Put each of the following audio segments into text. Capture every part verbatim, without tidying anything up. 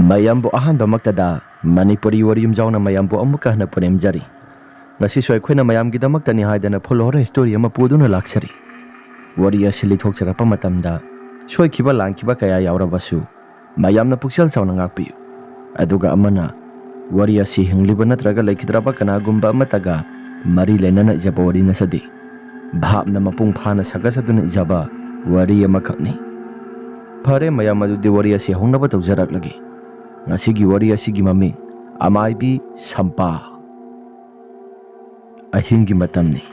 ꯃꯌꯥꯝꯕꯨ ꯑꯍꯥꯟꯕꯃꯛꯇꯗ ꯃꯅꯤꯄꯨꯔꯤ ꯋꯥꯔꯤ ꯌꯨꯝꯖꯥꯎꯅ ꯃꯌꯥꯝꯕꯨ ꯑꯃꯨꯛꯀ ꯍꯟꯅ ꯄꯨꯅꯦꯝꯖꯔꯤ꯫ ꯉꯁꯤꯁꯨ ꯑꯩꯈꯣꯏꯅ ꯃꯌꯥꯝꯒꯤꯗꯃꯛꯇꯅꯤ ꯍꯥꯏꯗꯅ full horror story ꯑꯃ ꯄꯨꯗꯨꯅ ꯂꯥꯛꯆꯔꯤ꯫ ꯋꯥꯔꯤ ꯑꯁꯤ ꯂꯤꯊꯣꯛꯆꯔꯛꯄ ꯃꯇꯝꯗ ꯁꯣꯏꯈꯤꯕ ꯂꯥꯟꯈꯤꯕ ꯀꯌꯥ ꯌꯥꯎꯔꯕꯁꯨ ꯃꯌꯥꯝꯅ ꯄꯨꯛꯆꯦꯜ ꯆꯥꯎꯅ ꯉꯥꯛꯄꯤꯌꯨ꯫ ꯑꯗꯨꯒ ꯑꯃꯅ, ꯋꯥꯔꯤ ꯑꯁꯤ ꯍꯤꯡꯂꯤꯕ ꯅꯠꯇ꯭ꯔꯒ ꯂꯩꯈꯤꯗ꯭ꯔꯕ ꯀꯅꯥꯒꯨꯝꯕ ꯑꯃꯠꯇꯒ ꯃꯔꯤ ꯂꯩꯅꯅ ꯏꯖꯕ ꯋꯥꯔꯤ ꯅꯠꯆꯗꯦ꯫ ꯚꯥꯞꯅ ꯃꯄꯨꯡ ꯐꯥꯅ ꯁꯥꯒꯠꯆꯗꯨꯅ ꯏꯖꯕ ꯋꯥꯔꯤ ꯑꯃꯈꯛꯅꯤ꯫ ꯐꯔꯦ ꯃꯌꯥꯝ, ꯑꯗꯨꯗꯤ ꯋꯥꯔꯤ ꯑꯁꯤ ꯍꯧꯅꯕ ꯇꯧꯖꯔꯛꯂꯒꯦ꯫ ꯉꯁꯤꯒꯤ ꯋꯥꯔꯤ ꯑꯁꯤꯒꯤ ꯃꯃꯤꯡ ꯑꯃꯥꯏꯕꯤ ꯁꯝꯄꯥ꯫ ꯑꯍꯤꯡꯒꯤ ꯃꯇꯝꯅꯤ꯫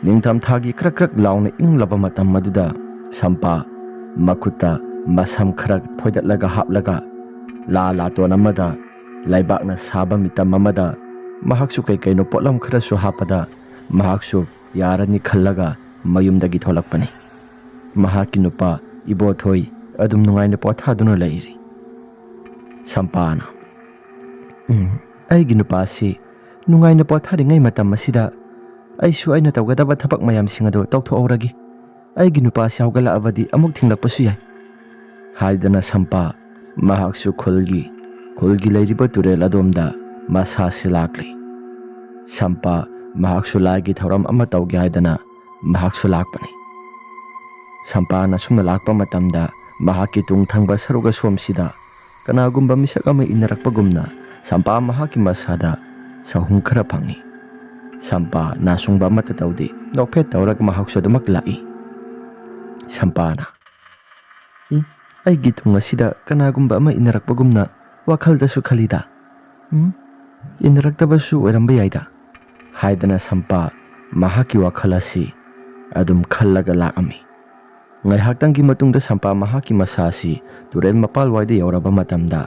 ꯅꯤꯡꯊꯝꯊꯥꯒꯤ ꯀ꯭ꯔꯛ ꯀ꯭ꯔꯛ ꯂꯥꯎꯅ ꯏꯪꯂꯕ ꯃꯇꯝ ꯑꯗꯨꯗ ꯁꯝꯄꯥ ꯃꯈꯨꯠꯇ ꯃꯁꯝ ꯈꯔ ꯐꯣꯏꯗꯠꯂꯒ ꯍꯥꯞꯂꯒ ꯂꯥ ꯂꯥꯇꯣꯟ ꯑꯃꯗ ꯂꯩꯕꯥꯛꯅ ꯁꯥꯕ ꯃꯤꯇꯝ ꯑꯃꯗ ꯃꯍꯥꯛꯁꯨ ꯀꯩ ꯀꯩꯅꯣ ꯄꯣꯠꯂꯝ ꯈꯔꯁꯨ ꯍꯥꯞꯄꯗ ꯃꯍꯥꯛꯁꯨ ꯌꯥꯔꯅꯤ ꯈꯜꯂꯒ ꯃꯌꯨꯝꯗꯒꯤ ꯊꯣꯛꯂꯛꯄꯅꯤ꯫ ꯃꯍꯥꯛꯀꯤ ꯅꯨꯄꯥ ꯏꯕꯣꯊꯣꯏ ꯑꯗꯨꯝ ꯅꯨꯡꯉꯥꯏꯅ ꯄꯣꯊꯥꯗꯨꯅ ꯂꯩꯔꯤ꯫ ꯁꯝꯄꯥꯅ, "ꯎꯝ, ꯑꯩꯒꯤ ꯅꯨꯄꯥꯁꯤ ꯅꯨꯡꯉꯥꯏꯅ ꯄꯣꯊꯥꯔꯤꯉꯩ ꯃꯇꯝ ꯑꯁꯤꯗ ꯑꯩꯁꯨ ꯑꯩꯅ ꯇꯧꯒꯗꯕ ꯊꯕꯛ ꯃꯌꯥꯝꯁꯤꯡ ꯑꯗꯨ ꯇꯧꯊꯣꯛꯍꯧꯔꯒꯦ꯫ ꯑꯩꯒꯤ ꯅꯨꯄꯥꯁꯤ ꯍꯧꯒꯠꯂꯛꯑꯕꯗꯤ ꯑꯃꯨꯛ ꯊꯤꯡꯂꯛꯄꯁꯨ ꯌꯥꯏ" ꯍꯥꯏꯗꯅ ꯁꯝꯄꯥ ꯃꯍꯥꯛꯁꯨ ꯈꯨꯜꯒꯤ, ꯈꯨꯜꯒꯤ ꯂꯩꯔꯤꯕ ꯇꯨꯔꯦꯜ ꯑꯗꯣꯝꯗ ꯃꯁꯥꯁꯤ ꯂꯥꯛꯂꯤ꯫ ꯁꯝꯄꯥ ꯃꯍꯥꯛꯁꯨ ꯂꯥꯏꯒꯤ ꯊꯧꯔꯝ ꯑꯃ ꯇꯧꯒꯦ ꯍꯥꯏꯗꯅ ꯃꯍꯥꯛꯁꯨ ꯂꯥꯛꯄꯅꯤ꯫ ꯁꯝꯄꯥꯅ ꯁꯨꯝꯅ ꯂꯥꯛꯄ ꯃꯇꯝꯗ ꯃꯍꯥꯛꯀꯤ ꯇꯨꯡ ꯊꯪꯕ ꯁꯔꯨꯛ ꯑꯁꯣꯝꯁꯤꯗ ꯀꯅꯥꯒꯨꯝꯕ ꯃꯤꯁꯛ ꯑꯃ ꯏꯟꯅꯔꯛꯄꯒꯨꯝꯅ ꯁꯝꯄꯥ ꯃꯍꯥꯛꯀꯤ ꯃꯁꯥꯗ ꯁꯍꯨꯝ ꯈꯔ ꯐꯪꯏ꯫ ꯁꯝꯄꯥ ꯅꯥꯁꯨꯡꯕ ꯑꯃꯠꯇ ꯇꯧꯗꯦ, ꯅꯣꯛꯐꯦꯠ ꯇꯧꯔꯒ ꯃꯍꯥꯛꯁꯨ ꯑꯗꯨꯃꯛ ꯂꯥꯛꯏ꯫ ꯁꯝꯄꯥꯅ, "ꯏ, ꯑꯩꯒꯤ ꯇꯨꯡ ꯑꯁꯤꯗ ꯀꯅꯥꯒꯨꯝꯕ ꯑꯃ ꯏꯟꯅꯔꯛꯄꯒꯨꯝꯅ ꯋꯥꯈꯜꯗꯁꯨ ꯈꯜꯂꯤꯗ꯫ ꯎꯝ, ꯏꯟꯅꯔꯛꯇꯕꯁꯨ ꯑꯣꯏꯔꯝꯕ ꯌꯥꯏꯗ" ꯍꯥꯏꯗꯅ ꯁꯝꯄꯥ ꯃꯍꯥꯛꯀꯤ ꯋꯥꯈꯜ ꯑꯁꯤ ꯑꯗꯨꯝ ꯈꯜꯂꯒ ꯂꯥꯛꯑꯝꯃꯤ꯫ ꯉꯥꯏꯍꯥꯛꯇꯪꯒꯤ ꯃꯇꯨꯡꯗ ꯁꯝꯄꯥ ꯃꯍꯥꯛꯀꯤ ꯃꯁꯥ ꯑꯁꯤ ꯇꯨꯔꯦꯜ ꯃꯄꯥꯜꯋꯥꯏꯗ ꯌꯧꯔꯕ ꯃꯇꯝꯗ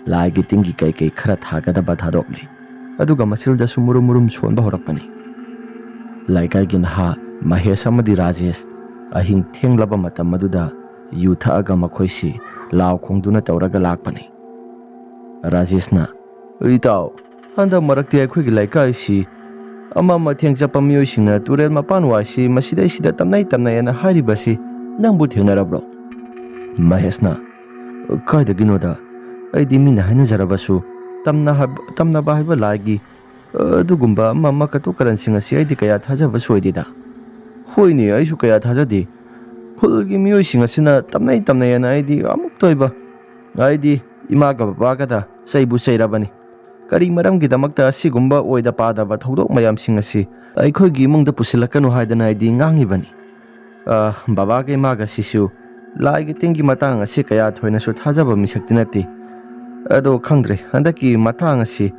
ꯂꯥꯏꯒꯤ ꯇꯤꯟꯒꯤ ꯀꯩꯀꯩ ꯈꯔ ꯊꯥꯒꯗꯕ ꯊꯥꯗꯣꯛꯂꯤ꯫ ꯑꯗꯨꯒ ꯃꯆꯤꯜꯗꯁꯨ ꯃꯨꯔꯨꯝ ꯃꯨꯔꯨꯝ ꯁꯣꯟꯕ ꯍꯧꯔꯛꯄꯅꯤ꯫ ꯂꯩꯀꯥꯏꯒꯤ ꯅꯍꯥ ꯃꯍꯦꯁ ꯑꯃꯗꯤ ꯔꯥꯖꯦꯁ ꯑꯍꯤꯡ ꯊꯦꯡꯂꯕ ꯃꯇꯝ ꯑꯗꯨꯗ ꯌꯨ ꯊꯛꯑꯒ ꯃꯈꯣꯏꯁꯤ ꯂꯥꯎ ꯈꯣꯡꯗꯨꯅ ꯇꯧꯔꯒ ꯂꯥꯛꯄꯅꯤ꯫ ꯔꯥꯖꯦꯁꯅ, "ꯏꯇꯥꯎ, ꯍꯟꯗꯛ ꯃꯔꯛꯇꯤ ꯑꯩꯈꯣꯏꯒꯤ ꯂꯩꯀꯥꯏꯁꯤ ꯑꯃ ꯑꯃ ꯊꯦꯡ ꯆꯠꯄ ꯃꯤꯑꯣꯏꯁꯤꯡꯅ ꯇꯨꯔꯦꯜ ꯃꯄꯥꯟ ꯋꯥꯏꯁꯤ ꯃꯁꯤꯗꯩꯁꯤꯗ ꯇꯝꯅꯩ ꯇꯝꯅꯩ ꯑꯅ ꯍꯥꯏꯔꯤꯕꯁꯤ ꯅꯪꯕꯨ ꯊꯦꯡꯅꯔꯕ꯭ꯔꯣ?" ꯃꯍꯦꯁꯅ, "ꯀꯥꯏꯗꯒꯤꯅꯣꯗ, ꯑꯩꯗꯤ ꯃꯤꯅ ꯍꯥꯏꯅꯖꯔꯕꯁꯨ ꯇꯝꯅ ꯍꯥꯏꯕ-, ꯇꯝꯅꯕ ꯍꯥꯏꯕ ꯂꯥꯏꯒꯤ, ꯑ, ꯑꯗꯨꯒꯨꯝꯕ ꯑꯃ ꯑꯃ ꯀꯇꯨ ꯀꯔꯟꯁꯤꯡ ꯑꯁꯤ ꯑꯩꯗꯤ ꯀꯌꯥ ꯊꯥꯖꯕꯁꯨ ꯑꯣꯏꯗꯦꯗ꯫ ꯍꯣꯏꯅꯦ, ꯑꯩꯁꯨ ꯀꯌꯥ ꯊꯥꯖꯗꯦ꯫ ꯈꯨꯜꯒꯤ ꯃꯤꯑꯣꯏꯁꯤꯡ ꯑꯁꯤꯅ ꯇꯝꯅꯩ ꯇꯝꯅꯩ ꯍꯥꯏꯅ ꯑꯩꯗꯤ ꯑꯃꯨꯛꯇ ꯑꯣꯏꯕ, ꯑꯩꯗꯤ ꯏꯃꯥꯒ ꯕꯕꯥꯒꯗ ꯆꯩꯕꯨ ꯆꯩꯔꯕꯅꯤ꯫ ꯀꯔꯤ ꯃꯔꯝꯒꯤꯗꯃꯛꯇ ꯑꯁꯤꯒꯨꯝꯕ ꯑꯣꯏꯗ ꯄꯥꯗꯕ ꯊꯧꯗꯣꯛ ꯃꯌꯥꯝꯁꯤꯡ ꯑꯁꯤ ꯑꯩꯈꯣꯏꯒꯤ ꯏꯃꯨꯡꯗ ꯄꯨꯁꯤꯜꯂꯛꯀꯅꯨ ꯍꯥꯏꯗꯅ ꯑꯩꯗꯤ ꯉꯥꯡꯉꯤꯕꯅꯤ꯫ ꯑ, ꯕꯕꯥꯒ ꯏꯃꯥꯒ ꯁꯤꯁꯨ ꯂꯥꯏꯒꯤ ꯇꯤꯟꯒꯤ ꯃꯇꯥꯡ ꯑꯁꯤ ꯀꯌꯥ ꯊꯣꯏꯅꯁꯨ ꯊꯥꯖꯕ ꯃꯤꯁꯛꯇꯤ ꯅꯠꯇꯦ꯫ ꯑꯗꯣ ꯈꯪꯗ꯭ꯔꯦ, ꯍꯟꯗꯛꯀꯤ ꯃꯇꯥꯡ ꯑꯁꯤ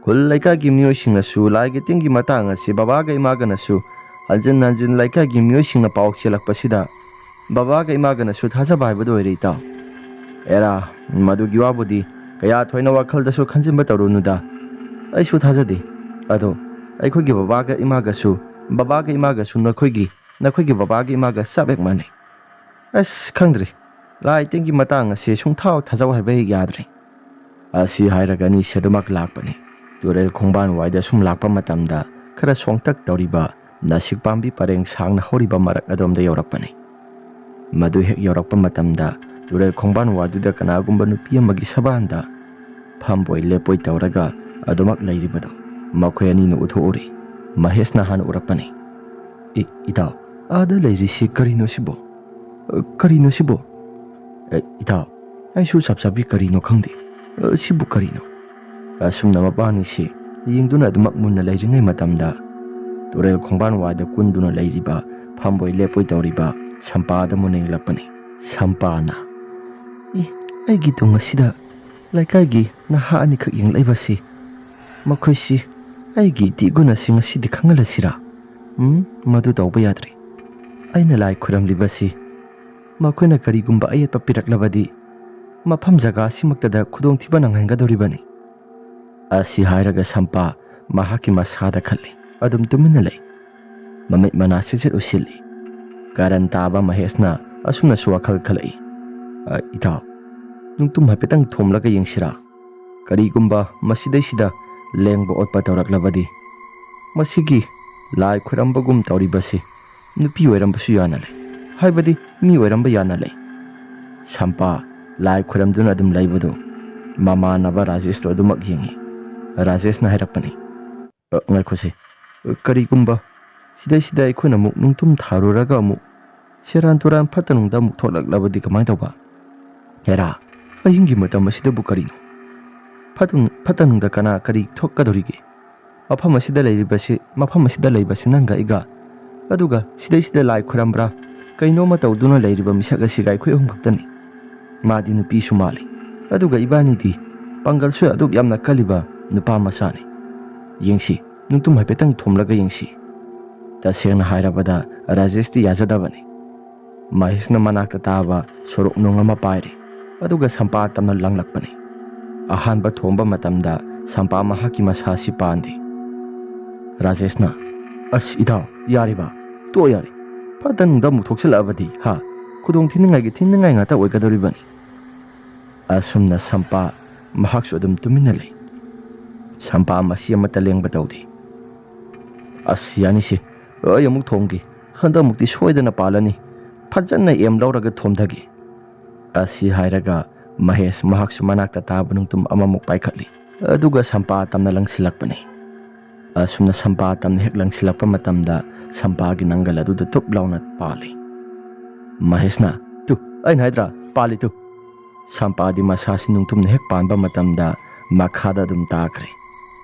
ꯈꯨꯜ ꯂꯩꯀꯥꯏꯒꯤ ꯃꯤꯑꯣꯏꯁꯤꯡꯅꯁꯨ ꯂꯥꯏꯒꯤ ꯇꯤꯟꯒꯤ ꯃꯇꯥꯡ ꯑꯁꯤ ꯕꯕꯥꯒ ꯏꯃꯥꯒꯅꯁꯨ ꯍꯟꯖꯤꯟ ꯍꯟꯖꯤꯟ ꯂꯩꯀꯥꯏꯒꯤ ꯃꯤꯑꯣꯏꯁꯤꯡꯅ ꯄꯥꯎ ꯆꯦꯜꯂꯛꯄꯁꯤꯗ ꯕꯕꯥꯒ ꯏꯃꯥꯒꯅꯁꯨ ꯊꯥꯖꯕ ꯍꯥꯏꯕꯗꯨ ꯑꯣꯏꯔꯦ, ꯏꯇꯥꯎ꯫ ꯑꯦꯔꯥ, ꯃꯗꯨꯒꯤ ꯋꯥꯕꯨꯗꯤ ꯀꯌꯥ ꯊꯣꯏꯅ ꯋꯥꯈꯜꯗꯁꯨ ꯈꯟꯖꯤꯟꯕ ꯇꯧꯔꯨꯅꯨꯗ꯫ ꯑꯩꯁꯨ ꯊꯥꯖꯗꯦ꯫ ꯑꯗꯣ ꯑꯩꯈꯣꯏꯒꯤ ꯕꯕꯥꯒ ꯏꯃꯥꯒꯁꯨ, ꯕꯕꯥꯒ ꯏꯃꯥꯒꯁꯨ ꯅꯈꯣꯏꯒꯤ, ꯅꯈꯣꯏꯒꯤ ꯕꯕꯥꯒ ꯏꯃꯥꯒ ꯆꯞ ꯍꯦꯛ ꯃꯥꯟꯅꯩ꯫ ꯑꯁ, ꯈꯪꯗ꯭ꯔꯦ꯫ ꯂꯥꯏ ꯇꯤꯟꯒꯤ ꯃꯇꯥꯡ ꯑꯁꯦ ꯁꯨꯡꯊꯥ ꯊꯥꯖꯧ ꯍꯥꯏꯕ ꯍꯦꯛ ꯌꯥꯗ꯭ꯔꯦ꯫ ꯑꯁꯤ ꯍꯥꯏꯔꯒ ꯑꯅꯤꯁꯦ ꯑꯗꯨꯃꯛ ꯂꯥꯛꯄꯅꯤ꯫ ꯇꯨꯔꯦꯜ ꯈꯣꯡꯕꯥꯟ ꯋꯥꯏꯗ ꯁꯨꯝ ꯂꯥꯛꯄ ꯃꯇꯝꯗ ꯈꯔ ꯁꯣꯡꯇꯛ ꯇꯧꯔꯤꯕ ꯅꯥꯁꯤꯛ ꯄꯥꯝꯕꯤ ꯄꯔꯦꯡ ꯁꯥꯡꯅ ꯍꯧꯔꯤꯕ ꯃꯔꯛ ꯑꯗꯣꯝꯗ ꯌꯧꯔꯛꯄꯅꯤ꯫ ꯃꯗꯨ ꯍꯦꯛ ꯌꯧꯔꯛꯄ ꯃꯇꯝꯗ ꯇꯨꯔꯦꯜ ꯈꯣꯡꯕꯥꯟ ꯋꯥꯏꯗꯨꯗ ꯀꯅꯥꯒꯨꯝꯕ ꯅꯨꯄꯤ ꯑꯃꯒꯤ ꯁꯕꯥꯟꯗ ꯐꯝꯕꯣꯏ ꯂꯦꯞꯄꯣꯏ ꯇꯧꯔꯒ ꯑꯗꯨꯃꯛ ꯂꯩꯔꯤꯕꯗꯨ ꯃꯈꯣꯏ ꯑꯅꯤꯅ ꯎꯊꯣꯛꯎꯔꯦ꯫ ꯃꯍꯦꯁꯅ ꯍꯥꯟꯅ ꯎꯔꯛꯄꯅꯤ꯫ "ꯏ-, ꯏꯇꯥꯎ, ꯑꯥꯗ ꯂꯩꯔꯤꯁꯤ ꯀꯔꯤꯅꯣ ꯁꯤꯕꯣ? ꯑ, ꯀꯔꯤꯅꯣ ꯁꯤꯕꯣ?" "ꯑꯦ, ꯏꯇꯥꯎ, ꯑꯩꯁꯨ ꯆꯞ ꯆꯥꯕꯤ ꯀꯔꯤꯅꯣ ꯈꯪꯗꯦ꯫ ꯑ, ꯁꯤꯕꯨ ꯀꯔꯤꯅꯣ?" ꯑꯁꯨꯝꯅ ꯃꯕꯥꯅꯤꯁꯤ ꯌꯦꯡꯗꯨꯅ ꯑꯗꯨꯃꯛ ꯃꯨꯟꯅ ꯂꯩꯔꯤꯉꯩ ꯃꯇꯝꯗ ꯇꯨꯔꯦꯜ ꯈꯣꯡꯕꯥꯟ ꯋꯥꯏꯗ ꯀꯨꯟꯗꯨꯅ ꯂꯩꯔꯤꯕ, ꯐꯝꯕꯣꯏ ꯂꯦꯞꯄꯣꯏ ꯇꯧꯔꯤꯕ ꯁꯝꯄꯥꯗ ꯃꯨꯟꯅ ꯌꯦꯡꯂꯛꯄꯅꯤ꯫ ꯁꯝꯄꯥꯅ, "ꯏ, ꯑꯩꯒꯤ ꯇꯨꯡ ꯑꯁꯤꯗ ꯂꯩꯀꯥꯏꯒꯤ ꯅꯍꯥ ꯑꯅꯤꯈꯛ ꯌꯦꯡꯂꯛꯏꯕꯁꯤ, ꯃꯈꯣꯏꯁꯤ ꯑꯩꯒꯤ ꯏꯇꯤ ꯏꯒꯨꯟ ꯑꯁꯤ ꯉꯁꯤꯗꯤ ꯈꯪꯍꯜꯂꯁꯤꯔꯥ? ꯎꯝ, ꯃꯗꯨ ꯇꯧꯕ ꯌꯥꯗ꯭ꯔꯤ꯫ ꯑꯩꯅ ꯂꯥꯏ ꯈꯨꯔꯝꯂꯤꯕꯁꯤ ꯃꯈꯣꯏꯅ ꯀꯔꯤꯒꯨꯝꯕ ꯑꯌꯦꯠꯄ ꯄꯤꯔꯛꯂꯕꯗꯤ ꯃꯐꯝ ꯖꯒꯥ ꯑꯁꯤꯃꯛꯇꯗ ꯈꯨꯗꯣꯡꯊꯤꯕ ꯅꯪꯍꯟꯒꯗꯧꯔꯤꯕꯅꯤ꯫" ꯑꯁꯤ ꯍꯥꯏꯔꯒ ꯁꯝꯄꯥ ꯃꯍꯥꯛꯀꯤ ꯃꯁꯥꯗ ꯈꯜꯂꯤ꯫ ꯑꯗꯨꯝ ꯇꯨꯃꯤꯟꯅ ꯂꯩ꯫ ꯃꯃꯤꯠ ꯃꯅꯥ ꯁꯤꯠ ꯁꯤꯠ ꯎꯏꯁꯤꯜꯂꯤ꯫ ꯀꯔꯟ ꯇꯥꯕ ꯃꯍꯦꯁꯅ ꯑꯁꯨꯝꯅꯁꯨ ꯋꯥꯈꯜ ꯈꯜꯂꯛꯏ꯫ "ꯑ, ꯏꯇꯥꯎ, ꯅꯨꯡꯇꯨꯝ ꯍꯥꯏꯐꯦꯠꯇꯪ ꯊꯣꯝꯂꯒ ꯌꯦꯡꯁꯤꯔꯥ? ꯀꯔꯤꯒꯨꯝꯕ ꯃꯁꯤꯗꯩꯁꯤꯗ ꯂꯦꯡꯕ ꯑꯣꯠꯄ ꯇꯧꯔꯛꯂꯕꯗꯤ? ꯃꯁꯤꯒꯤ ꯂꯥꯏ ꯈꯨꯔꯝꯕꯒꯨꯝ ꯇꯧꯔꯤꯕꯁꯤ ꯅꯨꯄꯤ ꯑꯣꯏꯔꯝꯕꯁꯨ ꯌꯥꯅ ꯂꯩ, ꯍꯥꯏꯕꯗꯤ ꯃꯤ ꯑꯣꯏꯔꯝꯕ ꯌꯥꯅ ꯂꯩ꯫" ꯁꯝꯄꯥ ꯂꯥꯏ ꯈꯨꯔꯝꯗꯨꯅ ꯑꯗꯨꯝ ꯂꯩꯕꯗꯨ ꯃꯃꯥꯟꯅꯕ ꯔꯥꯖꯦꯁꯇꯣ ꯑꯗꯨꯃꯛ ꯌꯦꯡꯉꯤ꯫ ꯔꯥꯖꯦꯁꯅ ꯍꯥꯏꯔꯛꯄꯅꯤ, "ꯑ, ꯉꯥꯏꯈꯣꯁꯦ, ꯑ, ꯀꯔꯤꯒꯨꯝꯕ ꯁꯤꯗꯩꯁꯤꯗ ꯑꯩꯈꯣꯏꯅ ꯑꯃꯨꯛ ꯅꯨꯡꯇꯨꯝ ꯊꯥꯔꯨꯔꯒ ꯑꯃꯨꯛ ꯁꯦꯔꯥꯟ ꯇꯨꯔꯥꯟ ꯐꯠꯇ ꯅꯨꯡꯗ ꯑꯃꯨꯛ ꯊꯣꯛꯂꯛꯂꯕꯗꯤ ꯀꯃꯥꯏꯅ ꯇꯧꯕ? ꯍꯦꯔꯥ, ꯑꯍꯤꯡꯒꯤ ꯃꯇꯝ ꯑꯁꯤꯗꯕꯨ ꯀꯔꯤꯅꯣ? ꯐꯠꯇ ꯐꯠꯇ ꯅꯨꯡꯗ ꯀꯅꯥ ꯀꯔꯤ ꯊꯣꯛꯀꯗꯧꯔꯤꯒꯦ? ꯃꯐꯝ ꯑꯁꯤꯗ ꯂꯩꯔꯤꯕꯁꯤ, ꯃꯐꯝ ꯑꯁꯤꯗ ꯂꯩꯕꯁꯤ ꯅꯪꯒ ꯑꯩꯒ, ꯑꯗꯨꯒ ꯁꯤꯗꯩꯁꯤꯗ ꯂꯥꯏ ꯈꯨꯔꯝꯕ꯭ꯔꯥ ꯀꯩꯅꯣꯝꯃ ꯇꯧꯗꯨꯅ ꯂꯩꯔꯤꯕ ꯃꯤꯁꯛ ꯑꯁꯤꯒ ꯑꯩꯈꯣꯏ ꯑꯍꯨꯝ ꯈꯛꯇꯅꯤ꯫ ꯃꯥꯗꯤ ꯅꯨꯄꯤꯁꯨ ꯃꯥꯜꯂꯤ, ꯑꯗꯨꯒ ꯏꯕꯥꯅꯤꯗꯤ ꯄꯥꯡꯒꯜꯁꯨ ꯑꯗꯨꯛ ꯌꯥꯝꯅ ꯀꯜꯂꯤꯕ ꯅꯨꯄꯥ ꯃꯆꯥꯅꯤ꯫ ꯌꯦꯡꯁꯤ, ꯅꯨꯡꯇꯨꯝ ꯍꯥꯏꯐꯦꯠꯇꯪ ꯊꯣꯝꯂꯒ ꯌꯦꯡꯁꯤ꯫" ꯇꯁꯦꯡꯅ ꯍꯥꯏꯔꯕꯗ ꯔꯥꯖꯦꯁꯇꯤ ꯌꯥꯖꯗꯕꯅꯤ꯫ ꯃꯍꯦꯁꯅ ꯃꯅꯥꯛꯇ ꯇꯥꯕ ꯁꯣꯔꯣꯛ ꯅꯨꯡ ꯑꯃ ꯄꯥꯏꯔꯦ, ꯑꯗꯨꯒ ꯁꯝꯄꯥ ꯇꯝꯅ ꯂꯪꯂꯛꯄꯅꯤ꯫ ꯑꯍꯥꯟꯕ ꯊꯣꯝꯕ ꯃꯇꯝꯗ ꯁꯝꯄꯥ ꯃꯍꯥꯛꯀꯤ ꯃꯁꯥꯁꯤ ꯄꯥꯟꯗꯦ꯫ ꯔꯥꯖꯦꯁꯅ, "ꯑꯁ ꯏꯇꯥꯎ, ꯌꯥꯔꯤꯕ? ꯇꯣꯛꯑꯣ ꯌꯥꯔꯦ꯫ ꯐꯠꯇ ꯅꯨꯡꯗ ꯑꯃꯨꯛ ꯊꯣꯛꯆꯜꯂꯛꯑꯕꯗꯤ, ꯍꯥ? ꯈꯨꯗꯣꯡ ꯊꯤꯅꯤꯡꯉꯥꯏꯒꯤ ꯊꯤꯅꯤꯡꯉꯥꯏ ꯉꯥꯛꯇ ꯑꯣꯏꯒꯗꯧꯔꯤꯕꯅꯤ꯫" ꯑꯁꯨꯝꯅ ꯁꯝꯄꯥ ꯃꯍꯥꯛꯁꯨ ꯑꯗꯨꯝ ꯇꯨꯃꯤꯟꯅ ꯂꯩ꯫ ꯁꯝꯄꯥ ꯃꯁꯤ ꯑꯃꯠꯇ ꯂꯦꯡꯕ ꯇꯧꯗꯦ꯫ "ꯑꯁ, ꯌꯥꯅꯤꯁꯦ, ꯑꯩ ꯑꯃꯨꯛ ꯊꯣꯝꯒꯦ꯫ ꯍꯟꯗꯛꯃꯨꯛꯇꯤ ꯁꯣꯏꯗꯅ ꯄꯥꯜꯂꯅꯤ꯫ ꯐꯖꯅ ꯑꯦꯝ ꯂꯧꯔꯒ ꯊꯣꯝꯊꯒꯦ꯫" ꯑꯁꯤ ꯍꯥꯏꯔꯒ ꯃꯍꯦꯁ ꯃꯍꯥꯛꯁꯨ ꯃꯅꯥꯛꯇ ꯇꯥꯕ ꯅꯨꯡꯇꯨꯝ ꯑꯃꯃꯨꯛ ꯄꯥꯏꯈꯠꯂꯤ꯫ ꯑꯗꯨꯒ ꯁꯝꯄꯥ ꯇꯝꯅ ꯂꯪꯁꯤꯜꯂꯛꯄꯅꯤ꯫ ꯑꯁꯨꯝꯅ ꯁꯝꯄꯥ ꯇꯝꯅ ꯍꯦꯛ ꯂꯪꯁꯤꯜꯂꯛꯄ ꯃꯇꯝꯗ ꯁꯝꯄꯥꯒꯤ ꯅꯪꯒꯜ ꯑꯗꯨꯗ ꯇꯨꯞ ꯂꯥꯎꯅ ꯄꯥꯜꯂꯤ꯫ ꯃꯍꯦꯁꯅ, "ꯇꯨ, ꯑꯩꯅ ꯍꯥꯏꯗ꯭ꯔꯥ, ꯄꯥꯜꯂꯤ ꯇꯨ꯫" ꯁꯝꯄꯥꯗꯤ ꯃꯁꯥꯁꯤ ꯅꯨꯡꯇꯨꯝꯅ ꯍꯦꯛ ꯄꯥꯟꯕ ꯃꯇꯝꯗ ꯃꯈꯥꯗ ꯑꯗꯨꯝ ꯇꯥꯈ꯭ꯔꯦ꯫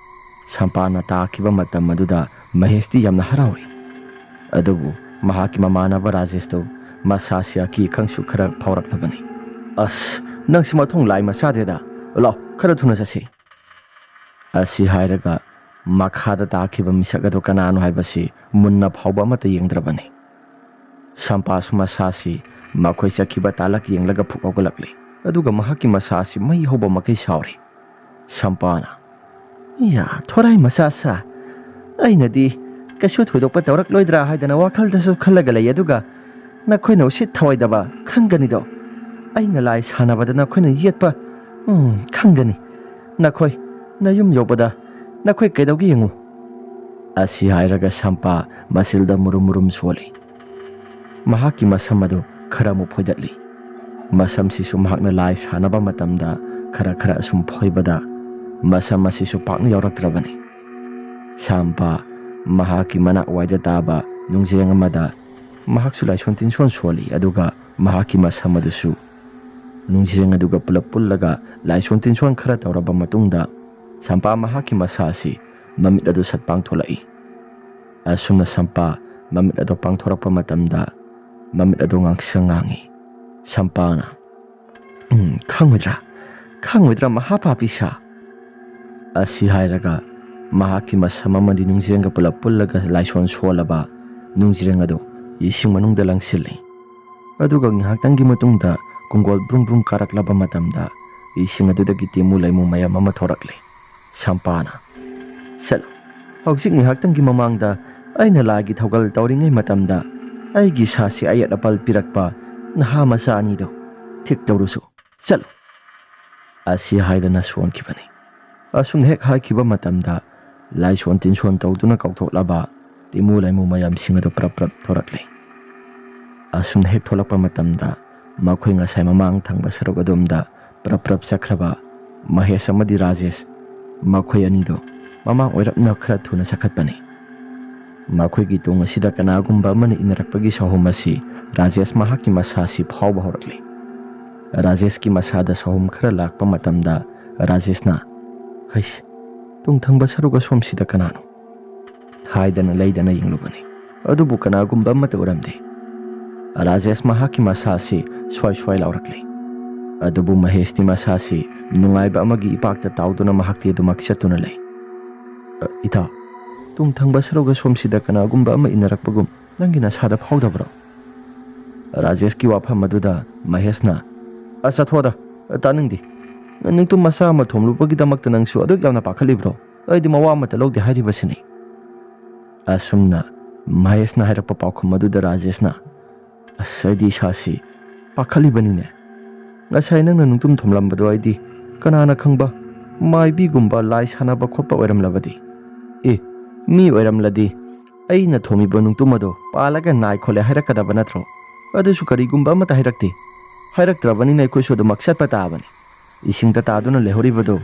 ꯁꯝꯄꯥꯅ ꯇꯥꯈꯤꯕ ꯃꯇꯝ ꯑꯗꯨꯗ ꯃꯍꯦꯁꯇꯤ ꯌꯥꯝꯅ ꯍꯔꯥꯎꯏ꯫ ꯑꯗꯨꯕꯨ ꯃꯍꯥꯛꯀꯤ ꯃꯃꯥꯟꯅꯕ ꯔꯥꯖꯦꯁꯇꯨ ꯃꯁꯥꯁꯤ ꯑꯀꯤ ꯑꯈꯪꯁꯨ ꯈꯔ ꯐꯥꯎꯔꯛꯂꯕꯅꯤ꯫ "ꯑꯁ, ꯅꯪꯁꯤ ꯃꯊꯣꯡ ꯂꯥꯏ ꯃꯆꯥꯗꯦꯗ꯫ ꯂꯥꯎ, ꯈꯔ ꯊꯨꯅ ꯆꯠꯁꯤ꯫" ꯑꯁꯤ ꯍꯥꯏꯔꯒ ꯃꯈꯥꯗ ꯇꯥꯈꯤꯕ ꯃꯤꯁꯛ ꯑꯗꯨ ꯀꯅꯥꯅꯣ ꯍꯥꯏꯕꯁꯤ ꯃꯨꯟꯅ ꯐꯥꯎꯕ ꯑꯃꯠꯇ ꯌꯦꯡꯗ꯭ꯔꯕꯅꯤ꯫ ꯁꯝꯄꯥꯁꯨ ꯃꯁꯥꯁꯤ ꯃꯈꯣꯏ ꯆꯠꯈꯤꯕ ꯇꯥꯂꯛ ꯌꯦꯡꯂꯒ ꯐꯨꯛ ꯍꯧꯒꯠꯂꯛꯂꯤ꯫ ꯑꯗꯨꯒ ꯃꯍꯥꯛꯀꯤ ꯃꯁꯥꯁꯤ ꯃꯩ ꯍꯧꯕ ꯃꯈꯩ ꯁꯥꯎꯔꯤ꯫ ꯁꯝꯄꯥꯅ, "ꯏꯌꯥ, ꯊꯣꯔꯥꯏ ꯃꯆꯥ ꯁꯥ, ꯑꯩꯅꯗꯤ ꯀꯩꯁꯨ ꯊꯣꯏꯗꯣꯛꯄ ꯇꯧꯔꯛꯂꯣꯏꯗ꯭ꯔꯥ ꯍꯥꯏꯗꯅ ꯋꯥꯈꯜꯗꯁꯨ ꯈꯜꯂꯒ ꯂꯩ, ꯑꯗꯨꯒ ꯅꯈꯣꯏꯅ ꯎꯁꯤꯠ ꯊꯑꯣꯏꯗꯕ ꯈꯪꯒꯅꯤꯗꯣ꯫ ꯑꯩꯅ ꯂꯥꯏ ꯁꯥꯟꯅꯕꯗ ꯅꯈꯣꯏꯅ ꯌꯦꯠꯄ, ꯎꯝ, ꯈꯪꯒꯅꯤ꯫ ꯅꯈꯣꯏ ꯅꯌꯨꯝ ꯌꯧꯕꯗ ꯅꯈꯣꯏ ꯀꯩꯗꯧꯒꯦ ꯌꯦꯡꯉꯨ꯫" ꯑꯁꯤ ꯍꯥꯏꯔꯒ ꯁꯝꯄꯥ ꯃꯆꯤꯜꯗ ꯃꯨꯔꯨꯝ ꯃꯨꯔꯨꯝ ꯁꯣꯜꯂꯤ꯫ ꯃꯍꯥꯛꯀꯤ ꯃꯁꯝ ꯑꯗꯨ ꯈꯔ ꯑꯃꯨꯛ ꯐꯣꯏꯗꯠꯂꯤ꯫ ꯃꯁꯝꯁꯤꯁꯨ ꯃꯍꯥꯛꯅ ꯂꯥꯏ ꯁꯥꯟꯅꯕ ꯃꯇꯝꯗ ꯈꯔ ꯈꯔ ꯑꯁꯨꯝ ꯐꯣꯏꯕꯗ ꯃꯁꯝ ꯑꯁꯤꯁꯨ ꯄꯥꯛꯅ ꯌꯥꯎꯔꯛꯇ꯭ꯔꯕꯅꯤ꯫ ꯁꯥꯝꯄꯥ ꯃꯍꯥꯛꯀꯤ ꯃꯅꯥꯛ ꯋꯥꯏꯗ ꯇꯥꯕ ꯅꯨꯡꯖ꯭ꯔꯦꯡ ꯑꯃꯗ ꯃꯍꯥꯛꯁꯨ ꯂꯥꯏꯁꯣꯟ ꯇꯤꯟꯁꯣꯟ ꯁꯣꯜꯂꯤ, ꯑꯗꯨꯒ ꯃꯍꯥꯛꯀꯤ ꯃꯁꯝ ꯑꯗꯨꯁꯨ ꯅꯨꯡꯖ꯭ꯔꯦꯡ ꯑꯗꯨꯒ ꯄꯨꯂꯞ ꯄꯨꯜꯂꯒ ꯂꯥꯏꯁꯣꯟ ꯇꯤꯟꯁꯣꯟ ꯈꯔ ꯇꯧꯔꯕ ꯃꯇꯨꯡꯗ ꯁꯥꯝꯄꯥ ꯃꯍꯥꯛꯀꯤ ꯃꯁꯥ ꯑꯁꯤ ꯃꯃꯤꯠ ꯑꯗꯨ ꯁꯠ ꯄꯥꯡꯊꯣꯛꯂꯛꯏ꯫ ꯑꯁꯨꯝꯅ ꯁꯥꯝꯄꯥ ꯃꯃꯤꯠ ꯑꯗꯨ ꯄꯥꯡꯊꯣꯔꯛꯄ ꯃꯇꯝꯗ ꯃꯃꯤꯠ ꯑꯗꯨ ꯉꯥꯡꯁꯪ ꯉꯥꯡꯏ꯫ ꯁꯥꯝꯄꯥꯅ, "ꯎꯝ, ꯈꯪꯉꯣꯏꯗ꯭ꯔꯥ? ꯈꯪꯉꯣꯏꯗ꯭ꯔꯥ, ꯃꯍꯥꯄꯥꯄꯤ ꯁꯥ?" ꯑꯁꯤ ꯍꯥꯏꯔꯒ ꯃꯍꯥꯛꯀꯤ ꯃꯁꯝ ꯑꯃꯗꯤ ꯅꯨꯡꯖ꯭ꯔꯦꯡꯒ ꯄꯨꯂꯞ ꯄꯨꯜꯂꯒ ꯂꯥꯏꯁꯣꯟ ꯁꯣꯜꯂꯕ ꯅꯨꯡꯖ꯭ꯔꯦꯡ ꯑꯗꯨ ꯏꯁꯤꯡ ꯃꯅꯨꯡꯗ ꯂꯪꯁꯤꯜꯂꯤ꯫ ꯑꯗꯨꯒ ꯉꯥꯏꯍꯥꯛꯇꯪꯒꯤ ꯃꯇꯨꯡꯗ ꯀꯨꯡꯒꯣꯜ ꯕ꯭ꯔꯨꯡ ꯕ꯭ꯔꯨꯡ ꯀꯥꯔꯛꯂꯕ ꯃꯇꯝꯗ ꯏꯁꯤꯡ ꯑꯗꯨꯗꯒꯤ ꯇꯦꯃꯨ ꯂꯩꯃꯨ ꯃꯌꯥꯝ ꯑꯃ ꯊꯣꯔꯛꯂꯦ꯫ ꯁꯥꯝꯄꯥꯅ, "ꯆꯠꯂꯨ, ꯍꯧꯖꯤꯛ ꯉꯥꯏꯍꯥꯛꯇꯪꯒꯤ ꯃꯃꯥꯡꯗ ꯑꯩꯅ ꯂꯥꯏꯒꯤ ꯊꯧꯒꯜ ꯇꯧꯔꯤꯉꯩ ꯃꯇꯝꯗ ꯑꯩꯒꯤ ꯁꯥꯁꯤ ꯑꯌꯦꯠ ꯑꯄꯜ ꯄꯤꯔꯛꯄ ꯅꯍꯥ ꯃꯆꯥ ꯑꯅꯤꯗꯣ ꯊꯤꯛ ꯇꯧꯔꯨꯁꯨ, ꯆꯠꯂꯨ"꯫ ꯑꯁꯤ ꯍꯥꯏꯗꯅ ꯁꯣꯟꯈꯤꯕꯅꯤ꯫ ꯑꯁꯨꯝꯅ ꯍꯦꯛ ꯍꯥꯏꯈꯤꯕ ꯃꯇꯝꯗ ꯂꯥꯏꯁꯣꯟ ꯇꯤꯟꯁꯣꯟ ꯇꯧꯗꯨꯅ ꯀꯧꯊꯣꯛꯂꯕ ꯇꯤꯃꯨ ꯂꯥꯏꯃꯨ ꯃꯌꯥꯝꯁꯤꯡ ꯑꯗꯨ ꯄ꯭ꯔꯞ ꯄ꯭ꯔꯞ ꯊꯣꯔꯛꯂꯦ꯫ ꯑꯁꯨꯝꯅ ꯍꯦꯛ ꯊꯣꯛꯂꯛꯄ ꯃꯇꯝꯗ ꯃꯈꯣꯏ ꯉꯁꯥꯏ ꯃꯃꯥꯡ ꯊꯪꯕ ꯁꯔꯨꯛ ꯑꯗꯣꯝꯗ ꯄ꯭ꯔꯞ ꯄ꯭ꯔꯞ ꯆꯠꯈ꯭ꯔꯕ ꯃꯍꯦꯁ ꯑꯃꯗꯤ ꯔꯥꯖꯦꯁ, ꯃꯈꯣꯏ ꯑꯅꯤꯗꯣ ꯃꯃꯥꯡ ꯑꯣꯏꯔꯞꯅ ꯈꯔ ꯊꯨꯅ ꯆꯠꯈꯠꯄꯅꯤ꯫ ꯃꯈꯣꯏꯒꯤ ꯇꯨꯡ ꯑꯁꯤꯗ ꯀꯅꯥꯒꯨꯝꯕ ꯑꯃꯅ ꯏꯟꯅꯔꯛꯄꯒꯤ ꯁꯥꯍꯨꯝ ꯑꯁꯤ ꯔꯥꯖꯦꯁ ꯃꯍꯥꯛꯀꯤ ꯃꯁꯥ ꯑꯁꯤ ꯐꯥꯎꯕ ꯍꯧꯔꯛꯂꯤ꯫ ꯔꯥꯖꯦꯁꯀꯤ ꯃꯁꯥꯗ ꯁꯥꯍꯨꯝ ꯈꯔ ꯂꯥꯛꯄ ꯃꯇꯝꯗ ꯔꯥꯖꯦꯁꯅ, "ꯍꯩꯁ, ꯇꯨꯡ ꯊꯪꯕ ꯁꯔꯨꯛ ꯑꯁꯣꯝꯁꯤꯗ ꯀꯅꯥꯅꯣ?" ꯍꯥꯏꯗꯅ ꯂꯩꯗꯅ ꯌꯦꯡꯂꯨꯕꯅꯤ꯫ ꯑꯗꯨꯕꯨ ꯀꯅꯥꯒꯨꯝꯕ ꯑꯃꯠꯇ ꯎꯔꯝꯗꯦ꯫ ꯔꯥꯖꯦꯁ ꯃꯍꯥꯛꯀꯤ ꯃꯁꯥ ꯑꯁꯤ ꯁ꯭ꯋꯥꯏ ꯁ꯭ꯋꯥꯏ ꯂꯥꯎꯔꯛꯂꯤ꯫ ꯑꯗꯨꯕꯨ ꯃꯍꯦꯁꯇꯤ ꯃꯁꯥ ꯑꯁꯤ ꯅꯨꯡꯉꯥꯏꯕ ꯑꯃꯒꯤ ꯏꯄꯥꯛꯇ ꯇꯥꯎꯗꯨꯅ ꯃꯍꯥꯛꯇꯤ ꯑꯗꯨꯃꯛ ꯆꯠꯇꯨꯅ ꯂꯩ꯫ "ꯑ, ꯏꯇꯥꯎ, ꯇꯨꯡ ꯊꯪꯕ ꯁꯔꯨꯛ ꯑꯁꯣꯝꯁꯤꯗ ꯀꯅꯥꯒꯨꯝꯕ ꯑꯃ ꯏꯟꯅꯔꯛꯄꯒꯨꯝ ꯅꯪꯒꯤ ꯅꯁꯥꯗ ꯐꯥꯎꯗꯕ꯭ꯔꯣ?" ꯔꯥꯖꯦꯁꯀꯤ ꯋꯥꯐꯝ ꯑꯗꯨꯗ ꯃꯍꯦꯁꯅ, "ꯑꯁ, ꯆꯠꯊꯣꯛꯑꯗ, ꯇꯥꯅꯤꯡꯗꯦ꯫ ꯅꯪꯇꯨꯝ ꯃꯆꯥ ꯑꯃ ꯊꯣꯝꯂꯨꯕꯒꯤꯗꯃꯛꯇ ꯅꯪꯁꯨ ꯑꯗꯨꯛ ꯌꯥꯝꯅ ꯄꯥꯈꯠꯂꯤꯕ꯭ꯔꯣ? ꯑꯩꯗꯤ ꯃꯋꯥ ꯑꯃꯠꯇ ꯂꯧꯗꯦ ꯍꯥꯏꯔꯤꯕꯁꯤꯅꯤ"꯫ ꯑꯁꯨꯝꯅ ꯃꯍꯦꯁꯅ ꯍꯥꯏꯔꯛꯄ ꯄꯥꯎꯈꯨꯝ ꯑꯗꯨꯗ ꯔꯥꯖꯦꯁꯅ, "ꯑꯁ, ꯑꯩꯗꯤ ꯏꯁꯥꯁꯤ ꯄꯥꯈꯠꯂꯤꯕꯅꯤꯅꯦ꯫ ꯉꯁꯥꯏ ꯅꯪꯅ ꯅꯨꯡꯇꯨꯝ ꯊꯣꯝꯂꯝꯕꯗꯣ ꯑꯩꯗꯤ ꯀꯅꯥꯅ ꯈꯪꯕ ꯃꯥꯏꯕꯤꯒꯨꯝꯕ ꯂꯥꯏ ꯁꯥꯟꯅꯕ ꯈꯣꯠꯄ ꯑꯣꯏꯔꯝꯂꯕꯗꯤ? ꯑꯦ, ꯃꯤ ꯑꯣꯏꯔꯝꯂꯗꯤ ꯑꯩꯅ ꯊꯣꯝꯃꯤꯕ ꯅꯨꯡꯇꯨꯝ ꯑꯗꯣ ꯄꯥꯜꯂꯒ ꯅꯥꯏ ꯈꯣꯠꯂꯦ ꯍꯥꯏꯔꯛꯀꯗꯕ ꯅꯠꯇ꯭ꯔꯣ? ꯑꯗꯨꯁꯨ ꯀꯔꯤꯒꯨꯝꯕ ꯑꯃꯠꯇ ꯍꯥꯏꯔꯛꯇꯦ꯫ ꯍꯥꯏꯔꯛꯇ꯭ꯔꯕꯅꯤꯅ ꯑꯩꯈꯣꯏꯁꯨ ꯑꯗꯨꯃꯛ ꯆꯠꯄ ꯇꯥꯕꯅꯤ"꯫ ꯏꯁꯤꯡꯗ ꯇꯥꯗꯨꯅ ꯂꯩꯍꯧꯔꯤꯕꯗꯨ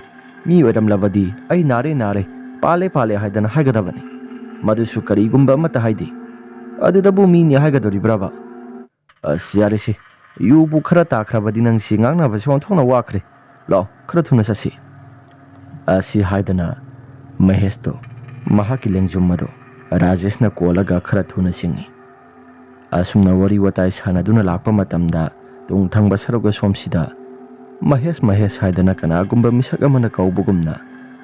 ꯃꯤ ꯑꯣꯏꯔꯝꯂꯕꯗꯤ "ꯑꯩ ꯅꯥꯔꯦ, ꯅꯥꯔꯦ, ꯄꯥꯜꯂꯦ, ꯄꯥꯜꯂꯦ" ꯍꯥꯏꯗꯅ ꯍꯥꯏꯒꯗꯕꯅꯤ꯫ ꯃꯗꯨꯁꯨ ꯀꯔꯤꯒꯨꯝꯕ ꯑꯃꯠꯇ ꯍꯥꯏꯗꯦ꯫ ꯑꯗꯨꯗꯕꯨ ꯃꯤꯅꯤ ꯍꯥꯏꯒꯗꯧꯔꯤꯕ꯭ꯔꯕ? "ꯑꯁ, ꯌꯥꯔꯦꯁꯦ, ꯌꯨꯕꯨ ꯈꯔ ꯇꯥꯈ꯭ꯔꯕꯗꯤ ꯅꯪꯁꯤ ꯉꯥꯡꯅꯕꯁꯦ ꯑꯣꯟꯊꯣꯛꯅ ꯋꯥꯈ꯭ꯔꯦ꯫ ꯂꯥꯛꯑꯣ, ꯈꯔ ꯊꯨꯅ ꯆꯠꯁꯤ" ꯑꯁꯤ ꯍꯥꯏꯗꯅ ꯃꯍꯦꯁꯇꯣ ꯃꯍꯥꯛꯀꯤ ꯂꯦꯡꯖꯨꯝ ꯑꯗꯨ ꯔꯥꯖꯦꯁꯅ ꯀꯣꯜꯂꯒ ꯈꯔ ꯊꯨꯅ ꯆꯤꯡꯏ꯫ ꯑꯁꯨꯝꯅ ꯋꯥꯔꯤ ꯋꯥꯇꯥꯏ ꯁꯥꯟꯅꯗꯨꯅ ꯂꯥꯛꯄ ꯃꯇꯝꯗ, ꯇꯨꯡ ꯊꯪꯕ ꯁꯔꯨꯛ ꯑꯁꯣꯝꯁꯤꯗ "ꯃꯍꯦꯁ, ꯃꯍꯦꯁ" ꯍꯥꯏꯗꯅ ꯀꯅꯥꯒꯨꯝꯕ ꯃꯤꯁꯛ ꯑꯃꯅ ꯀꯧꯕꯒꯨꯝꯅ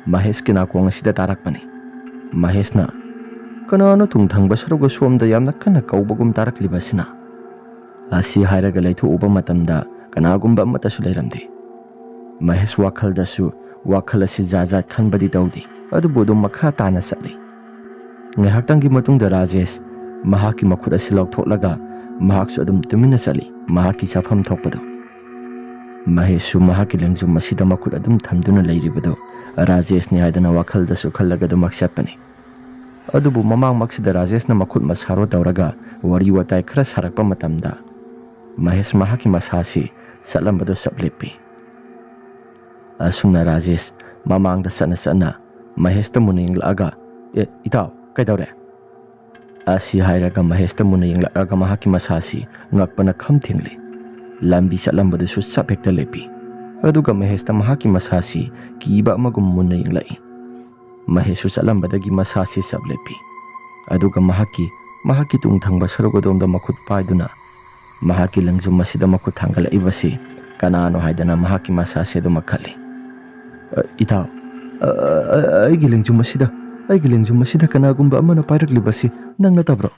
ꯃꯍꯦꯁꯀꯤ ꯅꯥꯀꯣꯡ ꯑꯁꯤꯗ ꯇꯥꯔꯛꯄꯅꯤ꯫ ꯃꯍꯦꯁꯅ, "ꯀꯅꯥꯅꯣ ꯇꯨꯡ ꯊꯪꯕ ꯁꯔꯨꯛ ꯑꯁꯣꯝꯗ ꯌꯥꯝꯅ ꯀꯟꯅ ꯀꯧꯕꯒꯨꯝ ꯇꯥꯔꯛꯂꯤꯕ ꯑꯁꯤꯅ?" ꯑꯁꯤ ꯍꯥꯏꯔꯒ ꯂꯩꯊꯣꯛꯎꯕ ꯃꯇꯝꯗ ꯀꯅꯥꯒꯨꯝꯕ ꯑꯃꯠꯇꯁꯨ ꯂꯩꯔꯝꯗꯦ꯫ ꯃꯍꯦꯁ ꯋꯥꯈꯜꯗꯁꯨ ꯋꯥꯈꯜ ꯑꯁꯤ ꯖꯥꯠ ꯖꯥꯠ ꯈꯟꯕꯗꯤ ꯇꯧꯗꯦ, ꯑꯗꯨꯕꯨ ꯑꯗꯨꯝ ꯃꯈꯥ ꯇꯥꯅ ꯆꯠꯂꯤ꯫ ꯉꯥꯏꯍꯥꯛꯇꯪꯒꯤ ꯃꯇꯨꯡꯗ ꯔꯥꯖꯦꯁ ꯃꯍꯥꯛꯀꯤ ꯃꯈꯨꯠ ꯑꯁꯤ ꯂꯧꯊꯣꯛꯂꯒ ꯃꯍꯥꯛꯁꯨ ꯑꯗꯨꯝ ꯇꯨꯃꯤꯟꯅ ꯆꯠꯂꯤ, ꯃꯍꯥꯛꯀꯤ ꯆꯠꯐꯝ ꯊꯣꯛꯄꯗꯨ꯫ ꯃꯍꯦꯁꯁꯨ ꯃꯍꯥꯛꯀꯤ ꯂꯦꯡꯖꯨꯝ ꯑꯁꯤꯗ ꯃꯈꯨꯠ ꯑꯗꯨꯝ ꯊꯝꯗꯨꯅ ꯂꯩꯔꯤꯕꯗꯨ ꯔꯥꯖꯦꯁꯅꯤ ꯍꯥꯏꯗꯅ ꯋꯥꯈꯜꯗꯁꯨ ꯈꯜꯂꯒ ꯑꯗꯨꯃꯛ ꯆꯠꯄꯅꯤ꯫ ꯑꯗꯨꯕꯨ ꯃꯃꯥꯡꯃꯛꯁꯤꯗ ꯔꯥꯖꯦꯁꯅ ꯃꯈꯨꯠ ꯃꯁꯥꯔꯣ ꯇꯧꯔꯒ ꯋꯥꯔꯤ ꯋꯥꯇꯥꯏ ꯈꯔ ꯁꯥꯔꯛꯄ ꯃꯇꯝꯗ ꯃꯍꯦꯁ ꯃꯍꯥꯛꯀꯤ ꯃꯁꯥꯁꯤ ꯆꯠꯂꯝꯕꯗꯨ ꯆꯞ ꯂꯦꯞꯄꯤ꯫ ꯑꯁꯨꯝꯅ ꯔꯥꯖꯦꯁ ꯃꯃꯥꯡꯗ ꯆꯠꯅ ꯆꯠꯅ ꯃꯍꯦꯁꯇ ꯃꯨꯟꯅ ꯌꯦꯡꯂꯛꯑꯒ, "ꯑꯦ, ꯏꯇꯥꯎ, ꯀꯩꯗꯧꯔꯦ?" ꯑꯁꯤ ꯍꯥꯏꯔꯒ ꯃꯍꯦꯁꯇ ꯃꯨꯟꯅ ꯌꯦꯡꯂꯛꯑꯒ ꯃꯍꯥꯛꯀꯤ ꯃꯁꯥꯁꯤ ꯉꯛꯄꯅ ꯈꯝ ꯊꯦꯡꯂꯤ꯫ ꯂꯝꯕꯤ ꯆꯠꯂꯝꯕꯗꯨꯁꯨ ꯆꯞ ꯍꯦꯛꯇ ꯂꯦꯞꯄꯤ꯫ ꯑꯗꯨꯒ ꯃꯍꯦꯁꯇ ꯃꯍꯥꯛꯀꯤ ꯃꯁꯥꯁꯤ ꯀꯤꯕ ꯑꯃꯒꯨꯝ ꯃꯨꯟꯅ ꯌꯦꯡꯂꯛꯏ꯫ ꯃꯍꯦꯁꯁꯨ ꯆꯠꯂꯝꯕꯗꯒꯤ ꯃꯁꯥꯁꯤ ꯆꯞ ꯂꯦꯞꯄꯤ꯫ ꯑꯗꯨꯒ ꯃꯍꯥꯛꯀꯤ, ꯃꯍꯥꯛꯀꯤ ꯇꯨꯡ ꯊꯪꯕ ꯁꯔꯨꯛ ꯑꯗꯣꯝꯗ ꯃꯈꯨꯠ ꯄꯥꯏꯗꯨꯅ ꯃꯍꯥꯛꯀꯤ ꯂꯦꯡꯖꯨꯝ ꯑꯁꯤꯗ ꯃꯈꯨꯠ ꯊꯥꯡꯒꯠꯂꯛꯏꯕꯁꯤ ꯀꯅꯥꯅꯣ ꯍꯥꯏꯗꯅ ꯃꯍꯥꯛꯀꯤ ꯃꯁꯥꯁꯤ ꯑꯗꯨꯃꯛ ꯈꯜꯂꯤ꯫ "ꯑ, ꯏꯇꯥꯎ, ꯑ, ꯑ, ꯑ, ꯑꯩꯒꯤ ꯂꯦꯡꯖꯨꯝ ꯑꯁꯤꯗ, ꯑꯩꯒꯤ ꯂꯦꯡꯖꯨꯝ ꯑꯁꯤꯗ ꯀꯅꯥꯒꯨꯝꯕ ꯑꯃꯅ ꯄꯥꯏꯔꯛꯂꯤꯕꯁꯤ ꯅꯪ ꯅꯠꯇꯕ꯭ꯔꯣ?"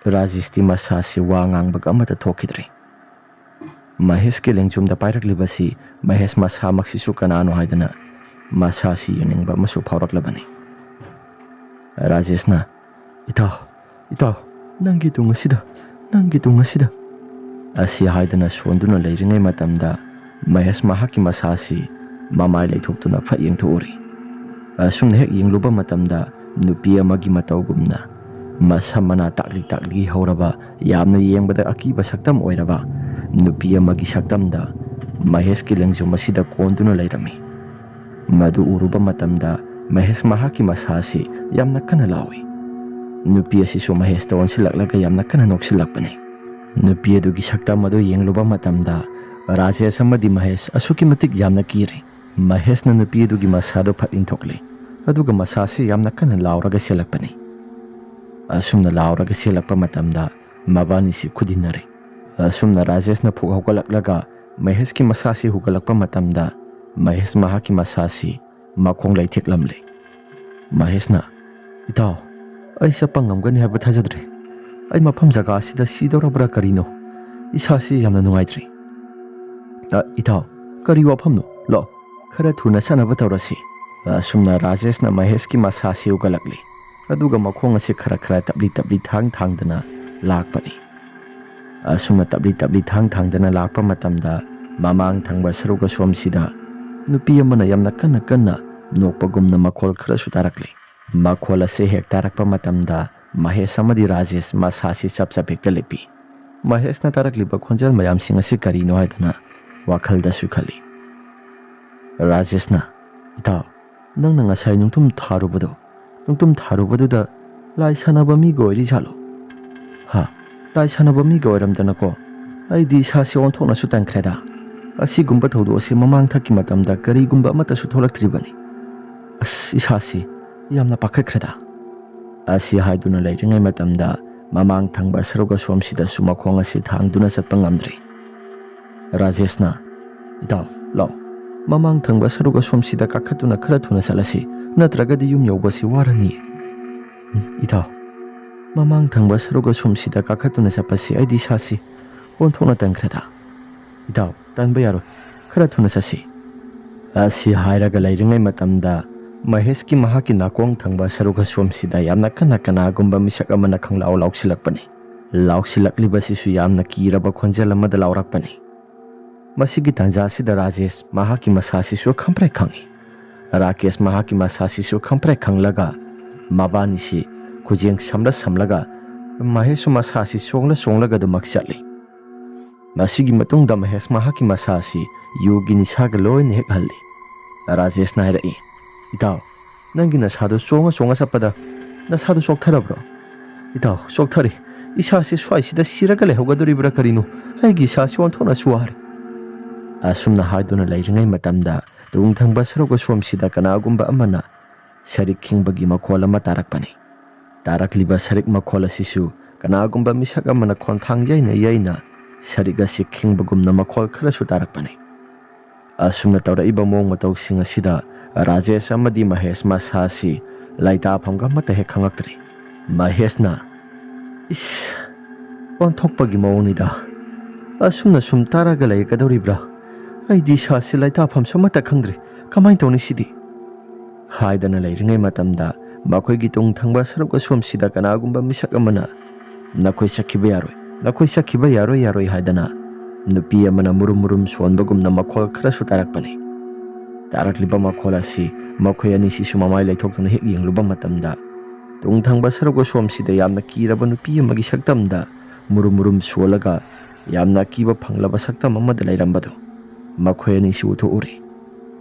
ꯔꯥꯖꯦꯁꯇꯤ ꯃꯁꯥꯁꯤ ꯋꯥ ꯉꯥꯡꯕꯒ ꯑꯃꯠꯇ ꯊꯣꯛꯈꯤꯗ꯭ꯔꯦ꯫ ꯃꯍꯦꯁꯀꯤ ꯂꯦꯡꯖꯨꯝꯗ ꯄꯥꯏꯔꯛꯂꯤꯕꯁꯤ ꯃꯍꯦꯁ ꯃꯁꯥꯃꯛꯁꯤꯁꯨ ꯀꯅꯥꯅꯣ ꯍꯥꯏꯗꯅ ꯃꯁꯥꯁꯤ ꯌꯦꯡꯅꯤꯡꯕ ꯑꯃꯁꯨ ꯐꯥꯎꯔꯛꯂꯕꯅꯤ꯫ ꯔꯥꯖꯦꯁꯅ, "ꯏꯇꯥꯎ, ꯏꯇꯥꯎ, ꯅꯪꯒꯤ ꯇꯨꯡ ꯑꯁꯤꯗ, ꯅꯪꯒꯤ ꯇꯨꯡ ꯑꯁꯤꯗ" ꯑꯁꯤ ꯍꯥꯏꯗꯅ ꯁꯣꯟꯗꯨꯅ ꯂꯩꯔꯤꯉꯩ ꯃꯇꯝꯗ ꯃꯍꯦꯁ ꯃꯍꯥꯛꯀꯤ ꯃꯁꯥꯁꯤ ꯃꯃꯥꯏ ꯂꯩꯊꯣꯛꯇꯨꯅ ꯐꯠ ꯌꯦꯡꯊꯣꯛꯎꯔꯤ꯫ ꯑꯁꯨꯝꯅ ꯍꯦꯛ ꯌꯦꯡꯂꯨꯕ ꯃꯇꯝꯗ ꯅꯨꯄꯤ ꯑꯃꯒꯤ ꯃꯇꯧꯒꯨꯝꯅ ꯃꯁꯝ ꯃꯅꯥ ꯇꯥꯛꯂꯤ ꯇꯥꯛꯂꯤ ꯍꯧꯔꯕ, ꯌꯥꯝꯅ ꯌꯦꯡꯕꯗ ꯑꯀꯤꯕ ꯁꯛꯇꯝ ꯑꯣꯏꯔꯕ ꯅꯨꯄꯤ ꯑꯃꯒꯤ ꯁꯛꯇꯝꯗ ꯃꯍꯦꯁꯀꯤ ꯂꯦꯡꯖꯨꯝ ꯑꯁꯤꯗ ꯀꯣꯟꯗꯨꯅ ꯂꯩꯔꯝꯃꯤ꯫ ꯃꯗꯨ ꯎꯔꯨꯕ ꯃꯇꯝꯗ ꯃꯍꯦꯁ ꯃꯍꯥꯛꯀꯤ ꯃꯁꯥ ꯑꯁꯤ ꯌꯥꯝꯅ ꯀꯟꯅ ꯂꯥꯎꯏ꯫ ꯅꯨꯄꯤ ꯑꯁꯤꯁꯨ ꯃꯍꯦꯁꯇ ꯑꯣꯟꯁꯤꯜꯂꯛꯂꯒ ꯌꯥꯝꯅ ꯀꯟꯅ ꯅꯣꯛꯁꯤꯜꯂꯛꯄꯅꯤ꯫ ꯅꯨꯄꯤ ꯑꯗꯨꯒꯤ ꯁꯛꯇꯝ ꯑꯗꯨ ꯌꯦꯡꯂꯨꯕ ꯃꯇꯝꯗ ꯔꯥꯖꯦꯁ ꯑꯃꯗꯤ ꯃꯍꯦꯁ ꯑꯁꯨꯛꯀꯤ ꯃꯇꯤꯛ ꯌꯥꯝꯅ ꯀꯤꯔꯦ꯫ ꯃꯍꯦꯁꯅ ꯅꯨꯄꯤ ꯑꯗꯨꯒꯤ ꯃꯁꯥꯗꯨ ꯐꯠ ꯏꯟꯊꯣꯛꯂꯦ, ꯑꯗꯨꯒ ꯃꯁꯥꯁꯤ ꯌꯥꯝꯅ ꯀꯟꯅ ꯂꯥꯎꯔꯒ ꯆꯦꯜꯂꯛꯄꯅꯤ꯫ ꯑꯁꯨꯝꯅ ꯂꯥꯎꯔꯒ ꯆꯦꯜꯂꯛꯄ ꯃꯇꯝꯗ ꯃꯕꯥꯅꯤꯁꯤ ꯈꯨꯗꯤꯟꯅꯔꯦ꯫ ꯑꯁꯨꯝꯅ ꯔꯥꯖꯦꯁꯅ ꯐꯨꯛ ꯍꯧꯒꯠꯂꯛꯂꯒ ꯃꯍꯦꯁꯀꯤ ꯃꯁꯥꯁꯤ ꯍꯨꯒꯠꯂꯛꯄ ꯃꯇꯝꯗ ꯃꯍꯦꯁ ꯃꯍꯥꯛꯀꯤ ꯃꯁꯥꯁꯤ ꯃꯈꯣꯡ ꯂꯩꯊꯦꯛꯂꯝꯂꯦ꯫ ꯃꯍꯦꯁꯅ, "ꯏꯇꯥꯎ, ꯑꯩ ꯆꯠꯄ ꯉꯝꯒꯅꯤ ꯍꯥꯏꯕ ꯊꯥꯖꯗ꯭ꯔꯦ꯫ ꯑꯩ ꯃꯐꯝ ꯖꯒꯥ ꯑꯁꯤꯗ ꯁꯤꯗꯧꯔꯕ꯭ꯔꯥ ꯀꯔꯤꯅꯣ? ꯏꯁꯥꯁꯤ ꯌꯥꯝꯅ ꯅꯨꯡꯉꯥꯏꯇ꯭ꯔꯤ꯫ ꯑ, ꯏꯇꯥꯎ, ꯀꯔꯤ ꯋꯥꯐꯝꯅꯣ? ꯂꯥꯛꯑꯣ, ꯈꯔ ꯊꯨꯅ ꯆꯠꯅꯕ ꯇꯧꯔꯁꯤ꯫" ꯑꯁꯨꯝꯅ ꯔꯥꯖꯦꯁꯅ ꯃꯍꯦꯁꯀꯤ ꯃꯁꯥꯁꯤ ꯍꯨꯒꯠꯂꯛꯂꯦ꯫ ꯑꯗꯨꯒ ꯃꯈꯣꯡ ꯑꯁꯤ ꯈꯔ ꯈꯔ ꯇꯞꯂꯤ ꯇꯞꯂꯤ ꯊꯥꯡ ꯊꯥꯡꯗꯅ ꯂꯥꯛꯄꯅꯤ꯫ ꯑꯁꯨꯝꯅ ꯇꯞꯂꯤ ꯇꯞꯂꯤ ꯊꯥꯡ ꯊꯥꯡꯗꯅ ꯂꯥꯛꯄ ꯃꯇꯝꯗ ꯃꯃꯥꯡ ꯊꯪꯕ ꯁꯔꯨꯛ ꯑꯁꯣꯝꯁꯤꯗ ꯅꯨꯄꯤ ꯑꯃꯅ ꯌꯥꯝꯅ ꯀꯟꯅ ꯀꯟꯅ ꯅꯣꯛꯄꯒꯨꯝꯅ ꯃꯈꯣꯜ ꯈꯔꯁꯨ ꯇꯥꯔꯛꯂꯦ꯫ ꯃꯈꯣꯜ ꯑꯁꯤ ꯍꯦꯛ ꯇꯥꯔꯛꯄ ꯃꯇꯝꯗ ꯃꯍꯦꯁ ꯑꯃꯗꯤ ꯔꯥꯖꯦꯁ ꯃꯁꯥꯁꯤ ꯆꯞ ꯆꯞ ꯍꯦꯛꯇ ꯂꯦꯞꯄꯤ꯫ ꯃꯍꯦꯁꯅ ꯇꯥꯔꯛꯂꯤꯕ ꯈꯣꯟꯖꯦꯜ ꯃꯌꯥꯝꯁꯤꯡ ꯑꯁꯤ ꯀꯔꯤꯅꯣ ꯍꯥꯏꯗꯅ ꯋꯥꯈꯜꯗꯁꯨ ꯈꯜꯂꯤ꯫ ꯔꯥꯖꯦꯁꯅ, "ꯏꯇꯥꯎ, ꯅꯪꯅ ꯉꯁꯥꯏ ꯅꯨꯡꯇꯨꯝ ꯊꯥꯔꯨꯕꯗꯣ, ꯅꯨꯡꯇꯨꯝ ꯊꯥꯔꯨꯕꯗꯨꯗ ꯂꯥꯏ ꯁꯥꯟꯅꯕ ꯃꯤꯒ ꯑꯣꯏꯔꯤꯖꯥꯠꯂꯣ?" "ꯍꯥ, ꯂꯥꯏ ꯁꯥꯟꯅꯕ ꯃꯤꯒ ꯑꯣꯏꯔꯝꯗꯅꯀꯣ? ꯑꯩꯗꯤ ꯏꯁꯥꯁꯤ ꯑꯣꯟꯊꯣꯛꯅꯁꯨ ꯇꯟꯈ꯭ꯔꯦꯗ꯫ ꯑꯁꯤꯒꯨꯝꯕ ꯊꯧꯗꯣꯛ ꯑꯁꯤ ꯃꯃꯥꯡ ꯊꯛꯀꯤ ꯃꯇꯝꯗ ꯀꯔꯤꯒꯨꯝꯕ ꯑꯃꯠꯇꯁꯨ ꯊꯣꯛꯂꯛꯇ꯭ꯔꯤꯕꯅꯤ꯫ ꯑꯁ, ꯏꯁꯥꯁꯤ ꯌꯥꯝꯅ ꯄꯥꯈꯠꯈ꯭ꯔꯦꯗ꯫" ꯑꯁꯤ ꯍꯥꯏꯗꯨꯅ ꯂꯩꯔꯤꯉꯩ ꯃꯇꯝꯗ ꯃꯃꯥꯡ ꯊꯪꯕ ꯁꯔꯨꯛ ꯑꯁꯣꯝꯁꯤꯗꯁꯨ ꯃꯈꯣꯡ ꯑꯁꯤ ꯊꯥꯡꯗꯨꯅ ꯆꯠꯄ ꯉꯝꯗ꯭ꯔꯤ꯫ ꯔꯥꯖꯦꯁꯅ, "ꯏꯇꯥꯎ, ꯂꯥꯛꯑꯣ, ꯃꯃꯥꯡ ꯊꯪꯕ ꯁꯔꯨꯛ ꯑꯁꯣꯝꯁꯤꯗ ꯀꯥꯈꯠꯇꯨꯅ ꯈꯔ ꯊꯨꯅ ꯆꯠꯂꯁꯤ, ꯅꯠꯇ꯭ꯔꯒꯗꯤ ꯌꯨꯝ ꯌꯧꯕꯁꯤ ꯋꯥꯔꯅꯤ꯫" "ꯎꯝ, ꯏꯇꯥꯎ, ꯃꯃꯥꯡ ꯊꯪꯕ ꯁꯔꯨꯛ ꯑꯁꯣꯝꯁꯤꯗ ꯀꯥꯈꯠꯇꯨꯅ ꯆꯠꯄꯁꯤ ꯑꯩꯗꯤ ꯏꯁꯥꯁꯤ ꯑꯣꯟꯊꯣꯛꯅ ꯇꯟꯈ꯭ꯔꯦꯗ꯫" "ꯏꯇꯥꯎ, ꯇꯟꯕ ꯌꯥꯔꯣꯏ, ꯈꯔ ꯊꯨꯅ ꯆꯠꯁꯤ꯫" ꯑꯁꯤ ꯍꯥꯏꯔꯒ ꯂꯩꯔꯤꯉꯩ ꯃꯇꯝꯗ ꯃꯍꯦꯁꯀꯤ ꯃꯍꯥꯛꯀꯤ ꯅꯥꯀꯣꯡ ꯊꯪꯕ ꯁꯔꯨꯛ ꯑꯁꯣꯝꯁꯤꯗ ꯌꯥꯝꯅ ꯀꯟꯅ ꯀꯅꯥꯒꯨꯝꯕ ꯃꯤꯁꯛ ꯑꯃꯅ ꯈꯪꯂꯥꯎ ꯂꯥꯎꯁꯤꯜꯂꯛꯄꯅꯤ꯫ ꯂꯥꯎꯁꯤꯜꯂꯛꯂꯤꯕꯁꯤꯁꯨ ꯌꯥꯝꯅ ꯀꯤꯔꯕ ꯈꯣꯟꯖꯦꯜ ꯑꯃꯗ ꯂꯥꯎꯔꯛꯄꯅꯤ꯫ ꯃꯁꯤꯒꯤ ꯇꯥꯟꯖꯥꯁꯤꯗ ꯔꯥꯖꯦꯁ ꯃꯍꯥꯛꯀꯤ ꯃꯁꯥꯁꯤꯁꯨ ꯈꯪꯄ꯭ꯔꯦꯛ ꯈꯪꯏ꯫ ꯔꯥꯀꯦꯁ ꯃꯍꯥꯛꯀꯤ ꯃꯁꯥꯁꯤꯁꯨ ꯈꯪꯄ꯭ꯔꯦꯛ ꯈꯪꯂꯒ ꯃꯕꯥꯅꯤꯁꯤ ꯈꯨꯖꯦꯡ ꯁꯝꯂ ꯁꯝꯂꯒ ꯃꯍꯦꯁꯁꯨ ꯃꯁꯥꯁꯤ ꯆꯣꯡꯂ ꯆꯣꯡꯂꯒ ꯑꯗꯨꯃꯛ ꯆꯠꯂꯤ꯫ ꯃꯁꯤꯒꯤ ꯃꯇꯨꯡꯗ ꯃꯍꯦꯁ ꯃꯍꯥꯛꯀꯤ ꯃꯁꯥ ꯑꯁꯤ ꯌꯨꯒꯤ ꯅꯤꯁꯥꯒ ꯂꯣꯏꯅ ꯍꯦꯛ ꯍꯜꯂꯤ꯫ ꯔꯥꯖꯦꯁꯅ ꯍꯥꯏꯔꯛꯏ, "ꯏꯇꯥꯎ, ꯅꯪꯒꯤ ꯅꯁꯥꯗꯨ ꯆꯣꯡꯉ ꯆꯣꯡꯉ ꯆꯠꯄꯗ ꯅꯁꯥꯗꯨ ꯆꯣꯛꯊꯔꯕ꯭ꯔꯣ?" "ꯏꯇꯥꯎ, ꯆꯣꯛꯊꯔꯤ꯫ ꯏꯁꯥꯁꯤ ꯁ꯭ꯋꯥꯏꯁꯤꯗ ꯁꯤꯔꯒ ꯂꯩꯍꯧꯒꯗꯣꯔꯤꯕ꯭ꯔꯥ ꯀꯔꯤꯅꯣ? ꯑꯩꯒꯤ ꯏꯁꯥꯁꯤ ꯑꯣꯟꯊꯣꯛꯅꯁꯨ ꯋꯥꯔꯦ"꯫ ꯑꯁꯨꯝꯅ ꯍꯥꯏꯗꯨꯅ ꯂꯩꯔꯤꯉꯩ ꯃꯇꯝꯗ ꯇꯨꯡ ꯊꯪꯕ ꯁꯔꯨꯛ ꯑꯁꯣꯝꯁꯤꯗ ꯀꯅꯥꯒꯨꯝꯕ ꯑꯃꯅ ꯁꯔꯤꯛ ꯈꯤꯡꯕꯒꯤ ꯃꯈꯣꯜ ꯑꯃ ꯇꯥꯔꯛꯄꯅꯤ꯫ ꯇꯥꯔꯛꯂꯤꯕ ꯁꯔꯤꯛ ꯃꯈꯣꯜ ꯑꯁꯤꯁꯨ ꯀꯅꯥꯒꯨꯝꯕ ꯃꯤꯁꯛ ꯑꯃꯅ ꯈꯣꯟꯊꯥꯡ ꯌꯩꯅ ꯌꯩꯅ ꯁꯔꯤꯛ ꯑꯁꯤ ꯈꯤꯡꯕꯒꯨꯝꯅ ꯃꯈꯣꯜ ꯈꯔꯁꯨ ꯇꯥꯔꯛꯄꯅꯤ꯫ ꯑꯁꯨꯝꯅ ꯇꯧꯔꯛꯏꯕ ꯃꯑꯣꯡ ꯃꯇꯧꯁꯤꯡ ꯑꯁꯤꯗ ꯔꯥꯖꯦꯁ ꯑꯃꯗꯤ ꯃꯍꯦꯁ ꯃꯁꯥꯁꯤ ꯂꯩꯇꯥꯐꯝꯒ ꯑꯃꯠꯇ ꯍꯦꯛ ꯈꯪꯂꯛꯇ꯭ꯔꯤ꯫ ꯃꯍꯦꯁꯅ, "ꯏꯁ, ꯑꯣꯟꯊꯣꯛꯄꯒꯤ ꯃꯑꯣꯡꯅꯤꯗ꯫ ꯑꯁꯨꯝꯅ ꯁꯨꯝ ꯇꯥꯔꯒ ꯂꯩꯒꯗꯧꯔꯤꯕ꯭ꯔꯥ? ꯑꯩꯗꯤ ꯏꯁꯥꯁꯤ ꯂꯩꯇꯥꯐꯝꯁꯨ ꯑꯃꯠꯇ ꯈꯪꯗ꯭ꯔꯤ꯫ ꯀꯃꯥꯏꯅ ꯇꯧꯅꯤ ꯁꯤꯗꯤ?" ꯍꯥꯏꯗꯅ ꯂꯩꯔꯤꯉꯩ ꯃꯇꯝꯗ ꯃꯈꯣꯏꯒꯤ ꯇꯨꯡ ꯊꯪꯕ ꯁꯔꯨꯛ ꯑꯁꯣꯝꯁꯤꯗ ꯀꯅꯥꯒꯨꯝꯕ ꯃꯤꯁꯛ ꯑꯃꯅ, "ꯅꯈꯣꯏ ꯆꯠꯈꯤꯕ ꯌꯥꯔꯣꯏ, ꯅꯈꯣꯏ ꯆꯠꯈꯤꯕ ꯌꯥꯔꯣꯏ, ꯌꯥꯔꯣꯏ" ꯍꯥꯏꯗꯅ ꯅꯨꯄꯤ ꯑꯃꯅ ꯃꯨꯔꯨꯝ ꯃꯨꯔꯨꯝ ꯁꯣꯟꯕꯒꯨꯝꯅ ꯃꯈꯣꯜ ꯈꯔꯁꯨ ꯇꯥꯔꯛꯄꯅꯤ꯫ ꯇꯥꯔꯛꯂꯤꯕ ꯃꯈꯣꯜ ꯑꯁꯤ ꯃꯈꯣꯏ ꯑꯅꯤꯁꯤꯁꯨ ꯃꯃꯥꯏ ꯂꯩꯊꯣꯛꯇꯨꯅ ꯍꯦꯛ ꯌꯦꯡꯂꯨꯕ ꯃꯇꯝꯗ, ꯇꯨꯡ ꯊꯪꯕ ꯁꯔꯨꯛ ꯑꯁꯣꯝꯁꯤꯗ ꯌꯥꯝꯅ ꯀꯤꯔꯕ ꯅꯨꯄꯤ ꯑꯃꯒꯤ ꯁꯛꯇꯝꯗ ꯃꯨꯔꯨꯝ ꯃꯨꯔꯨꯝ ꯁꯣꯜꯂꯒ ꯌꯥꯝꯅ ꯑꯀꯤꯕ ꯐꯪꯂꯕ ꯁꯛꯇꯝ ꯑꯃꯗ ꯂꯩꯔꯝꯕꯗꯨ ꯃꯈꯣꯏ ꯑꯅꯤꯁꯨ ꯎꯊꯣꯛꯎꯔꯤ꯫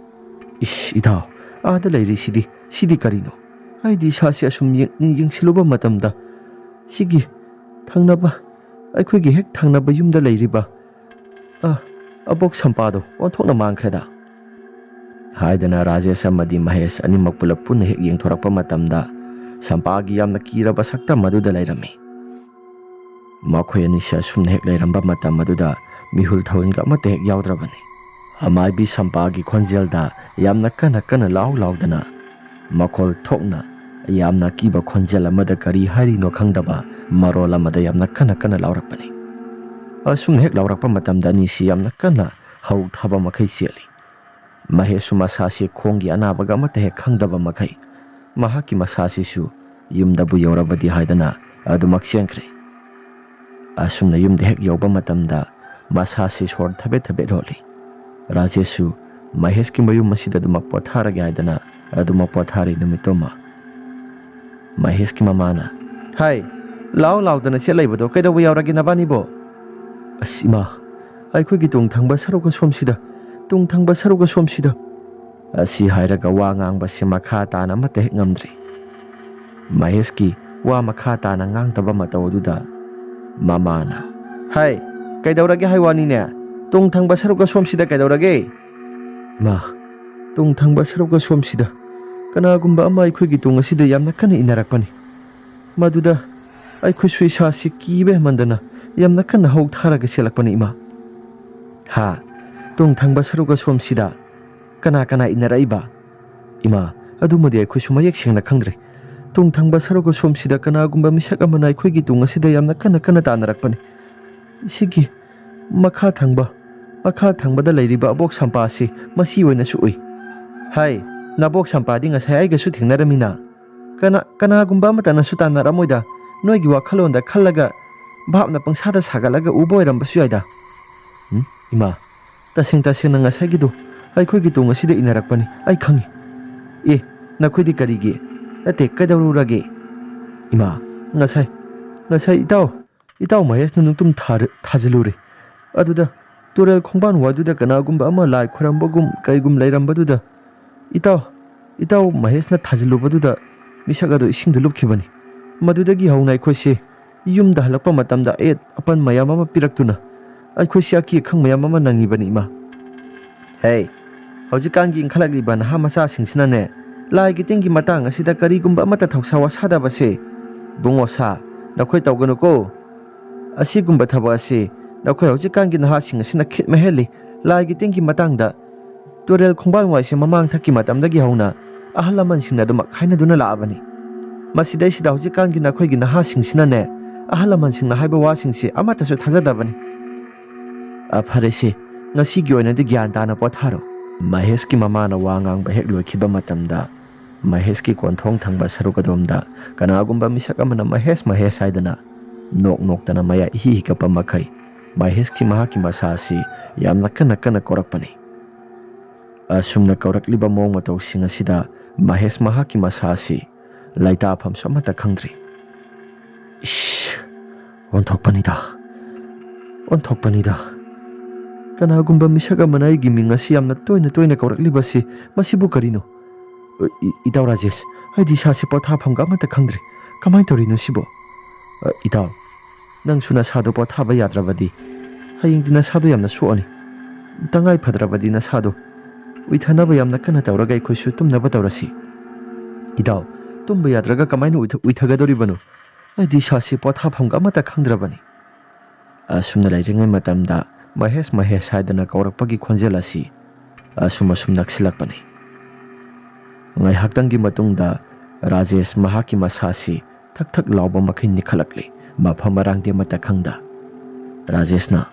"ꯏꯁ, ꯏꯇꯥꯎ, ꯑꯥꯗ ꯂꯩꯔꯤꯁꯤꯗꯤ, ꯁꯤꯗꯤ ꯀꯔꯤꯅꯣ? ꯑꯩꯗꯤ ꯏꯁꯥꯁꯤ ꯑꯁꯨꯝ ꯌꯦꯡ-, ꯌꯦꯡꯁꯤꯜꯂꯨꯕ ꯃꯇꯝꯗ ꯁꯤꯒꯤ ꯊꯪꯅꯕ, ꯑꯩꯈꯣꯏꯒꯤ ꯍꯦꯛ ꯊꯪꯅꯕ ꯌꯨꯝꯗ ꯂꯩꯔꯤꯕ, ꯑ, ꯑꯕꯣꯛ ꯁꯝꯄꯥꯗꯣ ꯑꯣꯟꯊꯣꯛꯅ ꯃꯥꯟꯈ꯭ꯔꯦꯗ" ꯍꯥꯏꯗꯅ ꯔꯥꯖꯦꯁ ꯑꯃꯗꯤ ꯃꯍꯦꯁ ꯑꯅꯤꯃꯛ ꯄꯨꯂꯞ ꯄꯨꯟꯅ ꯍꯦꯛ ꯌꯦꯡꯊꯣꯔꯛꯄ ꯃꯇꯝꯗ, ꯁꯝꯄꯥꯒꯤ ꯌꯥꯝꯅ ꯀꯤꯔꯕ ꯁꯛꯇꯝ ꯑꯗꯨꯗ ꯂꯩꯔꯝꯃꯤ꯫ ꯃꯈꯣꯏ ꯑꯅꯤꯁꯦ ꯑꯁꯨꯝꯅ ꯍꯦꯛ ꯂꯩꯔꯝꯕ ꯃꯇꯝ ꯑꯗꯨꯗ ꯃꯤꯍꯨꯜ ꯊꯧꯍꯟꯒ ꯑꯃꯠꯇ ꯍꯦꯛ ꯌꯥꯎꯗ꯭ꯔꯕꯅꯤ꯫ ꯑꯃꯥꯏꯕꯤ ꯁꯝꯄꯥꯒꯤ ꯈꯣꯟꯖꯦꯜꯗ ꯌꯥꯝꯅ ꯀꯟꯅ ꯀꯟꯅ ꯂꯥꯎ ꯂꯥꯎꯗꯅ, ꯃꯈꯣꯜ ꯊꯣꯛꯅ, ꯌꯥꯝꯅ ꯑꯀꯤꯕ ꯈꯣꯟꯖꯦꯜ ꯑꯃꯗ ꯀꯔꯤ ꯍꯥꯏꯔꯤꯅꯣ ꯈꯪꯗꯕ ꯃꯔꯣꯜ ꯑꯃꯗ ꯌꯥꯝꯅ ꯀꯟꯅ ꯀꯟꯅ ꯂꯥꯎꯔꯛꯄꯅꯤ꯫ ꯑꯁꯨꯝꯅ ꯍꯦꯛ ꯂꯥꯎꯔꯛꯄ ꯃꯇꯝꯗ ꯑꯅꯤꯁꯤ ꯌꯥꯝꯅ ꯀꯟꯅ ꯍꯧ ꯊꯥꯕ ꯃꯈꯩ ꯆꯦꯜꯂꯤ꯫ ꯃꯍꯦꯁꯁꯨ ꯃꯁꯥꯁꯤ ꯈꯣꯡꯒꯤ ꯑꯅꯥꯕꯒ ꯑꯃꯠꯇ ꯍꯦꯛ ꯈꯪꯗꯕ ꯃꯈꯩ ꯃꯍꯥꯛꯀꯤ ꯃꯁꯥꯁꯤꯁꯨ ꯌꯨꯝꯗꯕꯨ ꯌꯧꯔꯕꯗꯤ ꯍꯥꯏꯗꯅ ꯑꯗꯨꯃꯛ ꯆꯦꯟꯈ꯭ꯔꯦ꯫ ꯑꯁꯨꯝꯅ ꯌꯨꯝꯗ ꯍꯦꯛ ꯌꯧꯕ ꯃꯇꯝꯗ ꯃꯁꯥꯁꯤ ꯁꯣꯔ ꯊꯕꯦꯠ ꯊꯕꯦꯠ ꯍꯣꯜꯂꯤ꯫ ꯔꯥꯖꯦꯁꯁꯨ ꯃꯍꯦꯁꯀꯤ ꯃꯌꯨꯝ ꯑꯁꯤꯗ ꯑꯗꯨꯃꯛ ꯄꯣꯊꯥꯔꯒꯦ ꯍꯥꯏꯗꯅ ꯑꯗꯨꯃꯛ ꯄꯣꯊꯥꯔꯤ ꯅꯨꯃꯤꯠꯇꯨꯃ꯫ ꯃꯍꯦꯁꯀꯤ ꯃꯃꯥꯅ, "ꯍꯥꯏ, ꯂꯥꯎ ꯂꯥꯎꯗꯅ ꯆꯦꯜꯂꯛꯏꯕꯗꯣ ꯀꯩꯗꯧꯕ ꯌꯥꯎꯔꯒꯦ ꯅꯕꯥꯅꯤꯕꯣ?" "ꯑꯁ ꯏꯃꯥ, ꯑꯩꯈꯣꯏꯒꯤ ꯇꯨꯡ ꯊꯪꯕ ꯁꯔꯨꯛ ꯑꯁꯣꯝꯁꯤꯗ, ꯇꯨꯡ ꯊꯪꯕ ꯁꯔꯨꯛ ꯑꯁꯣꯝꯁꯤꯗ꯫ ꯑꯁꯤ ꯍꯥꯏꯔꯒ ꯋꯥ ꯉꯥꯡꯕꯁꯤ ꯃꯈꯥ ꯇꯥꯅ ꯑꯃꯠꯇ ꯍꯦꯛ ꯉꯝꯗ꯭ꯔꯤ꯫ ꯃꯍꯦꯁꯀꯤ ꯋꯥ ꯃꯈꯥ ꯇꯥꯅ ꯉꯥꯡꯗꯕ ꯃꯇꯧ ꯑꯗꯨꯗ ꯃꯃꯥꯅ, "ꯍꯥꯏ, ꯀꯩꯗꯧꯔꯒꯦ ꯍꯥꯏ ꯋꯥꯅꯤꯅꯦ? ꯇꯨꯡ ꯊꯪꯕ ꯁꯔꯨꯛ ꯑꯁꯣꯝꯁꯤꯗ ꯀꯩꯗꯧꯔꯒꯦ?" "ꯏꯃꯥ, ꯇꯨꯡ ꯊꯪꯕ ꯁꯔꯨꯛ ꯑꯁꯣꯝꯁꯤꯗ ꯀꯅꯥꯒꯨꯝꯕ ꯑꯃ ꯑꯩꯈꯣꯏꯒꯤ ꯇꯨꯡ ꯑꯁꯤꯗ ꯌꯥꯝꯅ ꯀꯟꯅ ꯏꯟꯅꯔꯛꯄꯅꯤ꯫ ꯃꯗꯨꯗ ꯑꯩꯈꯣꯏꯁꯨ ꯏꯁꯥꯁꯤ ꯀꯤꯕ ꯍꯦꯟꯃꯟꯗꯅ ꯌꯥꯝꯅ ꯀꯟꯅ ꯍꯧ ꯊꯥꯔꯒ ꯆꯦꯜꯂꯛꯄꯅꯤ, ꯏꯃꯥ꯫" "ꯍꯥ? ꯇꯨꯡ ꯊꯪꯕ ꯁꯔꯨꯛ ꯑꯁꯣꯝꯁꯤꯗ ꯀꯅꯥ ꯀꯅꯥ ꯏꯟꯅꯔꯛꯏꯕ?" "ꯏꯃꯥ, ꯑꯗꯨꯃꯗꯤ ꯑꯩꯈꯣꯏꯁꯨ ꯃꯌꯦꯛ ꯁꯦꯡꯅ ꯈꯪꯗ꯭ꯔꯦ꯫ ꯇꯨꯡ ꯊꯪꯕ ꯁꯔꯨꯛ ꯑꯁꯣꯝꯁꯤꯗ ꯀꯅꯥꯒꯨꯝꯕ ꯃꯤꯁꯛ ꯑꯃꯅ ꯑꯩꯈꯣꯏꯒꯤ ꯇꯨꯡ ꯑꯁꯤꯗ ꯌꯥꯝꯅ ꯀꯟꯅ ꯀꯟꯅ ꯇꯥꯟꯅꯔꯛꯄꯅꯤ꯫ ꯁꯤꯒꯤ ꯃꯈꯥ ꯊꯪꯕ, ꯃꯈꯥ ꯊꯪꯕꯗ ꯂꯩꯔꯤꯕ ꯑꯕꯣꯛ ꯁꯝꯄꯥ ꯑꯁꯤ ꯃꯁꯤ ꯑꯣꯏꯅꯁꯨ ꯎꯏ꯫" "ꯍꯥꯏ, ꯅꯕꯣꯛ ꯁꯝꯄꯥꯗꯤ ꯉꯁꯥꯏ ꯑꯩꯒꯁꯨ ꯊꯦꯡꯅꯔꯝꯃꯤꯅ꯫ ꯀꯅꯥ, ꯀꯅꯥꯒꯨꯝꯕ ꯑꯃꯠꯇꯅꯁꯨ ꯇꯥꯟꯅꯔꯝꯃꯣꯏꯗ, ꯅꯣꯏꯒꯤ ꯋꯥꯈꯜꯂꯣꯟꯗ ꯈꯜꯂꯒ ꯚꯥꯞꯅ ꯄꯪꯁꯥꯗ ꯁꯥꯒꯠꯂꯒ ꯎꯕ ꯑꯣꯏꯔꯝꯕꯁꯨ ꯌꯥꯏꯗ꯫" "ꯎꯝ, ꯏꯃꯥ, ꯇꯁꯦꯡ ꯇꯁꯦꯡꯅ ꯉꯁꯥꯏꯒꯤꯗꯣ ꯑꯩꯈꯣꯏꯒꯤ ꯇꯨꯡ ꯑꯁꯤꯗ ꯏꯟꯅꯔꯛꯄꯅꯤ, ꯑꯩ ꯈꯪꯉꯤ꯫" "ꯑꯦ, ꯅꯈꯣꯏꯗꯤ ꯀꯔꯤꯒꯤ? ꯅꯠꯇꯦ, ꯀꯩꯗꯧꯔꯨꯔꯒꯦ?" "ꯏꯃꯥ, ꯉꯁꯥꯏ, ꯉꯁꯥꯏ ꯏꯇꯥꯎ, ꯏꯇꯥꯎ ꯃꯍꯦꯁꯅ ꯅꯨꯡꯇꯨꯝ ꯊꯥꯔ-, ꯊꯥꯖꯤꯜꯂꯨꯔꯦ꯫ ꯑꯗꯨꯗ ꯇꯨꯔꯦꯜ ꯈꯣꯡꯕꯥꯟ ꯋꯥꯏꯗꯨꯗ ꯀꯅꯥꯒꯨꯝꯕ ꯑꯃ ꯂꯥꯏ ꯈꯣꯏꯔꯝꯕꯒꯨꯝ ꯀꯩꯒꯨꯝ ꯂꯩꯔꯝꯕꯗꯨꯗ ꯏꯇꯥꯎ, ꯏꯇꯥꯎ ꯃꯍꯦꯁꯅ ꯊꯥꯖꯤꯜꯂꯨꯕꯗꯨꯗ ꯃꯤꯁꯛ ꯑꯗꯨ ꯏꯁꯤꯡꯗ ꯂꯨꯞꯈꯤꯕꯅꯤ꯫ ꯃꯗꯨꯗꯒꯤ ꯍꯧꯅ ꯑꯩꯈꯣꯏꯁꯦ ꯌꯨꯝꯗ ꯍꯜꯂꯛꯄ ꯃꯇꯝꯗ ꯑꯌꯦꯠ ꯑꯄꯟ ꯃꯌꯥꯝ ꯑꯃ ꯄꯤꯔꯛꯇꯨꯅ ꯑꯩꯈꯣꯏꯁꯦ ꯑꯀꯤ ꯑꯈꯪ ꯃꯌꯥꯝ ꯑꯃ ꯅꯪꯉꯤꯕꯅꯤ, ꯏꯃꯥ꯫" "ꯍꯦ, ꯍꯧꯖꯤꯛꯀꯥꯟꯒꯤ ꯏꯟꯈꯠꯂꯛꯂꯤꯕ ꯅꯍꯥ ꯃꯆꯥꯁꯤꯡꯁꯤꯅꯅꯦ, ꯂꯥꯏꯒꯤ ꯇꯤꯟꯒꯤ ꯃꯇꯥꯡ ꯑꯁꯤꯗ ꯀꯔꯤꯒꯨꯝꯕ ꯑꯃꯠꯇ ꯊꯧꯁꯥ ꯋꯥꯁꯥꯗꯕꯁꯦ, ꯏꯕꯨꯡꯉꯣ ꯁꯥ, ꯅꯈꯣꯏ ꯇꯧꯒꯅꯨꯀꯣ꯫ ꯑꯁꯤꯒꯨꯝꯕ ꯊꯕꯛ ꯑꯁꯤ ꯅꯈꯣꯏ ꯍꯧꯖꯤꯛꯀꯥꯟꯒꯤ ꯅꯍꯥꯁꯤꯡ ꯑꯁꯤꯅ ꯈꯤꯠ ꯃꯍꯦꯜꯂꯤ꯫ ꯂꯥꯏꯒꯤ ꯇꯤꯟꯒꯤ ꯃꯇꯥꯡꯗ ꯇꯨꯔꯦꯜ ꯈꯣꯡꯕꯥꯟ ꯋꯥꯏꯁꯦ ꯃꯃꯥꯡꯊꯛꯀꯤ ꯃꯇꯝꯗꯒꯤ ꯍꯧꯅ ꯑꯍꯜ ꯂꯃꯟꯁꯤꯡꯅ ꯑꯗꯨꯃꯛ ꯍꯥꯏꯅꯗꯨꯅ ꯂꯥꯛꯑꯕꯅꯤ꯫ ꯃꯁꯤꯗꯩꯁꯤꯗ ꯍꯧꯖꯤꯛꯀꯥꯟꯒꯤ ꯅꯈꯣꯏꯒꯤ ꯅꯍꯥꯁꯤꯡꯁꯤꯅꯅꯦ, ꯑꯍꯜ ꯂꯃꯟꯁꯤꯡꯅ ꯍꯥꯏꯕ ꯋꯥꯁꯤꯡꯁꯤ ꯑꯃꯠꯇꯁꯨ ꯊꯥꯖꯗꯕꯅꯤ꯫" "ꯑ, ꯐꯔꯦꯁꯦ, ꯉꯁꯤꯒꯤ ꯑꯣꯏꯅꯗꯤ ꯒ꯭ꯌꯥꯟ ꯇꯥꯅ ꯄꯣꯊꯥꯔꯣ꯫" ꯃꯍꯦꯁꯀꯤ ꯃꯃꯥꯅ ꯋꯥ ꯉꯥꯡꯕ ꯍꯦꯛ ꯂꯣꯏꯈꯤꯕ ꯃꯇꯝꯗ, ꯃꯍꯦꯁꯀꯤ ꯀꯣꯟꯊꯣꯡ ꯊꯪꯕ ꯁꯔꯨꯛ ꯑꯗꯣꯝꯗ ꯀꯅꯥꯒꯨꯝꯕ ꯃꯤꯁꯛ ꯑꯃꯅ "ꯃꯍꯦꯁ, ꯃꯍꯦꯁ" ꯍꯥꯏꯗꯅ ꯅꯣꯛ ꯅꯣꯛꯇꯅ ꯃꯌꯥ ꯏꯍꯤ ꯍꯤꯒꯠꯄ ꯃꯈꯩ ꯃꯍꯦꯁꯀꯤ ꯃꯍꯥꯛꯀꯤ ꯃꯁꯥ ꯑꯁꯤ ꯌꯥꯝꯅ ꯀꯟꯅ ꯀꯟꯅ ꯀꯧꯔꯛꯄꯅꯤ꯫ ꯑꯁꯨꯝꯅ ꯀꯧꯔꯛꯂꯤꯕ ꯃꯑꯣꯡ ꯃꯇꯧꯁꯤꯡ ꯑꯁꯤꯗ ꯃꯍꯦꯁ ꯃꯍꯥꯛꯀꯤ ꯃꯁꯥ ꯑꯁꯤ ꯂꯩꯇꯥꯐꯝꯁꯨ ꯑꯃꯠꯇ ꯈꯪꯗ꯭ꯔꯤ꯫ "ꯏꯁ, ꯑꯣꯟꯊꯣꯛꯄꯅꯤꯗ, ꯑꯣꯟꯊꯣꯛꯄꯅꯤꯗ꯫ ꯀꯅꯥꯒꯨꯝꯕ ꯃꯤꯁꯛ ꯑꯃꯅ ꯑꯩꯒꯤ ꯃꯤꯡ ꯑꯁꯤ ꯌꯥꯝꯅ ꯇꯣꯏꯅ ꯇꯣꯏꯅ ꯀꯧꯔꯛꯂꯤꯕꯁꯤ ꯃꯁꯤꯕꯨ ꯀꯔꯤꯅꯣ? "ꯑ, ꯏ-, ꯏꯇꯥꯎ ꯔꯥꯖꯦꯁ, ꯑꯩꯗꯤ ꯏꯁꯥꯁꯤ ꯄꯣꯊꯥꯐꯝꯒ ꯑꯃꯠꯇ ꯈꯪꯗ꯭ꯔꯦ꯫ ꯀꯃꯥꯏꯅ ꯇꯧꯔꯤꯅꯣ ꯁꯤꯕꯣ?" "ꯑ, ꯏꯇꯥꯎ, ꯅꯪꯁꯨ ꯅꯁꯥꯗꯣ ꯄꯣꯊꯥꯕ ꯌꯥꯗ꯭ꯔꯕꯗꯤ ꯍꯌꯦꯡꯗꯤ ꯅꯁꯥꯗꯣ ꯌꯥꯝꯅ ꯁꯣꯛꯑꯅꯤ꯫ ꯇꯉꯥꯏ ꯐꯗ꯭ꯔꯕꯗꯤ ꯅꯁꯥꯗꯣ ꯎꯏꯊꯅꯕ ꯌꯥꯝꯅ ꯀꯟꯅ ꯇꯧꯔꯒ ꯑꯩꯈꯣꯏꯁꯨ ꯇꯨꯝꯅꯕ ꯇꯧꯔꯁꯤ꯫" "ꯏꯇꯥꯎ, ꯇꯨꯝꯕ ꯌꯥꯗ꯭ꯔꯒ ꯀꯃꯥꯏꯅ ꯎꯏꯊ-, ꯎꯏꯊꯒꯗꯧꯔꯤꯕꯅꯣ? ꯑꯩꯗꯤ ꯏꯁꯥꯁꯤ ꯄꯣꯊꯥꯐꯝꯒ ꯑꯃꯠꯇ ꯈꯪꯗ꯭ꯔꯕꯅꯤ꯫" ꯑꯁꯨꯝꯅ ꯂꯩꯔꯤꯉꯩ ꯃꯇꯝꯗ "ꯃꯍꯦꯁ, ꯃꯍꯦꯁ" ꯍꯥꯏꯗꯅ ꯀꯧꯔꯛꯄꯒꯤ ꯈꯣꯟꯖꯦꯜ ꯑꯁꯤ ꯑꯁꯨꯝ ꯑꯁꯨꯝ ꯅꯛꯁꯤꯜꯂꯛꯄꯅꯤ꯫ ꯉꯥꯏꯍꯥꯛꯇꯪꯒꯤ ꯃꯇꯨꯡꯗ ꯔꯥꯖꯦꯁ ꯃꯍꯥꯛꯀꯤ ꯃꯁꯥꯁꯤ ꯊꯛ ꯊꯛ ꯂꯥꯎꯕ ꯃꯈꯩ ꯅꯤꯛꯈꯠꯂꯛꯂꯤ, ꯃꯐꯝ ꯃꯔꯥꯡꯗꯤ ꯑꯃꯠꯇ ꯈꯪꯗ꯫ ꯔꯥꯖꯦꯁꯅ,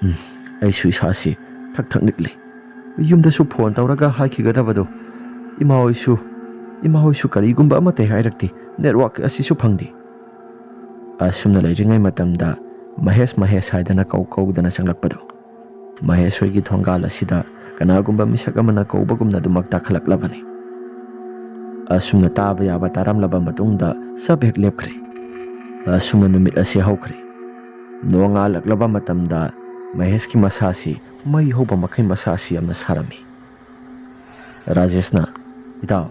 "ꯎꯝ, ꯑꯩꯁꯨ ꯏꯁꯥꯁꯤ ꯊꯛ ꯊꯛ ꯅꯤꯛꯂꯤ꯫ ꯌꯨꯝꯗꯁꯨ ꯐꯣꯟ ꯇꯧꯔꯒ ꯍꯥꯏꯈꯤꯒꯗꯕꯗꯣ, ꯏꯃꯥ ꯍꯣꯏꯁꯨ, ꯏꯃꯥ ꯍꯣꯏꯁꯨ ꯀꯔꯤꯒꯨꯝꯕ ꯑꯃꯠꯇ ꯍꯦꯛ ꯍꯥꯏꯔꯛꯇꯦ, ꯅꯦꯠꯋꯥꯛ ꯑꯁꯤꯁꯨ ꯐꯪꯗꯦ꯫" ꯑꯁꯨꯝꯅ ꯂꯩꯔꯤꯉꯩ ꯃꯇꯝꯗ ꯃꯍꯦꯁ, ꯃꯍꯦꯁ ꯍꯥꯏꯗꯅ ꯀꯧ ꯀꯧꯗꯅ ꯆꯪꯂꯛꯄꯗꯣ ꯃꯍꯦꯁ ꯍꯣꯏꯒꯤ ꯊꯣꯡꯒꯥꯜ ꯑꯁꯤꯗ ꯀꯅꯥꯒꯨꯝꯕ ꯃꯤꯁꯛ ꯑꯃꯅ ꯀꯧꯕꯒꯨꯝꯅ ꯑꯗꯨꯃꯛ ꯇꯥꯈꯠꯂꯛꯂꯕꯅꯤ꯫ ꯑꯁꯨꯝꯅ ꯇꯥꯕ ꯌꯥꯕ ꯇꯥꯔꯝꯂꯕ ꯃꯇꯨꯡꯗ ꯆꯞ ꯍꯦꯛ ꯂꯦꯞꯈ꯭ꯔꯦ꯫ ꯑꯁꯨꯝꯅ ꯅꯨꯃꯤꯠ ꯑꯁꯤ ꯍꯧꯈ꯭ꯔꯦ꯫ ꯅꯣꯡꯉꯥꯜꯂꯛꯂꯕ ꯃꯇꯝꯗ ꯃꯍꯦꯁꯀꯤ ꯃꯁꯥꯁꯤ ꯃꯩ ꯍꯧꯕ ꯃꯈꯩ ꯃꯁꯥꯁꯤ ꯌꯥꯝꯅ ꯁꯥꯔꯝꯃꯤ꯫ ꯔꯥꯖꯦꯁꯅ, "ꯏꯇꯥꯎ,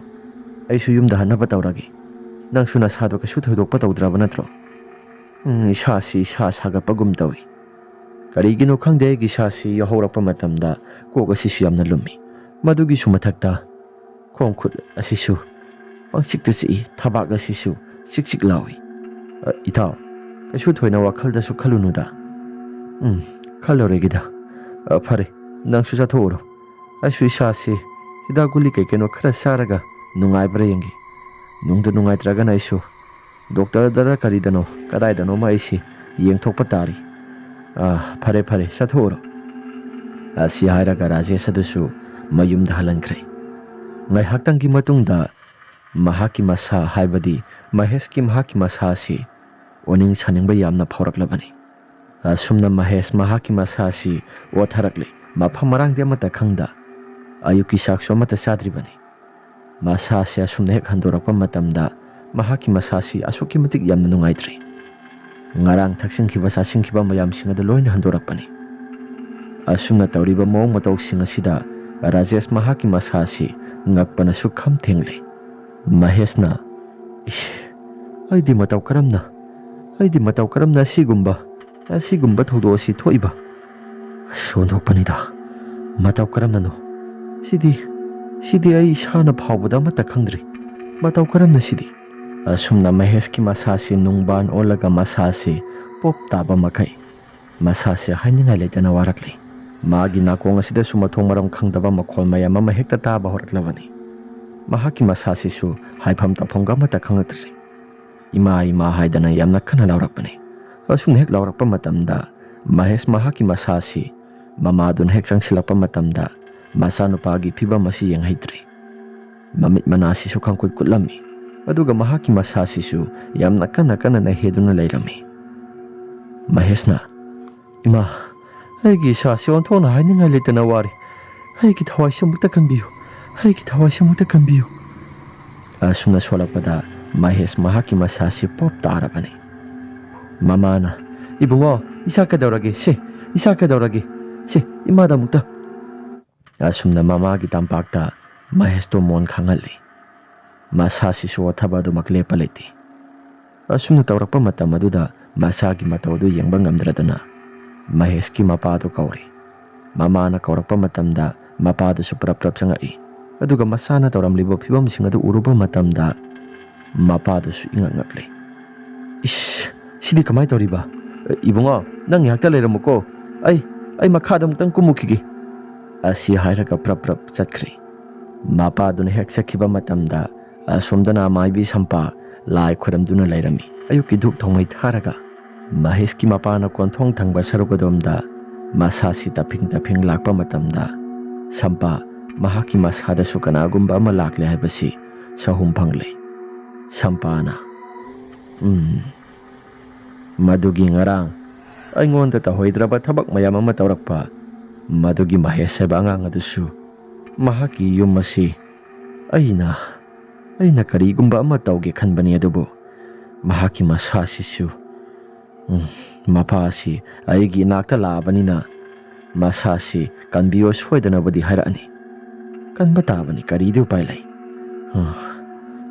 ꯑꯩꯁꯨ ꯌꯨꯝꯗ ꯍꯟꯅꯕ ꯇꯧꯔꯒꯦ꯫ ꯅꯪꯁꯨ ꯅꯁꯥꯗꯣ ꯀꯩꯁꯨ ꯊꯣꯏꯗꯣꯛꯄ ꯇꯧꯗ꯭ꯔꯕ ꯅꯠꯇ꯭ꯔꯣ?" "ꯎꯝ, ꯏꯁꯥꯁꯤ ꯏꯁꯥ ꯁꯥꯒꯠꯄꯒꯨꯝ ꯇꯧꯏ꯫ ꯀꯔꯤꯒꯤꯅꯣ ꯈꯪꯗꯦ, ꯑꯩꯒꯤ ꯏꯁꯥꯁꯤ ꯌꯧꯍꯧꯔꯛꯄ ꯃꯇꯝꯗ ꯀꯣꯛ ꯑꯁꯤꯁꯨ ꯌꯥꯝꯅ ꯂꯨꯝꯃꯤ꯫ ꯃꯗꯨꯒꯤꯁꯨ ꯃꯊꯛꯇ ꯈꯣꯡ ꯈꯨꯠ ꯑꯁꯤꯁꯨ ꯄꯪꯆꯤꯛꯇ ꯆꯤꯛꯏ, ꯊꯕꯥꯛ ꯑꯁꯤꯁꯨ ꯆꯤꯛ ꯆꯤꯛ ꯂꯥꯎꯏ꯫" "ꯑ, ꯏꯇꯥꯎ, ꯀꯩꯁꯨ ꯊꯣꯏꯅ ꯋꯥꯈꯜꯗꯁꯨ ꯈꯜꯂꯨꯅꯨꯗ꯫" "ꯎꯝ, ꯈꯜꯂꯔꯣꯏꯒꯦꯗ꯫ ꯑ, ꯐꯔꯦ, ꯅꯪꯁꯨ ꯆꯠꯊꯣꯛꯎꯔꯣ꯫ ꯑꯩꯁꯨ ꯏꯁꯥꯁꯤ ꯍꯤꯗꯥꯛ ꯒꯨꯂꯤ ꯀꯩ ꯀꯩꯅꯣ ꯈꯔ ꯆꯥꯔꯒ ꯅꯨꯡꯉꯥꯏꯕ꯭ꯔꯥ ꯌꯦꯡꯒꯦ꯫ ꯅꯨꯡꯗ ꯅꯨꯡꯉꯥꯏꯇ꯭ꯔꯒꯅ ꯑꯩꯁꯨ ꯗꯣꯛꯇꯔꯗꯔ ꯀꯔꯤꯗꯅꯣ, ꯀꯗꯥꯏꯗꯅꯣꯃ ꯑꯩꯁꯤ ꯌꯦꯡꯊꯣꯛꯄ ꯇꯥꯔꯤ꯫ ꯑ, ꯐꯔꯦ, ꯐꯔꯦ, ꯆꯠꯊꯣꯛꯎꯔꯣ꯫" ꯑꯁꯤ ꯍꯥꯏꯔꯒ ꯔꯥꯖꯦꯁ ꯑꯗꯨꯁꯨ ꯃꯌꯨꯝꯗ ꯍꯜꯍꯟꯈ꯭ꯔꯦ꯫ ꯉꯥꯏꯍꯥꯛꯇꯪꯒꯤ ꯃꯇꯨꯡꯗ ꯃꯍꯥꯛꯀꯤ ꯃꯁꯥ, ꯍꯥꯏꯕꯗꯤ ꯃꯍꯦꯁꯀꯤ ꯃꯍꯥꯛꯀꯤ ꯃꯁꯥ ꯑꯁꯤ ꯑꯣꯅꯤꯡ ꯁꯥꯅꯤꯡꯕ ꯌꯥꯝꯅ ꯐꯥꯎꯔꯛꯂꯕꯅꯤ꯫ ꯑꯁꯨꯝꯅ ꯃꯍꯦꯁ ꯃꯍꯥꯛꯀꯤ ꯃꯁꯥ ꯑꯁꯤ ꯑꯣꯠꯊꯔꯛꯂꯤ꯫ ꯃꯐꯝ ꯃꯔꯥꯡꯗꯤ ꯑꯃꯠꯇ ꯈꯪꯗ ꯑꯌꯨꯛꯀꯤ ꯆꯥꯛꯁꯨ ꯑꯃꯠꯇ ꯆꯥꯗ꯭ꯔꯤꯕꯅꯤ꯫ ꯃꯁꯥꯁꯤ ꯑꯁꯨꯝꯅ ꯍꯦꯛ ꯍꯟꯗꯣꯔꯛꯄ ꯃꯇꯝꯗ ꯃꯍꯥꯛꯀꯤ ꯃꯁꯥꯁꯤ ꯑꯁꯨꯛꯀꯤ ꯃꯇꯤꯛ ꯌꯥꯝꯅ ꯅꯨꯡꯉꯥꯏꯇ꯭ꯔꯤ꯫ ꯉꯔꯥꯡ ꯊꯛꯆꯤꯟꯈꯤꯕ ꯆꯥꯁꯤꯟꯈꯤꯕ ꯃꯌꯥꯝꯁꯤꯡ ꯑꯗꯨ ꯂꯣꯏꯅ ꯍꯟꯗꯣꯔꯛꯄꯅꯤ꯫ ꯑꯁꯨꯝꯅ ꯇꯧꯔꯤꯕ ꯃꯑꯣꯡ ꯃꯇꯧꯁꯤꯡ ꯑꯁꯤꯗ ꯔꯥꯖꯦꯁ ꯃꯍꯥꯛꯀꯤ ꯃꯁꯥꯁꯤ ꯉꯛꯄꯅꯁꯨ ꯈꯝ ꯊꯦꯡꯂꯦ꯫ ꯃꯍꯦꯁꯅ, "ꯏꯁ, ꯑꯩꯗꯤ ꯃꯇꯧ ꯀꯔꯝꯅ, ꯑꯩꯗꯤ ꯃꯇꯧ ꯀꯔꯝꯅ ꯑꯁꯤꯒꯨꯝꯕ, ꯑꯁꯤꯒꯨꯝꯕ ꯊꯧꯗꯣꯛ ꯑꯁꯤ ꯊꯣꯛꯏꯕ? ꯑꯁ, ꯑꯣꯟꯊꯣꯛꯄꯅꯤꯗ꯫ ꯃꯇꯧ ꯀꯔꯝꯅꯅꯣ? ꯁꯤꯗꯤ, ꯁꯤꯗꯤ ꯑꯩ ꯏꯁꯥꯅ ꯐꯥꯎꯕꯗ ꯑꯃꯠꯇ ꯈꯪꯗ꯭ꯔꯤ꯫ ꯃꯇꯧ ꯀꯔꯝꯅ ꯁꯤꯗꯤ?" ꯑꯁꯨꯝꯅ ꯃꯍꯦꯁꯀꯤ ꯃꯁꯥꯁꯤ ꯅꯨꯡꯕꯥꯟ ꯑꯣꯜꯂꯒ ꯃꯁꯥꯁꯤ ꯄꯣꯞ ꯇꯥꯕ ꯃꯈꯩ ꯃꯁꯥꯁꯤ ꯍꯥꯏꯅꯤꯡꯉꯥꯏ ꯂꯩꯇꯅ ꯋꯥꯔꯛꯂꯤ꯫ ꯃꯥꯒꯤ ꯅꯥꯀꯣꯡ ꯑꯁꯤꯗꯁꯨ ꯃꯊꯣꯡ ꯃꯔꯝ ꯈꯪꯗꯕ ꯃꯈꯣꯜ ꯃꯌꯥꯝ ꯑꯃ ꯍꯦꯛꯇ ꯇꯥꯕ ꯍꯧꯔꯛꯂꯕꯅꯤ꯫ ꯃꯍꯥꯛꯀꯤ ꯃꯁꯥꯁꯤꯁꯨ ꯍꯥꯏꯐꯝ ꯇꯧꯐꯝꯒ ꯑꯃꯠꯇ ꯈꯪꯂꯛꯇ꯭ꯔꯤ꯫ "ꯏꯃꯥ, ꯏꯃꯥ" ꯍꯥꯏꯗꯅ ꯌꯥꯝꯅ ꯀꯟꯅ ꯂꯥꯎꯔꯛꯄꯅꯤ꯫ ꯑꯁꯨꯝꯅ ꯍꯦꯛ ꯂꯥꯎꯔꯛꯄ ꯃꯇꯝꯗ ꯃꯍꯦꯁ ꯃꯍꯥꯛꯀꯤ ꯃꯁꯥꯁꯤ ꯃꯃꯥꯗꯨꯅ ꯍꯦꯛ ꯆꯪꯁꯤꯜꯂꯛꯄ ꯃꯇꯝꯗ ꯃꯆꯥꯅꯨꯄꯥꯒꯤ ꯐꯤꯕꯝ ꯑꯁꯤ ꯌꯦꯡꯍꯩꯇ꯭ꯔꯤ꯫ ꯃꯃꯤꯠ ꯃꯅꯥꯁꯤꯁꯨ ꯈꯪꯀꯨꯠ ꯀꯨꯠꯂꯝꯃꯤ, ꯑꯗꯨꯒ ꯃꯍꯥꯛꯀꯤ ꯃꯁꯥꯁꯤꯁꯨ ꯌꯥꯝꯅ ꯀꯟꯅ ꯀꯟꯅ ꯅꯩꯍꯦꯗꯨꯅ ꯂꯩꯔꯝꯃꯤ꯫ ꯃꯍꯦꯁꯅ, "ꯏꯃꯥ, ꯑꯩꯒꯤ ꯏꯁꯥꯁꯤ ꯑꯣꯟꯊꯣꯛꯅ ꯍꯥꯏꯅꯤꯡꯉꯥꯏ ꯂꯩꯇꯅ ꯋꯥꯔꯦ꯫ ꯑꯩꯒꯤ ꯊꯋꯥꯏꯁꯤ ꯑꯃꯨꯛꯇ ꯀꯟꯕꯤꯌꯨ, ꯑꯩꯒꯤ ꯊꯋꯥꯏꯁꯤ ꯑꯃꯨꯛꯇ ꯀꯟꯕꯤꯌꯨ"꯫ ꯑꯁꯨꯝꯅ ꯁꯣꯜꯂꯛꯄꯗ ꯃꯍꯦꯁ ꯃꯍꯥꯛꯀꯤ ꯃꯁꯥꯁꯤ ꯄꯣꯞ ꯇꯥꯔꯕꯅꯤ꯫ ꯃꯃꯥꯅ, "ꯏꯕꯨꯡꯉꯣ, ꯏꯆꯥ ꯀꯩꯗꯧꯔꯒꯦ? ꯁꯦ, ꯏꯆꯥ ꯀꯩꯗꯧꯔꯒꯦ? ꯁꯦ, ꯏꯃꯥꯗ ꯑꯃꯨꯛꯇ"꯫ ꯑꯁꯨꯝꯅ ꯃꯃꯥꯒꯤ ꯇꯝꯄꯥꯛꯇ ꯃꯍꯦꯁꯇꯣ ꯃꯣꯟ ꯈꯪꯍꯜꯂꯤ꯫ ꯃꯁꯥꯁꯤꯁꯨ ꯑꯣꯊꯕ ꯑꯗꯨꯃꯛ ꯂꯦꯞꯄ ꯂꯩꯇꯦ꯫ ꯑꯁꯨꯝꯅ ꯇꯧꯔꯛꯄ ꯃꯇꯝ ꯑꯗꯨꯗ ꯃꯁꯥꯒꯤ ꯃꯇꯧ ꯑꯗꯨ ꯌꯦꯡꯕ ꯉꯝꯗ꯭ꯔꯗꯨꯅ ꯃꯍꯦꯁꯀꯤ ꯃꯄꯥꯗꯨ ꯀꯧꯔꯤ꯫ ꯃꯃꯥꯅ ꯀꯧꯔꯛꯄ ꯃꯇꯝꯗ ꯃꯄꯥꯗꯨꯁꯨ ꯄ꯭ꯔꯞ ꯄ꯭ꯔꯞ ꯆꯪꯉꯛꯏ꯫ ꯑꯗꯨꯒ ꯃꯁꯥꯅ ꯇꯧꯔꯝꯂꯤꯕ ꯐꯤꯕꯝꯁꯤꯡ ꯑꯗꯨ ꯎꯔꯨꯕ ꯃꯇꯝꯗ ꯃꯄꯥꯗꯨꯁꯨ ꯏꯉꯛ ꯉꯛꯂꯤ꯫ "ꯏꯁ, ꯁꯤꯗꯤ ꯀꯃꯥꯏꯅ ꯇꯧꯔꯤꯕ? ꯏꯕꯨꯡꯉꯣ, ꯅꯪ ꯉꯥꯏꯍꯥꯛꯇ ꯂꯩꯔꯝꯃꯨꯀꯣ꯫ ꯑꯩ, ꯑꯩ ꯃꯈꯥꯗ ꯑꯃꯨꯛꯇꯪ ꯀꯨꯝꯃꯨꯈꯤꯒꯦ"꯫ ꯑꯁꯤ ꯍꯥꯏꯔꯒ ꯄ꯭ꯔꯞ ꯄ꯭ꯔꯞ ꯆꯠꯈ꯭ꯔꯦ꯫ ꯃꯄꯥꯗꯨꯅ ꯍꯦꯛ ꯆꯠꯈꯤꯕ ꯃꯇꯝꯗ ꯑꯁꯣꯝꯗꯅ ꯃꯥꯏꯕꯤ ꯁꯝꯄꯥ ꯂꯥꯏ ꯈꯣꯏꯔꯝꯗꯨꯅ ꯂꯩꯔꯝꯃꯤ꯫ ꯑꯌꯨꯛꯀꯤ ꯙꯨꯞ ꯊꯥꯎꯃꯩ ꯊꯥꯔꯒ ꯃꯍꯦꯁꯀꯤ ꯃꯄꯥꯅ ꯀꯣꯟꯊꯣꯡ ꯊꯪꯕ ꯁꯔꯨꯛ ꯑꯗꯣꯝꯗ ꯃꯁꯥꯁꯤ ꯇꯞꯐꯤꯡ ꯇꯞꯐꯤꯡ ꯂꯥꯛꯄ ꯃꯇꯝꯗ ꯁꯝꯄꯥ ꯃꯍꯥꯛꯀꯤ ꯃꯁꯥꯗꯁꯨ ꯀꯅꯥꯒꯨꯝꯕ ꯑꯃ ꯂꯥꯛꯂꯦ ꯍꯥꯏꯕꯁꯤ ꯁꯍꯨꯝ ꯐꯪꯂꯦ꯫ ꯁꯝꯄꯥꯅ, "ꯎꯝ, ꯃꯗꯨꯒꯤ ꯉꯔꯥꯡ ꯑꯩꯉꯣꯟꯗ ꯇꯧꯍꯩꯗ꯭ꯔꯕ ꯊꯕꯛ ꯃꯌꯥꯝ ꯑꯃ ꯇꯧꯔꯛꯄ ꯃꯗꯨꯒꯤ ꯃꯍꯦꯁ ꯍꯥꯏꯕ ꯑꯉꯥꯡ ꯑꯗꯨꯁꯨ ꯃꯍꯥꯛꯀꯤ ꯌꯨꯝ ꯑꯁꯤ ꯑꯩꯅ, ꯑꯩꯅ ꯀꯔꯤꯒꯨꯝꯕ ꯑꯃ ꯇꯧꯒꯦ ꯈꯟꯕꯅꯤ, ꯑꯗꯨꯕꯨ ꯃꯍꯥꯛꯀꯤ ꯃꯁꯥꯁꯤꯁꯨ, ꯎꯝ, ꯃꯄꯥ ꯑꯁꯤ ꯑꯩꯒꯤ ꯏꯅꯥꯛꯇ ꯂꯥꯛꯑꯕꯅꯤꯅ ꯃꯁꯥꯁꯤ ꯀꯟꯕꯤꯌꯣ, ꯁꯣꯏꯗꯅꯕꯨꯗꯤ ꯍꯥꯏꯔꯛꯑꯅꯤ꯫ ꯀꯟꯕ ꯇꯥꯕꯅꯤ, ꯀꯔꯤꯗꯤ ꯎꯄꯥꯏ ꯂꯩ? ꯍ,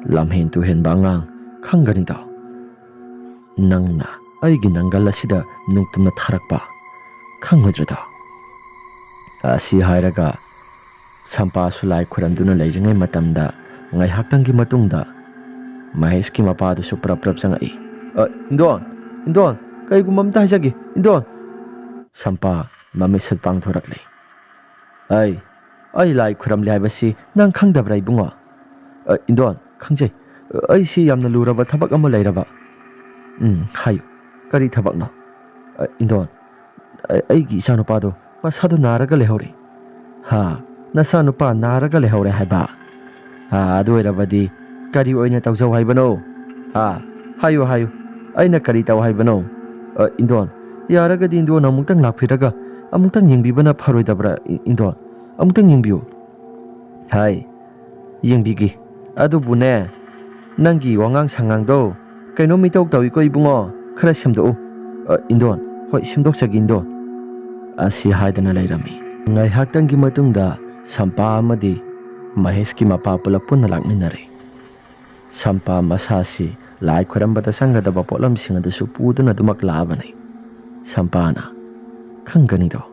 ꯂꯝꯍꯦꯟ ꯇꯨꯍꯦꯟꯕ ꯑꯉꯥꯡ, ꯈꯪꯒꯅꯤꯗꯣ꯫ ꯅꯪꯅ ꯑꯩꯒꯤ ꯅꯪꯒꯜ ꯑꯁꯤꯗ ꯅꯨꯡꯇꯨꯝꯅ ꯊꯥꯔꯛꯄ ꯈꯪꯉꯣꯏꯗ꯭ꯔꯗꯣ? ꯑꯁꯤ ꯍꯥꯏꯔꯒ ꯁꯝꯄꯥꯁꯨ ꯂꯥꯏ ꯈꯨꯔꯝꯗꯨꯅ ꯂꯩꯔꯤꯉꯩ ꯃꯇꯝꯗ, ꯉꯥꯏꯍꯥꯛꯇꯪꯒꯤ ꯃꯇꯨꯡꯗ ꯃꯍꯦꯁꯀꯤ ꯃꯄꯥꯗꯨꯁꯨ ꯄ꯭ꯔꯞ ꯄ꯭ꯔꯞ ꯆꯪꯉꯛꯏ꯫ "ꯑ, ꯏꯟꯗꯣꯟ, ꯏꯟꯗꯣꯟ, ꯀꯩꯒꯨꯝꯕ ꯑꯝꯇ ꯍꯥꯏꯖꯒꯦ, ꯏꯟꯗꯣꯟ!" ꯁꯝꯄꯥ ꯃꯃꯤꯠꯁꯤꯠ ꯄꯥꯡꯊꯣꯔꯛꯂꯦ꯫ "ꯑꯩ, ꯑꯩ ꯂꯥꯏ ꯈꯨꯔꯝꯂꯦ ꯍꯥꯏꯕꯁꯤ ꯅꯪ ꯈꯪꯗꯕ꯭ꯔꯥ, ꯏꯕꯨꯡꯉꯣ?" "ꯑ, ꯏꯟꯗꯣꯟ, ꯈꯪꯖꯩ꯫ ꯑꯩꯁꯤ ꯌꯥꯝꯅ ꯂꯨꯔꯕ ꯊꯕꯛ ꯑꯃ ꯂꯩꯔꯕ꯫" "ꯎꯝ, ꯍꯥꯏꯌꯨ, ꯀꯔꯤ ꯊꯕꯛꯅꯣ?" "ꯑ, ꯏꯟꯗꯣꯟ, ꯑ-, ꯑꯩꯒꯤ ꯏꯆꯥꯅꯨꯄꯥꯗꯣ ꯃꯁꯥꯗꯣ ꯅꯥꯔꯒ ꯂꯩꯍꯧꯔꯦ꯫" "ꯍꯥ? ꯅꯆꯥꯅꯨꯄꯥ ꯅꯥꯔꯒ ꯂꯩꯍꯧꯔꯦ ꯍꯥꯏꯕ? ꯍꯥ, ꯑꯗꯨ ꯑꯣꯏꯔꯕꯗꯤ ꯀꯔꯤ ꯑꯣꯏꯅ ꯇꯧꯖꯧ ꯍꯥꯏꯕꯅꯣ? ꯍꯥ? ꯍꯥꯏꯌꯨ, ꯍꯥꯏꯌꯨ, ꯑꯩꯅ ꯀꯔꯤ ꯇꯧ ꯍꯥꯏꯕꯅꯣ?" "ꯑ, ꯏꯟꯗꯣꯟ, ꯌꯥꯔꯒꯗꯤ ꯏꯟꯗꯣꯟ ꯑꯃꯨꯛꯇꯪ ꯂꯥꯛꯄꯤꯔꯒ ꯑꯃꯨꯛꯇꯪ ꯌꯦꯡꯕꯤꯕꯅ ꯐꯔꯣꯏꯗꯕ꯭ꯔꯥ, ꯏ-, ꯏꯟꯗꯣꯟ? ꯑꯃꯨꯛꯇꯪ ꯌꯦꯡꯕꯤꯌꯨ꯫" "ꯍꯥꯏ, ꯌꯦꯡꯕꯤꯒꯦ꯫ ꯑꯗꯨꯕꯨꯅꯦ, ꯅꯪꯒꯤ ꯋꯥꯉꯥꯡ ꯁꯉꯥꯡꯗꯣ ꯀꯩꯅꯣꯝ ꯏꯇꯧ ꯇꯧꯏꯀꯣ ꯏꯕꯨꯡꯉꯣ, ꯈꯔ ꯁꯦꯝꯗꯣꯛꯎ꯫" "ꯑ, ꯏꯟꯗꯣꯟ, ꯍꯣꯏ, ꯁꯦꯝꯗꯣꯛꯆꯒꯦ ꯏꯟꯗꯣꯟ꯫" ꯑꯁꯤ ꯍꯥꯏꯗꯅ ꯂꯩꯔꯝꯃꯤ꯫ ꯉꯥꯏꯍꯥꯛꯇꯪꯒꯤ ꯃꯇꯨꯡꯗ ꯁꯝꯄꯥ ꯑꯃꯗꯤ ꯃꯍꯦꯁꯀꯤ ꯃꯄꯥ ꯄꯨꯂꯞ ꯄꯨꯟꯅ ꯂꯥꯛꯃꯤꯟꯅꯔꯦ꯫ ꯁꯝꯄꯥ ꯃꯁꯥꯁꯤ ꯂꯥꯏ ꯈꯣꯏꯔꯝꯕꯗ ꯆꯪꯒꯗꯕ ꯄꯣꯠꯂꯝꯁꯤꯡ ꯑꯗꯨꯁꯨ ꯄꯨꯗꯨꯅ ꯑꯗꯨꯃꯛ ꯂꯥꯛꯑꯕꯅꯤ꯫ ꯁꯝꯄꯥꯅ, "ꯈꯪꯒꯅꯤꯗꯣ,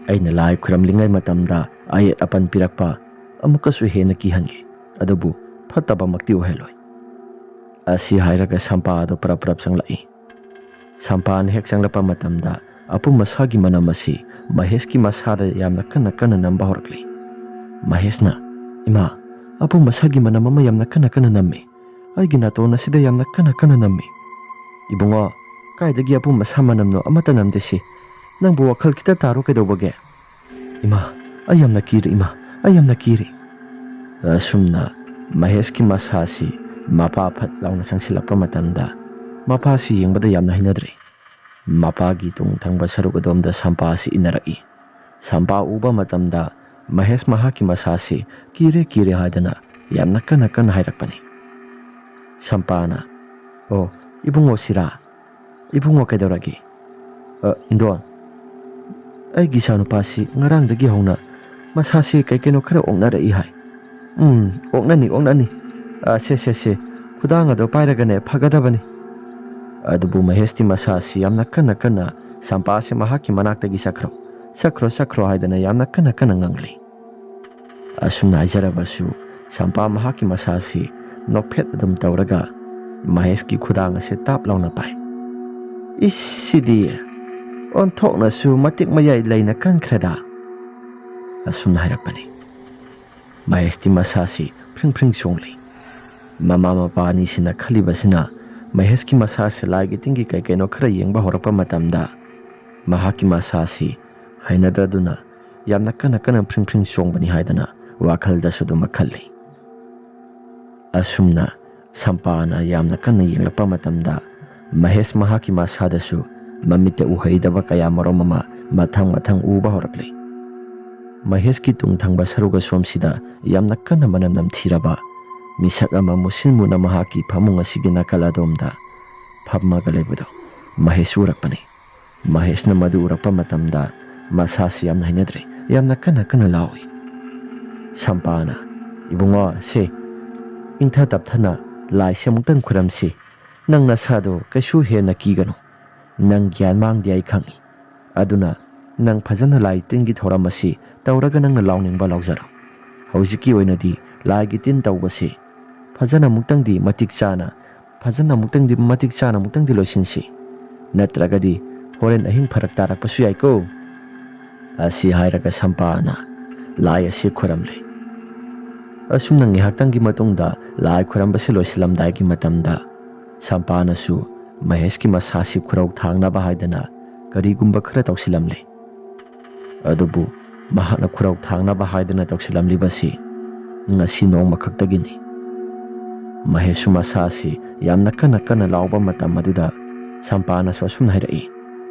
ꯑꯩꯅ ꯂꯥꯏ ꯈꯨꯔꯝꯂꯤꯉꯩ ꯃꯇꯝꯗ ꯑꯌꯦꯠ ꯑꯄꯟ ꯄꯤꯔꯛꯄ ꯑꯃꯨꯛꯀꯁꯨ ꯍꯦꯟꯅ ꯀꯤꯍꯟꯒꯦ, ꯑꯗꯨꯕꯨ ꯐꯠꯇꯕꯃꯛꯇꯤ ꯑꯣꯏꯍꯜꯂꯣꯏ꯫" ꯑꯁꯤ ꯍꯥꯏꯔꯒ ꯁꯝꯄꯥ ꯑꯗꯨ ꯄ꯭ꯔꯞ ꯄ꯭ꯔꯞ ꯆꯪꯂꯛꯏ꯫ ꯁꯝꯄꯥꯅ ꯍꯦꯛ ꯆꯪꯂꯛꯄ ꯃꯇꯝꯗ ꯑꯄꯨꯝ ꯑꯁꯥꯒꯤ ꯃꯅꯝ ꯑꯁꯤ ꯃꯍꯦꯁꯀꯤ ꯃꯁꯥꯗ ꯌꯥꯝꯅ ꯀꯟꯅ ꯀꯟꯅ ꯅꯝꯕ ꯍꯧꯔꯛꯂꯤ꯫ ꯃꯍꯦꯁꯅ, "ꯏꯃꯥ, ꯑꯄꯨꯝ ꯑꯁꯥꯒꯤ ꯃꯅꯝ ꯑꯃ ꯌꯥꯝꯅ ꯀꯟꯅ ꯀꯟꯅ ꯅꯝꯃꯤ꯫ ꯑꯩꯒꯤ ꯅꯥꯇꯣꯟ ꯑꯁꯤꯗ ꯌꯥꯝꯅ ꯀꯟꯅ ꯀꯟꯅ ꯅꯝꯃꯤ꯫" "ꯏꯕꯨꯡꯉꯣ, ꯀꯥꯏꯗꯒꯤ ꯑꯄꯨꯝ ꯑꯁꯥ ꯃꯅꯝꯅꯣ? ꯑꯃꯠꯇ ꯅꯝꯗꯦꯁꯤ꯫ ꯅꯪꯕꯨ ꯋꯥꯈꯜ ꯈꯤꯇ ꯇꯥꯔꯣ ꯀꯩꯗꯧꯕꯒꯦ?" "ꯏꯃꯥ, ꯑꯩ ꯌꯥꯝꯅ ꯀꯤꯔꯦ, ꯏꯃꯥ, ꯑꯩ ꯌꯥꯝꯅ ꯀꯤꯔꯦ꯫" ꯑꯁꯨꯝꯅ ꯃꯍꯦꯁꯀꯤ ꯃꯁꯥꯁꯤ ꯃꯄꯥ ꯐꯠ ꯂꯥꯎꯅ ꯆꯪꯁꯤꯜꯂꯛꯄ ꯃꯇꯝꯗ, ꯃꯄꯥꯁꯤ ꯌꯦꯡꯕꯗ ꯌꯥꯝꯅ ꯍꯩꯅꯗ꯭ꯔꯦ꯫ ꯃꯄꯥꯒꯤ ꯇꯨꯡ ꯊꯪꯕ ꯁꯔꯨꯛ ꯑꯗꯣꯝꯗ ꯁꯝꯄꯥꯁꯤ ꯏꯟꯅꯔꯛꯏ꯫ ꯁꯝꯄꯥ ꯎꯕ ꯃꯇꯝꯗ ꯃꯍꯦꯁ ꯃꯍꯥꯛꯀꯤ ꯃꯁꯥꯁꯤ "ꯀꯤꯔꯦ, ꯀꯤꯔꯦ" ꯍꯥꯏꯗꯅ ꯌꯥꯝꯅ ꯀꯟꯅ ꯀꯟꯅ ꯍꯥꯏꯔꯛꯄꯅꯤ꯫ ꯁꯝꯄꯥꯅ, "ꯑꯣ, ꯏꯕꯨꯡꯉꯣ ꯁꯤꯔꯥ? ꯏꯕꯨꯡꯉꯣ ꯀꯩꯗꯧꯔꯒꯦ?" "ꯑ, ꯏꯟꯗꯣꯟ, "ꯑꯩꯒꯤ ꯏꯆꯥꯅꯨꯄꯥꯁꯤ ꯉꯔꯥꯡꯗꯒꯤ ꯍꯧꯅ ꯃꯁꯥꯁꯤ ꯀꯩ ꯀꯩꯅꯣ ꯈꯔ ꯑꯣꯛꯅꯔꯛꯏ ꯍꯥꯏ꯫" "ꯎꯝ, ꯑꯣꯛꯅꯅꯤ, ꯑꯣꯛꯅꯅꯤ꯫ ꯑ, ꯁꯦ, ꯁꯦ, ꯁꯦ, ꯈꯨꯗꯥꯡ ꯑꯗꯣ ꯄꯥꯏꯔꯒꯅꯦ ꯐꯒꯗꯕꯅꯤ꯫" ꯑꯗꯨꯕꯨ ꯃꯍꯦꯁꯇꯤ ꯃꯁꯥꯁꯤ ꯌꯥꯝꯅ ꯀꯟꯅ ꯀꯟꯅ ꯁꯝꯄꯥꯁꯤ ꯃꯍꯥꯛꯀꯤ ꯃꯅꯥꯛꯇꯒꯤ "ꯆꯠꯈ꯭ꯔꯣ, ꯆꯠꯈ꯭ꯔꯣ, ꯆꯠꯈ꯭ꯔꯣ" ꯍꯥꯏꯗꯅ ꯌꯥꯝꯅ ꯀꯟꯅ ꯀꯟꯅ ꯉꯥꯡꯂꯤ꯫ ꯑꯁꯨꯝꯅ ꯍꯥꯏꯖꯔꯕꯁꯨ, ꯁꯝꯄꯥ ꯃꯍꯥꯛꯀꯤ ꯃꯁꯥꯁꯤ ꯅꯣꯛꯐꯦꯠ ꯑꯗꯨꯝ ꯇꯧꯔꯒ ꯃꯍꯦꯁꯀꯤ ꯈꯨꯗꯥꯡ ꯑꯁꯤ ꯇꯥꯞ ꯂꯥꯎꯅ ꯄꯥꯏ꯫ "ꯏꯁ, ꯁꯤꯗꯤ ꯑꯣꯟꯊꯣꯛꯅꯁꯨ ꯃꯇꯤꯛ ꯃꯌꯥꯏ ꯂꯩꯅ ꯀꯟꯈ꯭ꯔꯦꯗ!" ꯑꯁꯨꯝꯅ ꯍꯥꯏꯔꯛꯄꯅꯤ꯫ ꯃꯍꯦꯁꯇꯤ ꯃꯁꯥꯁꯤ ꯐ꯭ꯔꯤꯡ ꯐ꯭ꯔꯤꯡ ꯆꯣꯡꯂꯤ꯫ ꯃꯃꯥ ꯃꯄꯥ ꯑꯅꯤꯁꯤꯅ ꯈꯜꯂꯤꯕꯁꯤꯅ, ꯃꯍꯦꯁꯀꯤ ꯃꯁꯥꯁꯤ ꯂꯥꯏꯒꯤ ꯇꯤꯟꯒꯤ ꯀꯩ ꯀꯩꯅꯣ ꯈꯔ ꯌꯦꯡꯕ ꯍꯧꯔꯛꯄ ꯃꯇꯝꯗ, ꯃꯍꯥꯛꯀꯤ ꯃꯁꯥꯁꯤ ꯍꯩꯅꯗ꯭ꯔꯗꯨꯅ ꯌꯥꯝꯅ ꯀꯟꯅ ꯀꯟꯅ ꯐ꯭ꯔꯤꯡ ꯐ꯭ꯔꯤꯡ ꯆꯣꯡꯕꯅꯤ ꯍꯥꯏꯗꯅ ꯋꯥꯈꯜꯗꯁꯨ ꯑꯗꯨꯃꯛ ꯈꯜꯂꯤ꯫ ꯑꯁꯨꯝꯅ ꯁꯝꯄꯥꯅ ꯌꯥꯝꯅ ꯀꯟꯅ ꯌꯦꯡꯂꯛꯄ ꯃꯇꯝꯗ, ꯃꯍꯦꯁ ꯃꯍꯥꯛꯀꯤ ꯃꯁꯥꯗꯁꯨ ꯃꯃꯤꯠꯇ ꯎꯍꯩꯗꯕ ꯀꯌꯥ ꯃꯔꯨꯝ ꯑꯃ ꯃꯊꯪ ꯃꯊꯪ ꯎꯕ ꯍꯧꯔꯛꯂꯤ꯫ ꯃꯍꯦꯁꯀꯤ ꯇꯨꯡ ꯊꯪꯕ ꯁꯔꯨꯛ ꯑꯁꯣꯝꯁꯤꯗ ꯌꯥꯝꯅ ꯀꯟꯅ ꯃꯅꯝ ꯅꯝꯊꯤꯔꯕ ꯃꯤꯁꯛ ꯑꯃ ꯃꯨꯁꯤꯟ ꯃꯨꯅ ꯃꯍꯥꯛꯀꯤ ꯐꯃꯨꯡ ꯑꯁꯤꯒꯤ ꯅꯥꯀꯜ ꯑꯗꯣꯝꯗ ꯐꯝꯃꯒ ꯂꯩꯕꯗꯨ ꯃꯍꯦꯁ ꯎꯔꯛꯄꯅꯤ꯫ ꯃꯍꯦꯁꯅ ꯃꯗꯨ ꯎꯔꯛꯄ ꯃꯇꯝꯗ ꯃꯁꯥꯁꯤ ꯌꯥꯝꯅ ꯍꯩꯅꯗ꯭ꯔꯦ꯫ ꯌꯥꯝꯅ ꯀꯟꯅ ꯀꯟꯅ ꯂꯥꯎꯏ꯫ ꯁꯝꯄꯥꯅ, "ꯏꯕꯨꯡꯉꯣ, ꯁꯦ, ꯏꯪꯊ ꯇꯞꯊꯅ ꯂꯥꯏꯁꯦ ꯑꯃꯨꯛꯇꯪ ꯈꯨꯔꯝꯁꯤ꯫ ꯅꯪ ꯅꯁꯥꯗꯣ ꯀꯩꯁꯨ ꯍꯦꯟꯅ ꯀꯤꯒꯅꯨ꯫ ꯅꯪ ꯒ꯭ꯌꯥꯟ ꯃꯥꯡꯗꯦ ꯑꯩ ꯈꯪꯏ꯫ ꯑꯗꯨꯅ ꯅꯪ ꯐꯖꯅ ꯂꯥꯏ ꯇꯤꯟꯒꯤ ꯊꯧꯔꯝ ꯑꯁꯤ ꯇꯧꯔꯒ ꯅꯪꯅ ꯂꯥꯎꯅꯤꯡꯕ ꯂꯥꯎꯖꯔꯣ꯫ ꯍꯧꯖꯤꯛꯀꯤ ꯑꯣꯏꯅꯗꯤ ꯂꯥꯏꯒꯤ ꯇꯤꯟ ꯇꯧꯕꯁꯤ ꯐꯖꯅ ꯑꯃꯨꯛꯇꯪꯗꯤ ꯃꯇꯤꯛ ꯆꯥꯅ, ꯐꯖꯅ ꯑꯃꯨꯛꯇꯪꯗꯤ ꯃꯇꯤꯛ ꯆꯥꯅ ꯑꯃꯨꯛꯇꯪꯗꯤ ꯂꯣꯏꯁꯤꯟꯁꯤ꯫ ꯅꯠꯇ꯭ꯔꯒꯗꯤ ꯍꯣꯔꯦꯟ ꯑꯍꯤꯡ ꯐꯔꯛ ꯇꯥꯔꯛꯄꯁꯨ ꯌꯥꯏꯀꯣ꯫" ꯑꯁꯤ ꯍꯥꯏꯔꯒ ꯁꯝꯄꯥꯅ ꯂꯥꯏ ꯑꯁꯤ ꯈꯨꯔꯝꯂꯦ꯫ ꯑꯁꯨꯝꯅ ꯉꯥꯏꯍꯥꯛꯇꯪꯒꯤ ꯃꯇꯨꯡꯗ ꯂꯥꯏ ꯈꯨꯔꯝꯕꯁꯤ ꯂꯣꯏꯁꯤꯜꯂꯝꯗꯥꯏꯒꯤ ꯃꯇꯝꯗ, ꯁꯝꯄꯥꯅꯁꯨ ꯃꯍꯦꯁꯀꯤ ꯃꯁꯥꯁꯤ ꯈꯨꯔꯧ ꯊꯥꯡꯅꯕ ꯍꯥꯏꯗꯅ ꯀꯔꯤꯒꯨꯝꯕ ꯈꯔ ꯇꯧꯁꯤꯜꯂꯝꯂꯦ꯫ ꯑꯗꯨꯕꯨ ꯃꯍꯥꯛꯅ ꯈꯨꯔꯧ ꯊꯥꯡꯅꯕ ꯍꯥꯏꯗꯅ ꯇꯧꯁꯤꯜꯂꯝꯂꯤꯕꯁꯤ ꯉꯁꯤ ꯅꯣꯡꯃ ꯈꯛꯇꯒꯤꯅꯤ꯫ ꯃꯍꯦꯁꯁꯨ ꯃꯁꯥꯁꯤ ꯌꯥꯝꯅ ꯀꯟꯅ ꯀꯟꯅ ꯂꯥꯎꯕ ꯃꯇꯝ ꯑꯗꯨꯗ ꯁꯝꯄꯥꯅꯁꯨ ꯑꯁꯨꯝꯅ ꯍꯥꯏꯔꯛꯏ,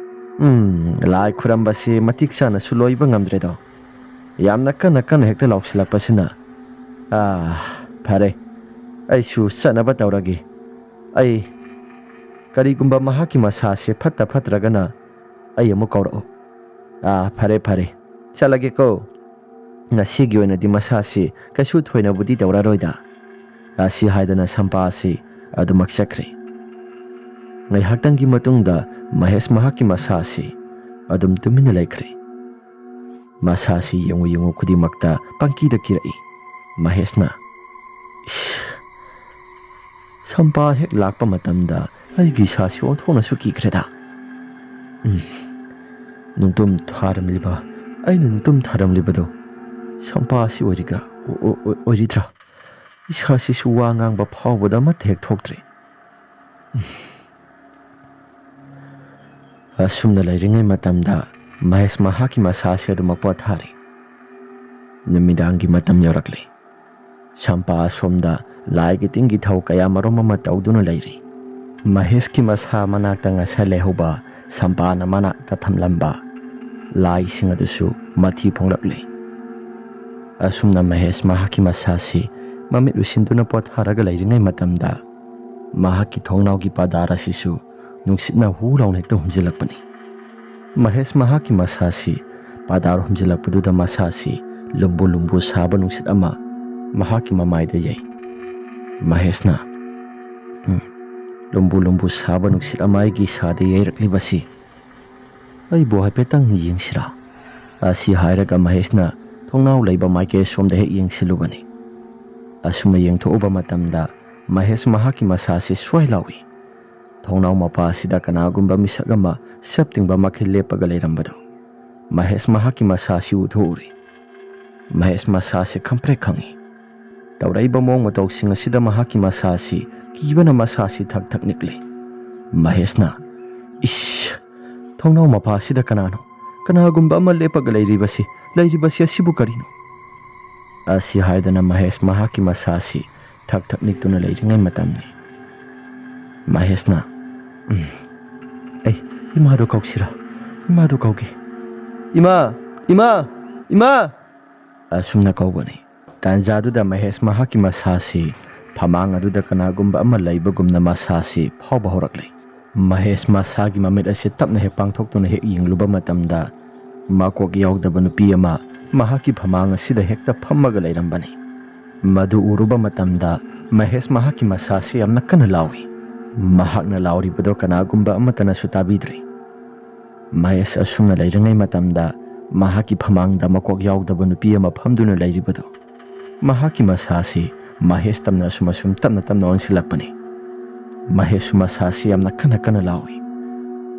"ꯎꯝ, ꯂꯥꯏ ꯈꯨꯔꯝꯕꯁꯤ ꯃꯇꯤꯛ ꯆꯥꯅꯁꯨ ꯂꯣꯏꯕ ꯉꯝꯗ꯭ꯔꯦꯗꯣ꯫ ꯌꯥꯝꯅ ꯀꯟꯅ ꯀꯟꯅ ꯍꯦꯛꯇ ꯂꯥꯎꯁꯤꯜꯂꯛꯄꯁꯤꯅ꯫ ꯑꯥ, ꯐꯔꯦ, ꯑꯩꯁꯨ ꯆꯠꯅꯕ ꯇꯧꯔꯒꯦ꯫ ꯑꯩ, ꯀꯔꯤꯒꯨꯝꯕ ꯃꯍꯥꯛꯀꯤ ꯃꯁꯥꯁꯦ ꯐꯠꯇ ꯐꯠꯇ꯭ꯔꯒꯅ ꯑꯩ ꯑꯃꯨꯛ ꯀꯧꯔꯛꯎ꯫" "ꯑꯥ, ꯐꯔꯦ, ꯐꯔꯦ, ꯆꯠꯂꯒꯦꯀꯣ꯫ ꯉꯁꯤꯒꯤ ꯑꯣꯏꯅꯗꯤ ꯃꯁꯥꯁꯤ ꯀꯩꯁꯨ ꯊꯣꯏꯅꯕꯨꯗꯤ ꯇꯧꯔꯔꯣꯏꯗ"꯫ ꯑꯁꯤ ꯍꯥꯏꯗꯅ ꯁꯝꯄꯥ ꯑꯁꯤ ꯑꯗꯨꯃꯛ ꯆꯠꯈ꯭ꯔꯦ꯫ ꯉꯥꯏꯍꯥꯛꯇꯪꯒꯤ ꯃꯇꯨꯡꯗ ꯃꯍꯦꯁ ꯃꯍꯥꯛꯀꯤ ꯃꯁꯥ ꯑꯁꯤ ꯑꯗꯨꯝ ꯇꯨꯃꯤꯟꯅ ꯂꯩꯈ꯭ꯔꯦ꯫ ꯃꯁꯥꯁꯤ ꯌꯦꯡꯉꯨ ꯌꯦꯡꯉꯨ ꯈꯨꯗꯤꯡꯃꯛꯇ ꯄꯪꯀꯤꯗ ꯀꯤꯔꯛꯏ꯫ ꯃꯍꯦꯁꯅ, "ꯏꯁ, ꯁꯝꯄꯥ ꯍꯦꯛ ꯂꯥꯛꯄ ꯃꯇꯝꯗ ꯑꯩꯒꯤ ꯏꯁꯥꯁꯤ ꯑꯣꯟꯊꯣꯛꯅꯁꯨ ꯀꯤꯈ꯭ꯔꯦꯗ꯫ ꯎꯝ, ꯅꯨꯡꯇꯨꯝ ꯊꯥꯔꯝꯂꯤꯕ, ꯑꯩꯅ ꯅꯨꯡꯇꯨꯝ ꯊꯥꯔꯝꯂꯤꯕꯗꯣ ꯁꯝꯄꯥꯁꯤ ꯑꯣꯏꯔꯤꯒ-, ꯑꯣ-, ꯑꯣ-, ꯑꯣꯏꯔꯤꯗ꯭ꯔꯥ? ꯏꯁꯥꯁꯤꯁꯨ ꯋꯥ ꯉꯥꯡꯕ ꯐꯥꯎꯕꯗ ꯑꯃꯠꯇ ꯍꯦꯛ ꯊꯣꯛꯇ꯭ꯔꯦ"꯫ ꯎꯝ꯫ ꯑꯁꯨꯝꯅ ꯂꯩꯔꯤꯉꯩ ꯃꯇꯝꯗ ꯃꯍꯦꯁ ꯃꯍꯥꯛꯀꯤ ꯃꯁꯥꯁꯤ ꯑꯗꯨꯃꯛ ꯄꯣꯊꯥꯔꯤ꯫ ꯅꯨꯃꯤꯗꯥꯡꯒꯤ ꯃꯇꯝ ꯌꯧꯔꯛꯂꯤ꯫ ꯁꯝꯄꯥ ꯑꯁꯣꯝꯗ ꯂꯥꯏꯒꯤ ꯇꯤꯟꯒꯤ ꯊꯧ ꯀꯌꯥ ꯃꯔꯨꯝ ꯑꯃ ꯇꯧꯗꯨꯅ ꯂꯩꯔꯤ꯫ ꯃꯍꯦꯁꯀꯤ ꯃꯁꯥ ꯃꯅꯥꯛꯇ ꯉꯁꯥꯏ ꯂꯩꯍꯧꯕ ꯁꯝꯄꯥꯅ ꯃꯅꯥꯛꯇ ꯊꯝꯂꯝꯕ ꯂꯥꯏꯁꯤꯡ ꯑꯗꯨꯁꯨ ꯃꯊꯤ ꯐꯣꯡꯂꯛꯂꯤ꯫ ꯑꯁꯨꯝꯅ ꯃꯍꯦꯁ ꯃꯍꯥꯛꯀꯤ ꯃꯁꯥꯁꯤ ꯃꯃꯤꯠ ꯎꯏꯁꯤꯟꯗꯨꯅ ꯄꯣꯊꯥꯔꯒ ꯂꯩꯔꯤꯉꯩ ꯃꯇꯝꯗ ꯃꯍꯥꯛꯀꯤ ꯊꯣꯡꯅꯥꯎꯒꯤ ꯄꯥꯗꯥꯔ ꯑꯁꯤꯁꯨ ꯅꯨꯡꯁꯤꯠꯅ ꯍꯨ ꯂꯥꯎꯅ ꯍꯦꯛꯇ ꯍꯨꯝꯖꯤꯜꯂꯛꯄꯅꯤ꯫ ꯃꯍꯦꯁ ꯃꯍꯥꯛꯀꯤ ꯃꯁꯥꯁꯤ ꯄꯥꯗꯥꯔ ꯍꯨꯝꯖꯤꯜꯂꯛꯄꯗꯨꯗ ꯃꯁꯥꯁꯤ ꯂꯨꯝꯕꯨ ꯂꯨꯝꯕꯨ ꯁꯥꯕ ꯅꯨꯡꯁꯤꯠ ꯑꯃ ꯃꯍꯥꯛꯀꯤ ꯃꯃꯥꯏꯗ ꯌꯩ꯫ ꯃꯍꯦꯁꯅ, "ꯎꯝ, ꯂꯨꯝꯕꯨ ꯂꯨꯝꯕꯨ ꯁꯥꯕ ꯅꯨꯡꯁꯤꯠ ꯑꯃ ꯑꯩꯒꯤ ꯏꯁꯥꯗ ꯌꯩꯔꯛꯂꯤꯕꯁꯤ ꯑꯩꯕꯨ ꯍꯥꯏꯐꯦꯠꯇꯪ ꯌꯦꯡꯁꯤꯔꯥ?" ꯑꯁꯤ ꯍꯥꯏꯔꯒ ꯃꯍꯦꯁꯅ ꯊꯣꯡꯅꯥꯎ ꯂꯩꯕ ꯃꯥꯏꯀꯩ ꯑꯁꯣꯝꯗ ꯍꯦꯛ ꯌꯦꯡꯁꯤꯜꯂꯨꯕꯅꯤ꯫ ꯑꯁꯨꯝꯅ ꯌꯦꯡꯊꯣꯛꯎꯕ ꯃꯇꯝꯗ ꯃꯍꯦꯁ ꯃꯍꯥꯛꯀꯤ ꯃꯁꯥꯁꯤ ꯁ꯭ꯋꯥꯏ ꯂꯥꯎꯏ꯫ ꯊꯣꯡꯅꯥꯎ ꯃꯄꯥ ꯑꯁꯤꯗ ꯀꯅꯥꯒꯨꯝꯕ ꯃꯤꯁꯛ ꯑꯃ ꯁꯞ ꯇꯤꯡꯕ ꯃꯈꯩ ꯂꯦꯞꯄꯒ ꯂꯩꯔꯝꯕꯗꯨ ꯃꯍꯦꯁ ꯃꯍꯥꯛꯀꯤ ꯃꯁꯥꯁꯤ ꯎꯊꯣꯛꯎꯔꯤ꯫ ꯃꯍꯦꯁ ꯃꯁꯥꯁꯤ ꯈꯪꯄ꯭ꯔꯦꯛ ꯈꯪꯏ꯫ ꯇꯧꯔꯛꯏꯕ ꯃꯑꯣꯡ ꯃꯇꯧꯁꯤꯡ ꯑꯁꯤꯗ ꯃꯍꯥꯛꯀꯤ ꯃꯁꯥꯁꯤ ꯀꯤꯕꯅ ꯃꯁꯥꯁꯤ ꯊꯛ ꯊꯛ ꯅꯤꯛꯂꯤ꯫ ꯃꯍꯦꯁꯅ, "ꯏꯁ! ꯊꯣꯡꯅꯥꯎ ꯃꯄꯥ ꯑꯁꯤꯗ ꯀꯅꯥꯅꯣ? ꯀꯅꯥꯒꯨꯝꯕ ꯑꯃ ꯂꯦꯞꯄꯒ ꯂꯩꯔꯤꯕꯁꯤ, ꯂꯩꯔꯤꯕꯁꯤ ꯑꯁꯤꯕꯨ ꯀꯔꯤꯅꯣ?" ꯑꯁꯤ ꯍꯥꯏꯗꯅ ꯃꯍꯦꯁ ꯃꯍꯥꯛꯀꯤ ꯃꯁꯥꯁꯤ ꯊꯛ ꯊꯛ ꯅꯤꯛꯇꯨꯅ ꯂꯩꯔꯤꯉꯩ ꯃꯇꯝꯅꯤ꯫ ꯃꯍꯦꯁꯅ, "ꯎꯝ, ꯑꯩ ꯏꯃꯥꯗꯣ ꯀꯧꯁꯤꯔꯥ? ꯏꯃꯥꯗꯣ ꯀꯧꯒꯦ꯫ ꯏꯃꯥ! ꯏꯃꯥ! ꯏꯃꯥ!" ꯑꯁꯨꯝꯅ ꯀꯧꯕꯅꯤ꯫ ꯇꯥꯟꯖꯥꯗꯨꯗ ꯃꯍꯦꯁ ꯃꯍꯥꯛꯀꯤ ꯃꯁꯥꯁꯤ ꯐꯃꯥꯡ ꯑꯗꯨꯗ ꯀꯅꯥꯒꯨꯝꯕ ꯑꯃ ꯂꯩꯕꯒꯨꯝꯅ ꯃꯁꯥꯁꯤ ꯐꯥꯎꯕ ꯍꯧꯔꯛꯂꯦ꯫ ꯃꯍꯦꯁ ꯃꯁꯥꯒꯤ ꯃꯃꯤꯠ ꯑꯁꯤ ꯇꯞꯅ ꯍꯦꯛ ꯄꯥꯡꯊꯣꯛꯇꯨꯅ ꯍꯦꯛ ꯌꯦꯡꯂꯨꯕ ꯃꯇꯝꯗ ꯃꯀꯣꯛ ꯌꯥꯎꯗꯕ ꯅꯨꯄꯤ ꯑꯃ ꯃꯍꯥꯛꯀꯤ ꯐꯃꯥꯡ ꯑꯁꯤꯗ ꯍꯦꯛꯇ ꯐꯝꯃꯒ ꯂꯩꯔꯝꯕꯅꯤ꯫ ꯃꯗꯨ ꯎꯔꯨꯕ ꯃꯇꯝꯗ ꯃꯍꯦꯁ ꯃꯍꯥꯛꯀꯤ ꯃꯁꯥꯁꯤ ꯌꯥꯝꯅ ꯀꯟꯅ ꯂꯥꯎꯏ꯫ ꯃꯍꯥꯛꯅ ꯂꯥꯎꯔꯤꯕꯗꯣ ꯀꯅꯥꯒꯨꯝꯕ ꯑꯃꯠꯇꯅꯁꯨ ꯇꯥꯕꯤꯗ꯭ꯔꯦ꯫ ꯃꯍꯦꯁ ꯑꯁꯨꯝꯅ ꯂꯩꯔꯤꯉꯩ ꯃꯇꯝꯗ ꯃꯍꯥꯛꯀꯤ ꯐꯃꯥꯡꯗ ꯃꯀꯣꯛ ꯌꯥꯎꯗꯕ ꯅꯨꯄꯤ ꯑꯃ ꯐꯝꯗꯨꯅ ꯂꯩꯔꯤꯕꯗꯨ ꯃꯍꯥꯛꯀꯤ ꯃꯁꯥꯁꯤ ꯃꯍꯦꯁ ꯇꯝꯅ ꯑꯁꯨꯝ ꯑꯁꯨꯝ ꯇꯞꯅ ꯇꯞꯅ ꯑꯣꯟꯁꯤꯜꯂꯛꯄꯅꯤ꯫ ꯃꯍꯦꯁꯁꯨ ꯃꯁꯥꯁꯤ ꯌꯥꯝꯅ ꯀꯟꯅ ꯀꯟꯅ ꯂꯥꯎꯏ꯫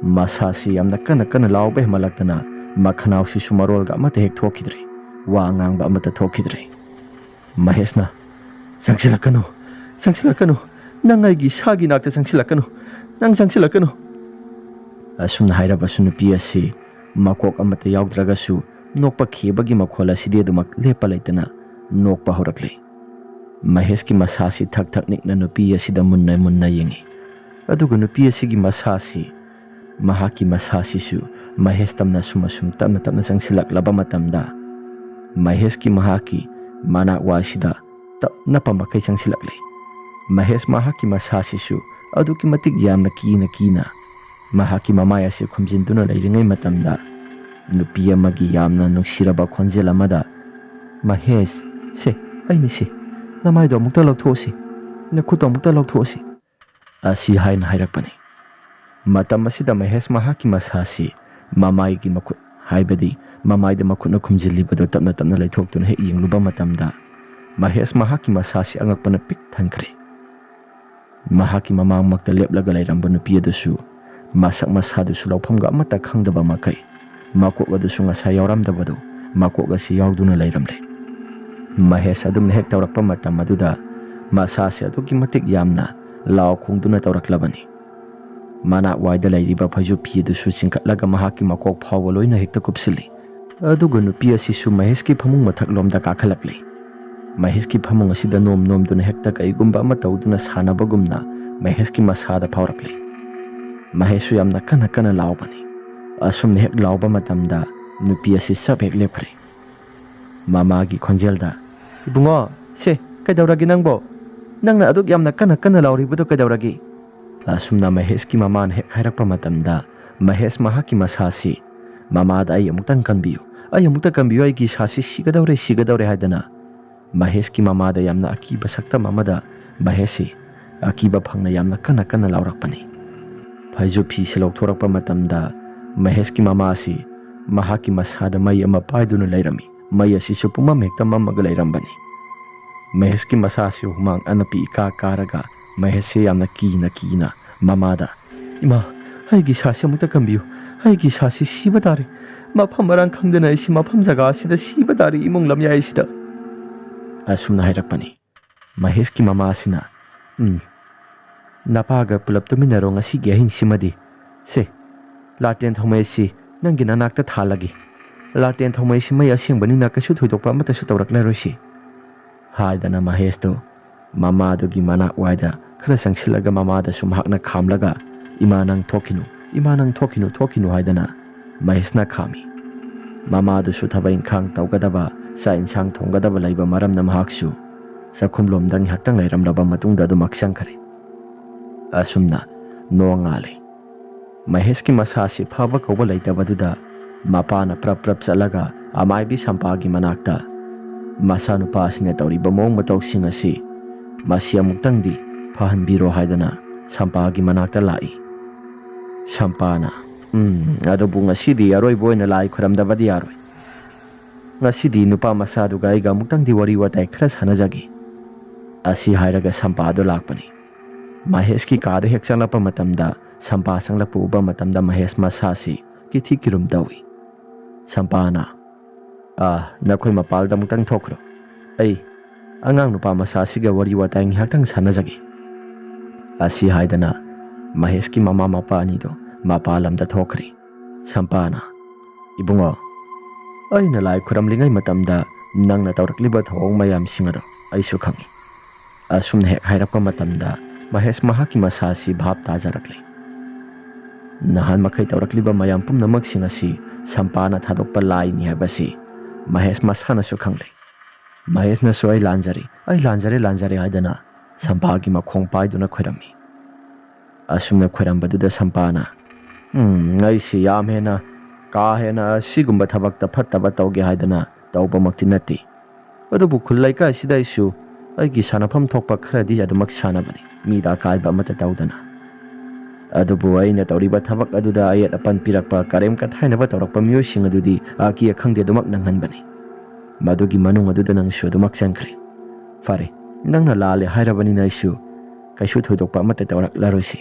ꯃꯁꯥꯁꯤ ꯌꯥꯝꯅ ꯀꯟꯅ ꯀꯟꯅ ꯂꯥꯎꯕ ꯍꯦꯟꯃꯜꯂꯛꯇꯅ ꯃꯈꯅꯥꯎꯁꯤꯁꯨ ꯃꯔꯣꯜꯒ ꯑꯃꯠꯇ ꯍꯦꯛ ꯊꯣꯛꯈꯤꯗ꯭ꯔꯦ꯫ ꯋꯥ ꯉꯥꯡꯕ ꯑꯃꯠꯇ ꯊꯣꯛꯈꯤꯗ꯭ꯔꯦ꯫ ꯃꯍꯦꯁꯅ, "ꯆꯪꯁꯤꯜꯂꯛꯀꯅꯨ, ꯆꯪꯁꯤꯜꯂꯛꯀꯅꯨ, ꯅꯪ ꯑꯩꯒꯤ ꯏꯁꯥꯒꯤ ꯅꯥꯛꯇ ꯆꯪꯁꯤꯜꯂꯛꯀꯅꯨ, ꯅꯪ ꯆꯪꯁꯤꯜꯂꯛꯀꯅꯨ" ꯑꯁꯨꯝꯅ ꯍꯥꯏꯔꯕꯁꯨ ꯅꯨꯄꯤ ꯑꯁꯤ ꯃꯀꯣꯛ ꯑꯃꯠꯇ ꯌꯥꯎꯗ꯭ꯔꯒꯁꯨ ꯅꯣꯛꯄ ꯈꯦꯕꯒꯤ ꯃꯈꯣꯜ ꯑꯁꯤꯗꯤ ꯑꯗꯨꯃꯛ ꯂꯦꯞꯄ ꯂꯩꯇꯅ ꯅꯣꯛꯄ ꯍꯧꯔꯛꯂꯦ꯫ ꯃꯍꯦꯁꯀꯤ ꯃꯁꯥꯁꯤ ꯊꯛ ꯊꯛ ꯅꯤꯛꯅ ꯅꯨꯄꯤ ꯑꯁꯤꯗ ꯃꯨꯟꯅ ꯃꯨꯟꯅ ꯌꯦꯡꯏ꯫ ꯑꯗꯨꯒ ꯅꯨꯄꯤ ꯑꯁꯤꯒꯤ ꯃꯁꯥꯁꯤ, ꯃꯍꯥꯛꯀꯤ ꯃꯁꯥꯁꯤꯁꯨ ꯃꯍꯦꯁ ꯇꯝꯅ ꯑꯁꯨꯝ ꯑꯁꯨꯝ ꯇꯞꯅ ꯇꯞꯅ ꯆꯪꯁꯤꯜꯂꯛꯂꯕ ꯃꯇꯝꯗ ꯃꯍꯦꯁꯀꯤ ꯃꯍꯥꯛꯀꯤ ꯃꯅꯥꯛ ꯋꯥꯏꯁꯤꯗ ꯇꯞꯅ ꯄꯝꯕꯈꯩ ꯆꯪꯁꯤꯜꯂꯛꯂꯦ꯫ ꯃꯍꯦꯁ ꯃꯍꯥꯛꯀꯤ ꯃꯁꯥꯁꯤꯁꯨ ꯑꯗꯨꯛꯀꯤ ꯃꯇꯤꯛ ꯌꯥꯝꯅ ꯀꯤꯅ ꯀꯤꯅ ꯃꯍꯥꯛꯀꯤ ꯃꯃꯥꯏ ꯑꯁꯤ ꯈꯨꯝꯖꯤꯟꯗꯨꯅ ꯂꯩꯔꯤꯉꯩ ꯃꯇꯝꯗ ꯅꯨꯄꯤ ꯑꯃꯒꯤ ꯌꯥꯝꯅ ꯅꯨꯡꯁꯤꯔꯕ ꯈꯣꯟꯖꯦꯜ ꯑꯃꯗ, "ꯃꯍꯦꯁ, ꯁꯦ, ꯑꯩꯅꯤ ꯁꯦ, ꯅꯃꯥꯏꯗꯣ ꯑꯃꯨꯛꯇ ꯂꯧꯊꯣꯛꯑꯁꯤ, ꯅꯈꯨꯠꯇꯣ ꯑꯃꯨꯛꯇ ꯂꯧꯊꯣꯛꯑꯁꯤ" ꯑꯁꯤ ꯍꯥꯏꯅ ꯍꯥꯏꯔꯛꯄꯅꯤ꯫ ꯃꯇꯝ ꯑꯁꯤꯗ ꯃꯍꯦꯁ ꯃꯍꯥꯛꯀꯤ ꯃꯁꯥꯁꯤ ꯃꯃꯥꯏꯒꯤ ꯃꯈꯨꯠ, ꯍꯥꯏꯕꯗꯤ ꯃꯃꯥꯏꯗ ꯃꯈꯨꯠꯅ ꯈꯨꯝꯖꯤꯜꯂꯤꯕꯗꯨ ꯇꯞꯅ ꯇꯞꯅ ꯂꯩꯊꯣꯛꯇꯨꯅ ꯍꯦꯛ ꯌꯦꯡꯂꯨꯕ ꯃꯇꯝꯗ ꯃꯍꯦꯁ ꯃꯍꯥꯛꯀꯤ ꯃꯁꯥꯁꯤ ꯑꯉꯛꯄꯅ ꯄꯤꯛ ꯊꯟꯈ꯭ꯔꯦ꯫ ꯃꯍꯥꯛꯀꯤ ꯃꯃꯥꯡꯃꯛꯇ ꯂꯦꯞꯂꯒ ꯂꯩꯔꯝꯕ ꯅꯨꯄꯤ ꯑꯗꯨꯁꯨ ꯃꯁꯛ ꯃꯁꯥꯗꯨꯁꯨ ꯂꯧꯐꯝꯒ ꯑꯃꯠꯇ ꯈꯪꯗꯕ ꯃꯈꯩ ꯃꯀꯣꯛ ꯑꯗꯨꯁꯨ ꯉꯁꯥꯏ ꯌꯥꯎꯔꯝꯗꯕꯗꯨ ꯃꯀꯣꯛ ꯑꯁꯤ ꯌꯥꯎꯗꯨꯅ ꯂꯩꯔꯝꯂꯦ꯫ ꯃꯍꯦꯁ ꯑꯗꯨꯝꯅ ꯍꯦꯛ ꯇꯧꯔꯛꯄ ꯃꯇꯝ ꯑꯗꯨꯗ ꯃꯁꯥꯁꯦ ꯑꯗꯨꯛꯀꯤ ꯃꯇꯤꯛ ꯌꯥꯝꯅ ꯂꯥꯎ ꯈꯣꯡꯗꯨꯅ ꯇꯧꯔꯛꯂꯕꯅꯤ꯫ ꯃꯅꯥꯛ ꯋꯥꯏꯗ ꯂꯩꯔꯤꯕ ꯐꯩꯖꯨꯞ ꯐꯤ ꯑꯗꯨꯁꯨ ꯆꯤꯡꯈꯠꯂꯒ ꯃꯍꯥꯛꯀꯤ ꯃꯀꯣꯛ ꯐꯥꯎꯕ ꯂꯣꯏꯅ ꯍꯦꯛꯇ ꯀꯨꯞꯁꯤꯜꯂꯤ꯫ ꯑꯗꯨꯒ ꯅꯨꯄꯤ ꯑꯁꯤꯁꯨ ꯃꯍꯦꯁꯀꯤ ꯐꯃꯨꯡ ꯃꯊꯛꯂꯣꯝꯗ ꯀꯥꯈꯠꯂꯛꯂꯦ꯫ ꯃꯍꯦꯁꯀꯤ ꯐꯃꯨꯡ ꯑꯁꯤꯗ ꯅꯣꯝ ꯅꯣꯝꯗꯨꯅ ꯍꯦꯛꯇ ꯀꯩꯒꯨꯝꯕ ꯑꯃ ꯇꯧꯗꯨꯅ ꯁꯥꯟꯅꯕꯒꯨꯝꯅ ꯃꯍꯦꯁꯀꯤ ꯃꯁꯥꯗ ꯐꯥꯎꯔꯛꯂꯦ꯫ ꯃꯍꯦꯁꯁꯨ ꯌꯥꯝꯅ ꯀꯟꯅ ꯀꯟꯅ ꯂꯥꯎꯕꯅꯤ꯫ ꯑꯁꯨꯝꯅ ꯍꯦꯛ ꯂꯥꯎꯕ ꯃꯇꯝꯗ ꯅꯨꯄꯤ ꯑꯁꯤ ꯆꯞ ꯍꯦꯛ ꯂꯦꯞꯈ꯭ꯔꯦ꯫ ꯃꯃꯥꯒꯤ ꯈꯣꯟꯖꯦꯜꯗ, "ꯏꯕꯨꯡꯉꯣ, ꯁꯦ, ꯀꯩꯗꯧꯔꯒꯦ ꯅꯪꯕꯣ? ꯅꯪꯅ ꯑꯗꯨꯛ ꯌꯥꯝꯅ ꯀꯟꯅ ꯀꯟꯅ ꯂꯥꯎꯔꯤꯕꯗꯣ ꯀꯩꯗꯧꯔꯒꯦ?" ꯑꯁꯨꯝꯅ ꯃꯍꯦꯁꯀꯤ ꯃꯃꯥꯅ ꯍꯦꯛ ꯍꯥꯏꯔꯛꯄ ꯃꯇꯝꯗ ꯃꯍꯦꯁ ꯃꯍꯥꯛꯀꯤ ꯃꯁꯥꯁꯤ "ꯃꯃꯥꯗ ꯑꯩ ꯑꯃꯨꯛꯇꯪ ꯀꯟꯕꯤꯌꯨ, ꯑꯩ ꯑꯃꯨꯛꯇ ꯀꯟꯕꯤꯌꯨ, ꯑꯩꯒꯤ ꯏꯁꯥꯁꯤ ꯁꯤꯒꯗꯧꯔꯦ, ꯁꯤꯒꯗꯧꯔꯦ" ꯍꯥꯏꯗꯅ ꯃꯍꯦꯁꯀꯤ ꯃꯃꯥꯗ ꯌꯥꯝꯅ ꯑꯀꯤꯕ ꯁꯛꯇꯝ ꯑꯃꯗ ꯃꯍꯦꯁꯁꯤ ꯑꯀꯤꯕ ꯐꯪꯅ ꯌꯥꯝꯅ ꯀꯟꯅ ꯀꯟꯅ ꯂꯥꯎꯔꯛꯄꯅꯤ꯫ ꯐꯩꯖꯨꯞ ꯐꯤꯁꯤ ꯂꯧꯊꯣꯔꯛꯄ ꯃꯇꯝꯗ ꯃꯍꯦꯁꯀꯤ ꯃꯃꯥꯁꯤ ꯃꯍꯥꯛꯀꯤ ꯃꯁꯥꯗ ꯃꯩ ꯑꯃ ꯄꯥꯏꯗꯨꯅ ꯂꯩꯔꯝꯃꯤ꯫ ꯃꯩ ꯑꯁꯤꯁꯨ ꯄꯨꯝꯃꯝ ꯍꯦꯛꯇ ꯃꯝꯃꯒ ꯂꯩꯔꯝꯕꯅꯤ꯫ ꯃꯍꯦꯁꯀꯤ ꯃꯁꯥꯁꯤ ꯍꯨꯃꯥꯡ ꯑꯅꯞꯄꯤ ꯏꯀꯥ ꯀꯥꯔꯒ ꯃꯍꯦꯁꯁꯤ ꯌꯥꯝꯅ ꯀꯤꯅ ꯀꯤꯅ ꯃꯃꯥꯗ, "ꯏꯃꯥ, ꯑꯩꯒꯤ ꯏꯁꯥꯁꯤ ꯑꯃꯨꯛꯇ ꯀꯟꯕꯤꯌꯨ, ꯑꯩꯒꯤ ꯏꯁꯥꯁꯤ ꯁꯤꯕ ꯇꯥꯔꯦ, ꯃꯐꯝ ꯃꯔꯥꯡ ꯈꯪꯗꯅ ꯑꯩꯁꯤ ꯃꯐꯝ ꯖꯒꯥ ꯑꯁꯤꯗ ꯁꯤꯕ ꯇꯥꯔꯦ, ꯏꯃꯨꯡ ꯂꯝꯌꯥꯏ ꯑꯁꯤꯗ"꯫ ꯑꯁꯨꯝꯅ ꯍꯥꯏꯔꯛꯄꯅꯤ꯫ ꯃꯍꯦꯁꯀꯤ ꯃꯃꯥꯁꯤꯅ, "ꯎꯝ, ꯅꯄꯥꯒ ꯄꯨꯂꯞ ꯇꯨꯃꯤꯟꯅꯔꯣ ꯉꯁꯤꯒꯤ ꯑꯍꯤꯡꯁꯤꯃꯗꯤ꯫ ꯁꯦ, ꯂꯥꯇꯦꯟ ꯊꯥꯎꯃꯩ ꯑꯁꯤ ꯅꯪꯒꯤ ꯅꯅꯥꯛꯇ ꯊꯥꯜꯂꯒꯦ꯫ ꯂꯥꯇꯦꯟ ꯊꯥꯎꯃꯩ ꯑꯁꯤ ꯃꯩ ꯑꯁꯦꯡꯕꯅꯤꯅ ꯀꯩꯁꯨ ꯊꯣꯏꯗꯣꯛꯄ ꯑꯃꯠꯇꯁꯨ ꯇꯧꯔꯛꯂꯔꯣꯏꯁꯤ"꯫ ꯍꯥꯏꯗꯅ ꯃꯍꯦꯁꯇꯨ ꯃꯃꯥꯗꯨꯒꯤ ꯃꯅꯥꯛ ꯋꯥꯏꯗ ꯈꯔ ꯆꯪꯁꯤꯜꯂꯒ ꯃꯃꯥꯗꯁꯨ ꯃꯍꯥꯛꯅ ꯈꯥꯝꯂꯒ, "ꯏꯃꯥ, ꯅꯪ ꯊꯣꯛꯈꯤꯅꯨ, ꯏꯃꯥ, ꯅꯪ ꯊꯣꯛꯈꯤꯅꯨ, ꯊꯣꯛꯈꯤꯅꯨ" ꯍꯥꯏꯗꯅ ꯃꯍꯦꯁꯅ ꯈꯥꯝꯃꯤ꯫ ꯃꯃꯥꯗꯨꯁꯨ ꯊꯕꯛ ꯏꯪꯈꯥꯡ ꯇꯧꯒꯗꯕ, ꯆꯥꯛ ꯏꯟꯁꯥꯡ ꯊꯣꯡꯒꯗꯕ ꯂꯩꯕ ꯃꯔꯝꯅ ꯃꯍꯥꯛꯁꯨ ꯆꯥꯛꯈꯨꯝꯂꯣꯝꯗ ꯉꯥꯏꯍꯥꯛꯇꯪ ꯂꯩꯔꯝꯂꯕ ꯃꯇꯨꯡꯗ ꯑꯗꯨꯃꯛ ꯆꯪꯈ꯭ꯔꯦ꯫ ꯑꯁꯨꯝꯅ ꯅꯣꯡꯉꯥꯜꯂꯦ꯫ ꯃꯍꯦꯁꯀꯤ ꯃꯁꯥꯁꯤ ꯐꯕ ꯀꯧꯕ ꯂꯩꯇꯕꯗꯨꯗ ꯃꯄꯥꯅ ꯄ꯭ꯔꯞ ꯄ꯭ꯔꯞ ꯆꯠꯂꯒ ꯑꯃꯥꯏꯕꯤ ꯁꯝꯄꯥꯒꯤ ꯃꯅꯥꯛꯇ, "ꯃꯆꯥꯅꯨꯄꯥ ꯑꯁꯤꯅ ꯇꯧꯔꯤꯕ ꯃꯑꯣꯡ ꯃꯇꯧꯁꯤꯡ ꯑꯁꯤ, ꯃꯁꯤ ꯑꯃꯨꯛꯇꯪꯗꯤ ꯐꯍꯟꯕꯤꯔꯣ" ꯍꯥꯏꯗꯅ ꯁꯝꯄꯥꯒꯤ ꯃꯅꯥꯛꯇ ꯂꯥꯛꯏ꯫ ꯁꯝꯄꯥꯅ, "ꯎꯝ, ꯑꯗꯨꯕꯨ ꯉꯁꯤꯗꯤ ꯑꯔꯣꯏꯕ ꯑꯣꯏꯅ ꯂꯥꯏ ꯈꯨꯔꯝꯗꯕꯗꯤ ꯌꯥꯔꯣꯏ꯫ ꯉꯁꯤꯗꯤ ꯅꯨꯄꯥ ꯃꯆꯥꯗꯨꯒ ꯑꯩꯒ ꯑꯃꯨꯛꯇꯪꯗꯤ ꯋꯥꯔꯤ ꯋꯥꯇꯥꯏ ꯈꯔ ꯁꯥꯟꯅꯖꯒꯦ"꯫ ꯑꯁꯤ ꯍꯥꯏꯔꯒ ꯁꯝꯄꯥꯗꯨ ꯂꯥꯛꯄꯅꯤ꯫ ꯃꯍꯦꯁꯀꯤ ꯀꯥꯗ ꯍꯦꯛ ꯆꯪꯂꯛꯄ ꯃꯇꯝꯗ, ꯁꯝꯄꯥ ꯆꯪꯂꯛꯄ ꯎꯕ ꯃꯇꯝꯗ ꯃꯍꯦꯁ ꯃꯁꯥꯁꯤ ꯀꯤꯊꯤ ꯀꯤꯔꯨꯝ ꯇꯧꯏ꯫ ꯁꯝꯄꯥꯅ, "ꯑꯥ, ꯅꯈꯣꯏ ꯃꯄꯥꯜꯗ ꯑꯃꯨꯛꯇꯪ ꯊꯣꯛꯈ꯭ꯔꯣ꯫ ꯑꯩ ꯑꯉꯥꯡ ꯅꯨꯄꯥ ꯃꯆꯥꯁꯤꯒ ꯋꯥꯔꯤ ꯋꯥꯇꯥꯏ ꯉꯥꯏꯍꯥꯛꯇꯪ ꯁꯥꯟꯅꯖꯒꯦ"꯫ ꯑꯁꯤ ꯍꯥꯏꯗꯅ ꯃꯍꯦꯁꯀꯤ ꯃꯃꯥ ꯃꯄꯥ ꯑꯅꯤꯗꯨ ꯃꯄꯥꯜ ꯂꯝꯗ ꯊꯣꯛꯈ꯭ꯔꯦ꯫ ꯁꯝꯄꯥꯅ, "ꯏꯕꯨꯡꯉꯣ, ꯑꯩꯅ ꯂꯥꯏ ꯈꯨꯔꯝꯂꯤꯉꯩ ꯃꯇꯝꯗ ꯅꯪꯅ ꯇꯧꯔꯛꯂꯤꯕ ꯊꯧꯑꯣꯡ ꯃꯌꯥꯝꯁꯤꯡ ꯑꯗꯣ ꯑꯩꯁꯨ ꯈꯪꯏ"꯫ ꯑꯁꯨꯝꯅ ꯍꯦꯛ ꯍꯥꯏꯔꯛꯄ ꯃꯇꯝꯗ ꯃꯍꯦꯁ ꯃꯍꯥꯛꯀꯤ ꯃꯁꯥꯁꯤ ꯚꯥꯞ ꯇꯥꯖꯔꯛꯂꯦ꯫ ꯅꯍꯥꯟ ꯃꯈꯩ ꯇꯧꯔꯛꯂꯤꯕ ꯃꯌꯥꯝ ꯄꯨꯝꯅꯃꯛꯁꯤꯡ ꯑꯁꯤ ꯁꯝꯄꯥꯅ ꯊꯥꯗꯣꯛꯄ ꯂꯥꯏꯅꯤ ꯍꯥꯏꯕꯁꯤ ꯃꯍꯦꯁ ꯃꯁꯥꯅꯁꯨ ꯈꯪꯂꯦ꯫ ꯃꯍꯦꯁꯅꯁꯨ "ꯑꯩ ꯂꯥꯟꯖꯔꯦ, ꯑꯩ ꯂꯥꯟꯖꯔꯦ, ꯂꯥꯟꯖꯔꯦ" ꯍꯥꯏꯗꯅ ꯁꯝꯄꯥꯒꯤ ꯃꯈꯣꯡ ꯄꯥꯏꯗꯨꯅ ꯈꯣꯏꯔꯝꯃꯤ꯫ ꯑꯁꯨꯝꯅ ꯈꯣꯏꯔꯝꯕꯗꯨꯗ ꯁꯝꯄꯥꯅ, "ꯎꯝ, ꯑꯩꯁꯤ ꯌꯥꯝ ꯍꯦꯟꯅ ꯀꯥ ꯍꯦꯟꯅ ꯑꯁꯤꯒꯨꯝꯕ ꯊꯕꯛꯇ ꯐꯠꯇꯕ ꯇꯧꯒꯦ ꯍꯥꯏꯗꯅ ꯇꯧꯕꯃꯛꯇꯤ ꯅꯠꯇꯦ꯫ ꯑꯗꯨꯕꯨ ꯈꯨꯜ ꯂꯩꯀꯥꯏꯁꯤꯗ ꯑꯩꯁꯨ ꯑꯩꯒꯤ ꯁꯥꯟꯅꯐꯝ ꯊꯣꯛꯄ ꯈꯔꯗꯤ ꯑꯗꯨꯃꯛ ꯁꯥꯟꯅꯕꯅꯤ, ꯃꯤꯗ ꯑꯀꯥꯏꯕ ꯑꯃꯠꯇ ꯇꯧꯗꯅ꯫ ꯑꯗꯨꯕꯨ ꯑꯩꯅ ꯇꯧꯔꯤꯕ ꯊꯕꯛ ꯑꯗꯨꯗ ꯑꯌꯦꯠ ꯑꯄꯟ ꯄꯤꯔꯛꯄ, ꯀꯔꯦꯝ ꯀꯊꯥꯏꯅꯕ ꯇꯧꯔꯛꯄ ꯃꯤꯑꯣꯏꯁꯤꯡ ꯑꯗꯨꯗꯤ ꯑꯀꯤ ꯑꯈꯪꯗꯤ ꯑꯗꯨꯃꯛ ꯅꯪꯍꯟꯕꯅꯤ꯫ ꯃꯗꯨꯒꯤ ꯃꯅꯨꯡ ꯑꯗꯨꯗ ꯅꯪꯁꯨ ꯑꯗꯨꯃꯛ ꯆꯪꯈ꯭ꯔꯦ꯫ ꯐꯔꯦ, ꯅꯪꯅ ꯂꯥꯜꯂꯦ ꯍꯥꯏꯔꯕꯅꯤꯅ ꯑꯩꯁꯨ ꯀꯩꯁꯨ ꯊꯣꯏꯗꯣꯛꯄ ꯑꯃꯠꯇ ꯇꯧꯔꯛꯂꯔꯣꯏꯁꯤ꯫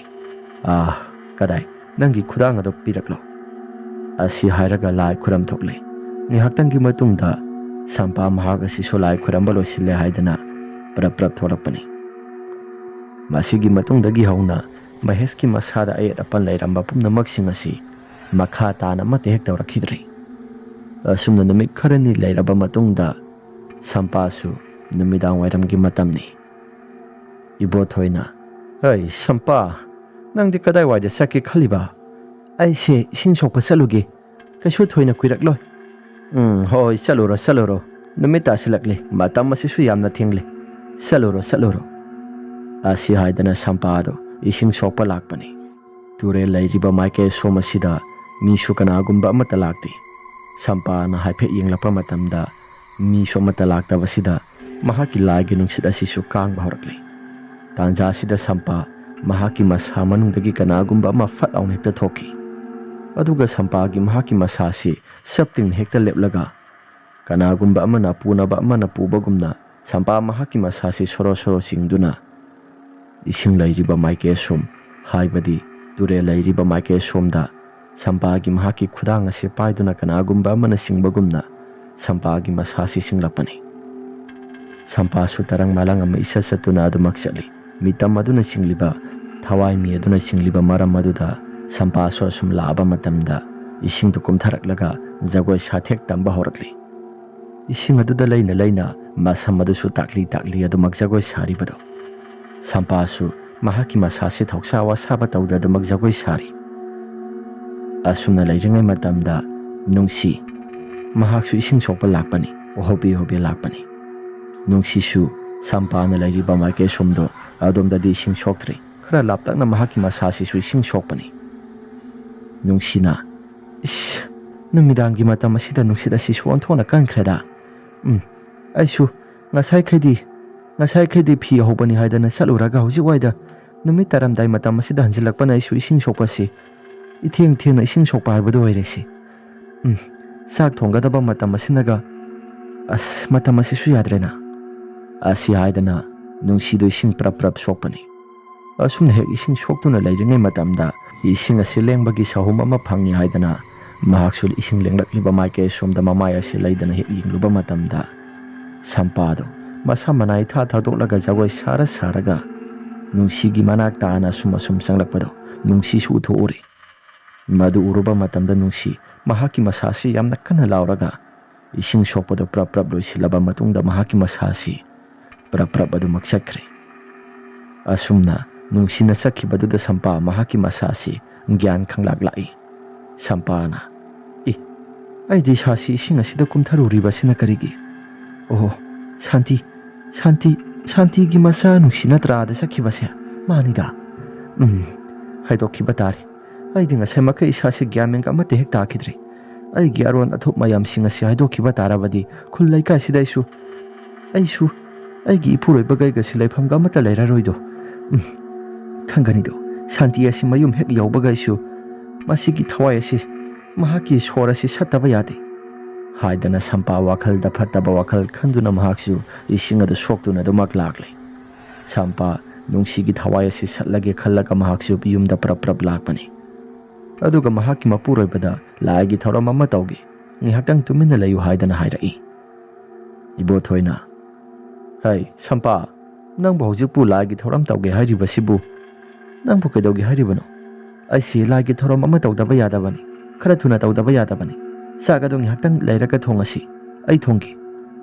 ꯑꯥ, ꯀꯗꯥꯏ, ꯅꯪꯒꯤ ꯈꯨꯗꯥꯡ ꯑꯗꯨ ꯄꯤꯔꯛꯂꯣ꯫ ꯑꯁꯤ ꯍꯥꯏꯔꯒ ꯂꯥꯏ ꯈꯨꯔꯝ ꯊꯣꯛꯂꯦ꯫ ꯉꯥꯏꯍꯥꯛꯇꯪꯒꯤ ꯃꯇꯨꯡꯗ ꯁꯝꯄꯥ ꯃꯍꯥꯛ ꯑꯁꯤꯁꯨ ꯂꯥꯏ ꯈꯨꯔꯝꯕ ꯂꯣꯏꯁꯤꯜꯂꯦ ꯍꯥꯏꯗꯅ ꯄ꯭ꯔꯞ ꯄ꯭ꯔꯞ ꯊꯣꯛꯂꯛꯄꯅꯤ꯫ ꯃꯁꯤꯒꯤ ꯃꯇꯨꯡꯗꯒꯤ ꯍꯧꯅ ꯃꯍꯦꯁꯀꯤ ꯃꯁꯥꯗ ꯑꯌꯦꯠ ꯑꯄꯟ ꯂꯩꯔꯝꯕ ꯄꯨꯝꯅꯃꯛꯁꯤꯡ ꯑꯁꯤ ꯃꯈꯥ ꯇꯥꯅ ꯑꯃꯠꯇ ꯍꯦꯛ ꯇꯧꯔꯛꯈꯤꯗ꯭ꯔꯦ꯫ ꯑꯁꯨꯝꯅ ꯅꯨꯃꯤꯠ ꯈꯔꯅꯤ ꯂꯩꯔꯕ ꯃꯇꯨꯡꯗ ꯁꯝꯄꯥꯁꯨ ꯅꯨꯃꯤꯗꯥꯡ ꯋꯥꯏꯔꯝꯒꯤ ꯃꯇꯝꯅꯤ꯫ ꯏꯕꯣꯊꯣꯏꯅ, "ꯑꯩ ꯁꯝꯄꯥ, ꯅꯪꯗꯤ ꯀꯗꯥꯏꯋꯥꯏꯗ ꯆꯠꯀꯦ ꯈꯜꯂꯤꯕ?" "ꯑꯩꯁꯦ ꯏꯁꯤꯡ ꯁꯣꯛꯄ ꯆꯠꯂꯨꯒꯦ, ꯀꯩꯁꯨ ꯊꯣꯏꯅ ꯀꯨꯏꯔꯛꯂꯣꯏ꯫" "ꯎꯝ, ꯍꯣꯏ, ꯆꯠꯂꯨꯔꯣ, ꯆꯠꯂꯨꯔꯣ, ꯅꯨꯃꯤꯠ ꯇꯥꯁꯤꯜꯂꯛꯂꯦ, ꯃꯇꯝ ꯑꯁꯤꯁꯨ ꯌꯥꯝꯅ ꯊꯦꯡꯂꯦ, ꯆꯠꯂꯨꯔꯣ, ꯆꯠꯂꯨꯔꯣ꯫" ꯑꯁꯤ ꯍꯥꯏꯗꯅ ꯁꯝꯄꯥꯗꯣ ꯏꯁꯤꯡ ꯁꯣꯛꯄ ꯂꯥꯛꯄꯅꯤ꯫ ꯇꯨꯔꯦꯜ ꯂꯩꯔꯤꯕ ꯃꯥꯏꯀꯩ ꯑꯁꯣꯝ ꯑꯁꯤꯗ ꯃꯤꯁꯨ ꯀꯅꯥꯒꯨꯝꯕ ꯑꯃꯠꯇ ꯂꯥꯛꯇꯦ꯫ ꯁꯝꯄꯥꯅ ꯍꯥꯏꯐꯦꯠ ꯌꯦꯡꯂꯛꯄ ꯃꯇꯝꯗ ꯃꯤꯁꯨ ꯑꯃꯠꯇ ꯂꯥꯛꯇꯕꯁꯤꯗ ꯃꯍꯥꯛꯀꯤ ꯂꯥꯏꯒꯤ ꯅꯨꯡꯁꯤꯠ ꯑꯁꯤꯁꯨ ꯀꯥꯡꯕ ꯍꯧꯔꯛꯂꯦ꯫ ꯇꯥꯟꯖꯥ ꯑꯁꯤꯗ ꯁꯝꯄꯥ ꯃꯍꯥꯛꯀꯤ ꯃꯁꯥ ꯃꯅꯨꯡꯗꯒꯤ ꯀꯅꯥꯒꯨꯝꯕ ꯑꯃ ꯐꯠ ꯂꯥꯎꯅ ꯍꯦꯛꯇ ꯊꯣꯛꯈꯤ꯫ ꯑꯗꯨꯒ ꯁꯝꯄꯥꯒꯤ ꯃꯍꯥꯛꯀꯤ ꯃꯁꯥꯁꯤ ꯆꯞ ꯇꯤꯡꯅ ꯍꯦꯛꯇ ꯂꯦꯞꯂꯒ ꯀꯅꯥꯒꯨꯝꯕ ꯑꯃꯅ ꯄꯨꯅꯕ ꯑꯃꯅ ꯄꯨꯕꯒꯨꯝꯅ ꯁꯝꯄꯥ ꯃꯍꯥꯛꯀꯤ ꯃꯁꯥꯁꯤ ꯁꯣꯔꯣ ꯁꯣꯔꯣ ꯆꯤꯡꯗꯨꯅ ꯏꯁꯤꯡ ꯂꯩꯔꯤꯕ ꯃꯥꯏꯀꯩ ꯑꯁꯣꯝ, ꯍꯥꯏꯕꯗꯤ ꯇꯨꯔꯦꯜ ꯂꯩꯔꯤꯕ ꯃꯥꯏꯀꯩ ꯑꯁꯣꯝꯗ ꯁꯝꯄꯥꯒꯤ ꯃꯍꯥꯛꯀꯤ ꯈꯨꯗꯥꯡ ꯑꯁꯤ ꯄꯥꯏꯗꯨꯅ ꯀꯅꯥꯒꯨꯝꯕ ꯑꯃꯅ ꯆꯤꯡꯕꯒꯨꯝꯅ ꯁꯝꯄꯥꯒꯤ ꯃꯁꯥꯁꯤ ꯆꯤꯡꯂꯛꯄꯅꯤ꯫ ꯁꯝꯄꯥꯁꯨ ꯇꯔꯪ ꯃꯥꯂꯪ ꯑꯃ ꯏꯆꯠ ꯆꯠꯇꯨꯅ ꯑꯗꯨꯃꯛ ꯆꯠꯂꯤ꯫ ꯃꯤꯇꯝ ꯑꯗꯨꯅ ꯆꯤꯡꯂꯤꯕ, ꯊꯋꯥꯏ ꯃꯤ ꯑꯗꯨꯅ ꯆꯤꯡꯂꯤꯕ ꯃꯔꯝ ꯑꯗꯨꯗ ꯁꯝꯄꯥꯁꯨ ꯑꯁꯨꯝ ꯂꯥꯛꯑꯕ ꯃꯇꯝꯗ ꯏꯁꯤꯡꯗꯨ ꯀꯨꯝꯊꯔꯛꯂꯒ ꯖꯒꯣꯏ ꯁꯥꯊꯦꯛ ꯇꯝꯕ ꯍꯧꯔꯛꯂꯤ꯫ ꯏꯁꯤꯡ ꯑꯗꯨꯗ ꯂꯩꯅ ꯂꯩꯅ ꯃꯁꯝ ꯑꯗꯨꯁꯨ ꯇꯥꯛꯂꯤ ꯇꯥꯛꯂꯤ ꯑꯗꯨꯃꯛ ꯖꯒꯣꯏ ꯁꯥꯔꯤꯕꯗꯣ꯫ ꯁꯝꯄꯥꯁꯨ ꯃꯍꯥꯛꯀꯤ ꯃꯁꯥꯁꯤ ꯊꯧꯁꯥ ꯋꯥꯁꯥꯕ ꯇꯧꯗ ꯑꯗꯨꯃꯛ ꯖꯒꯣꯏ ꯁꯥꯔꯤ꯫ ꯑꯁꯨꯝꯅ ꯂꯩꯔꯤꯉꯩ ꯃꯇꯝꯗ ꯅꯨꯡꯁꯤ, ꯃꯍꯥꯛꯁꯨ ꯏꯁꯤꯡ ꯁꯣꯛꯄ ꯂꯥꯛꯄꯅꯤ, ꯍꯣꯕꯦ ꯍꯣꯕꯦ ꯂꯥꯛꯄꯅꯤ꯫ ꯅꯨꯡꯁꯤꯁꯨ ꯁꯝꯄꯥꯅ ꯂꯩꯔꯤꯕ ꯃꯥꯏꯀꯩ ꯑꯁꯣꯝꯗꯣ ꯑꯗꯣꯝꯗꯗꯤ ꯏꯁꯤꯡ ꯁꯣꯛꯇ꯭ꯔꯤ꯫ ꯈꯔ ꯂꯥꯞꯇꯛꯅ ꯃꯍꯥꯛꯀꯤ ꯃꯁꯥꯁꯤꯁꯨ ꯏꯁꯤꯡ ꯁꯣꯛꯄꯅꯤ꯫ ꯅꯨꯡꯁꯤꯅ, "ꯏꯁ, ꯅꯨꯃꯤꯗꯥꯡꯒꯤ ꯃꯇꯝ ꯑꯁꯤꯗ ꯅꯨꯡꯁꯤꯠ ꯑꯁꯤꯁꯨ ꯑꯣꯟꯊꯣꯛꯅ ꯀꯟꯈ꯭ꯔꯦꯗ꯫ ꯎꯝ, ꯑꯩꯁꯨ ꯉꯁꯥꯏꯈꯩꯗꯤ, ꯉꯁꯥꯏꯈꯩꯗꯤ ꯐꯤ ꯍꯧꯕꯅꯤ ꯍꯥꯏꯗꯅ ꯆꯠꯂꯨꯔꯒ ꯍꯧꯖꯤꯛ ꯋꯥꯏꯗ ꯅꯨꯃꯤꯠ ꯇꯥꯔꯝꯗꯥꯏ ꯃꯇꯝ ꯑꯁꯤꯗ ꯍꯟꯖꯤꯜꯂꯛꯄꯅ ꯑꯩꯁꯨ ꯏꯁꯤꯡ ꯁꯣꯛꯄꯁꯤ, ꯏꯊꯦꯡ ꯊꯦꯡꯅ ꯏꯁꯤꯡ ꯁꯣꯛꯄ ꯍꯥꯏꯕꯗꯨ ꯑꯣꯏꯔꯦ ꯁꯤ꯫ ꯎꯝ, ꯆꯥꯛ ꯊꯣꯡꯒꯗꯕ ꯃꯇꯝ ꯑꯁꯤꯅꯒ, ꯑꯁ, ꯃꯇꯝ ꯑꯁꯤꯁꯨ ꯌꯥꯗ꯭ꯔꯦꯅ꯫ ꯑꯁꯤ ꯍꯥꯏꯗꯅ ꯅꯨꯡꯁꯤꯗꯨ ꯏꯁꯤꯡ ꯄ꯭ꯔꯞ ꯄ꯭ꯔꯞ ꯁꯣꯛꯄꯅꯤ꯫ ꯑꯁꯨꯝꯅ ꯍꯦꯛ ꯏꯁꯤꯡ ꯁꯣꯛꯇꯨꯅ ꯂꯩꯔꯤꯉꯩ ꯃꯇꯝꯗ ꯏꯁꯤꯡ ꯑꯁꯤ ꯂꯦꯡꯕꯒꯤ ꯁꯍꯨꯝ ꯑꯃ ꯐꯪꯏ ꯍꯥꯏꯗꯅ ꯃꯍꯥꯛꯁꯨ ꯏꯁꯤꯡ ꯂꯦꯡꯂꯛꯂꯤꯕ ꯃꯥꯏꯀꯩ ꯑꯁꯣꯝꯗ ꯃꯃꯥꯏ ꯑꯁꯤ ꯂꯩꯗꯅ ꯍꯦꯛ ꯌꯦꯡꯂꯨꯕ ꯃꯇꯝꯗ, ꯁꯝꯄꯥꯗꯣ ꯃꯁꯝ ꯃꯅꯥ ꯏꯊꯥ ꯊꯥꯗꯣꯛꯂꯒ ꯖꯒꯣꯏ ꯁꯥꯔ ꯁꯥꯔꯒ ꯅꯨꯡꯁꯤꯒꯤ ꯃꯅꯥꯛ ꯇꯥꯅ ꯑꯁꯨꯝ ꯑꯁꯨꯝ ꯆꯪꯂꯛꯄꯗꯣ ꯅꯨꯡꯁꯤꯁꯨ ꯎꯊꯣꯛꯎꯔꯦ꯫ ꯃꯗꯨ ꯎꯔꯨꯕ ꯃꯇꯝꯗ ꯅꯨꯡꯁꯤ ꯃꯍꯥꯛꯀꯤ ꯃꯁꯥꯁꯤ ꯌꯥꯝꯅ ꯀꯟꯅ ꯂꯥꯎꯔꯒ ꯏꯁꯤꯡ ꯁꯣꯛꯄꯗꯨ ꯄ꯭ꯔꯞ ꯄ꯭ꯔꯞ ꯂꯣꯏꯁꯤꯜꯂꯕ ꯃꯇꯨꯡꯗ ꯃꯍꯥꯛꯀꯤ ꯃꯁꯥꯁꯤ ꯄ꯭ꯔꯞ ꯄ꯭ꯔꯞ ꯑꯗꯨꯃꯛ ꯆꯠꯈ꯭ꯔꯦ꯫ ꯑꯁꯨꯝꯅ ꯅꯨꯡꯁꯤꯅ ꯆꯠꯈꯤꯕꯗꯨꯗ ꯁꯝꯄꯥ ꯃꯍꯥꯛꯀꯤ ꯃꯁꯥꯁꯤ ꯒ꯭ꯌꯥꯟ ꯈꯪꯂꯥꯛ ꯂꯥꯛꯏ꯫ ꯁꯝꯄꯥꯅ, "ꯏ, ꯑꯩꯗꯤ ꯏꯁꯥꯁꯤ ꯏꯁꯤꯡ ꯑꯁꯤꯗ ꯀꯨꯝꯊꯔꯨꯔꯤꯕꯁꯤꯅ ꯀꯔꯤꯒꯤ? ꯑꯣꯍꯣ, ꯁꯥꯟꯇꯤ, ꯁꯥꯟꯇꯤ, ꯁꯥꯟꯇꯤꯒꯤ ꯃꯆꯥ ꯅꯨꯡꯁꯤ ꯅꯠꯇ꯭ꯔꯥ ꯑꯥꯗ ꯆꯠꯈꯤꯕꯁꯦ? ꯃꯥꯅꯤꯗ꯫ ꯎꯝ, ꯍꯥꯏꯗꯣꯛꯈꯤꯕ ꯇꯥꯔꯦ꯫ ꯑꯩꯗꯤ ꯉꯁꯥꯏ ꯃꯈꯩ ꯏꯁꯥꯁꯦ ꯒ꯭ꯌꯥꯟ ꯃꯦꯟꯒ ꯑꯃꯠꯇ ꯍꯦꯛ ꯇꯥꯈꯤꯗ꯭ꯔꯦ꯫ ꯑꯩꯒꯤ ꯑꯔꯣꯟ ꯑꯊꯨꯞ ꯃꯌꯥꯝꯁꯤꯡ ꯑꯁꯤ ꯍꯥꯏꯗꯣꯛꯈꯤꯕ ꯇꯥꯔꯕꯗꯤ ꯈꯨꯜ ꯂꯩꯀꯥꯏꯁꯤꯗ ꯑꯩꯁꯨ, ꯑꯩꯁꯨ ꯑꯩꯒꯤ ꯏꯄꯨꯔꯣꯏꯕꯒꯩꯒꯁꯤ ꯂꯩꯐꯝꯒ ꯑꯃꯠꯇ ꯂꯩꯔꯔꯣꯏꯗꯣ꯫ ꯎꯝ, ꯈꯪꯒꯅꯤꯗꯣ, ꯁꯥꯟꯇꯤ ꯑꯁꯤ ꯃꯌꯨꯝ ꯍꯦꯛ ꯌꯧꯕꯒ ꯑꯩꯁꯨ ꯃꯁꯤꯒꯤ ꯊꯋꯥꯏ ꯑꯁꯤ, ꯃꯍꯥꯛꯀꯤ ꯁꯣꯔ ꯑꯁꯤ ꯁꯠꯇꯕ ꯌꯥꯗꯦ" ꯍꯥꯏꯗꯅ ꯁꯝꯄꯥ ꯋꯥꯈꯜꯗ ꯐꯠꯇꯕ ꯋꯥꯈꯜ ꯈꯟꯗꯨꯅ ꯃꯍꯥꯛꯁꯨ ꯏꯁꯤꯡ ꯑꯗꯨ ꯁꯣꯛꯇꯨꯅ ꯑꯗꯨꯃꯛ ꯂꯥꯛꯂꯦ꯫ ꯁꯝꯄꯥ ꯅꯨꯡꯁꯤꯒꯤ ꯊꯋꯥꯏ ꯑꯁꯤ ꯁꯠꯂꯒꯦ ꯈꯜꯂꯒ ꯃꯍꯥꯛꯁꯨ ꯌꯨꯝꯗ ꯄ꯭ꯔꯞ ꯄ꯭ꯔꯞ ꯂꯥꯛꯄꯅꯤ꯫ ꯑꯗꯨꯒ ꯃꯍꯥꯛꯀꯤ ꯃꯄꯨꯔꯣꯏꯕꯗ ꯂꯥꯏꯒꯤ ꯊꯧꯔꯝ ꯑꯃ ꯇꯧꯒꯦ, ꯉꯥꯏꯍꯥꯛꯇꯪ ꯇꯨꯃꯤꯟꯅ ꯂꯩꯌꯨ ꯍꯥꯏꯗꯅ ꯍꯥꯏꯔꯛꯏ꯫ ꯏꯕꯣꯊꯣꯏꯅ, "ꯍꯩ, ꯁꯝꯄꯥ, ꯅꯪꯕꯨ ꯍꯧꯖꯤꯛꯄꯨ ꯂꯥꯏꯒꯤ ꯊꯧꯔꯝ ꯇꯧꯒꯦ ꯍꯥꯏꯔꯤꯕꯁꯤꯕꯨ? ꯅꯪꯕꯨ ꯀꯩꯗꯧꯒꯦ ꯍꯥꯏꯔꯤꯕꯅꯣ? ꯑꯩꯁꯤ ꯂꯥꯏꯒꯤ ꯊꯧꯔꯝ ꯑꯃ ꯇꯧꯗꯕ ꯌꯥꯗꯕꯅꯤ, ꯈꯔ ꯊꯨꯅ ꯇꯧꯗꯕ ꯌꯥꯗꯕꯅꯤ꯫ ꯆꯥꯛ ꯑꯗꯨ ꯉꯥꯏꯍꯥꯛꯇꯪ ꯂꯩꯔꯒ ꯊꯣꯡꯉꯁꯤ, ꯑꯩ ꯊꯣꯡꯒꯦ"꯫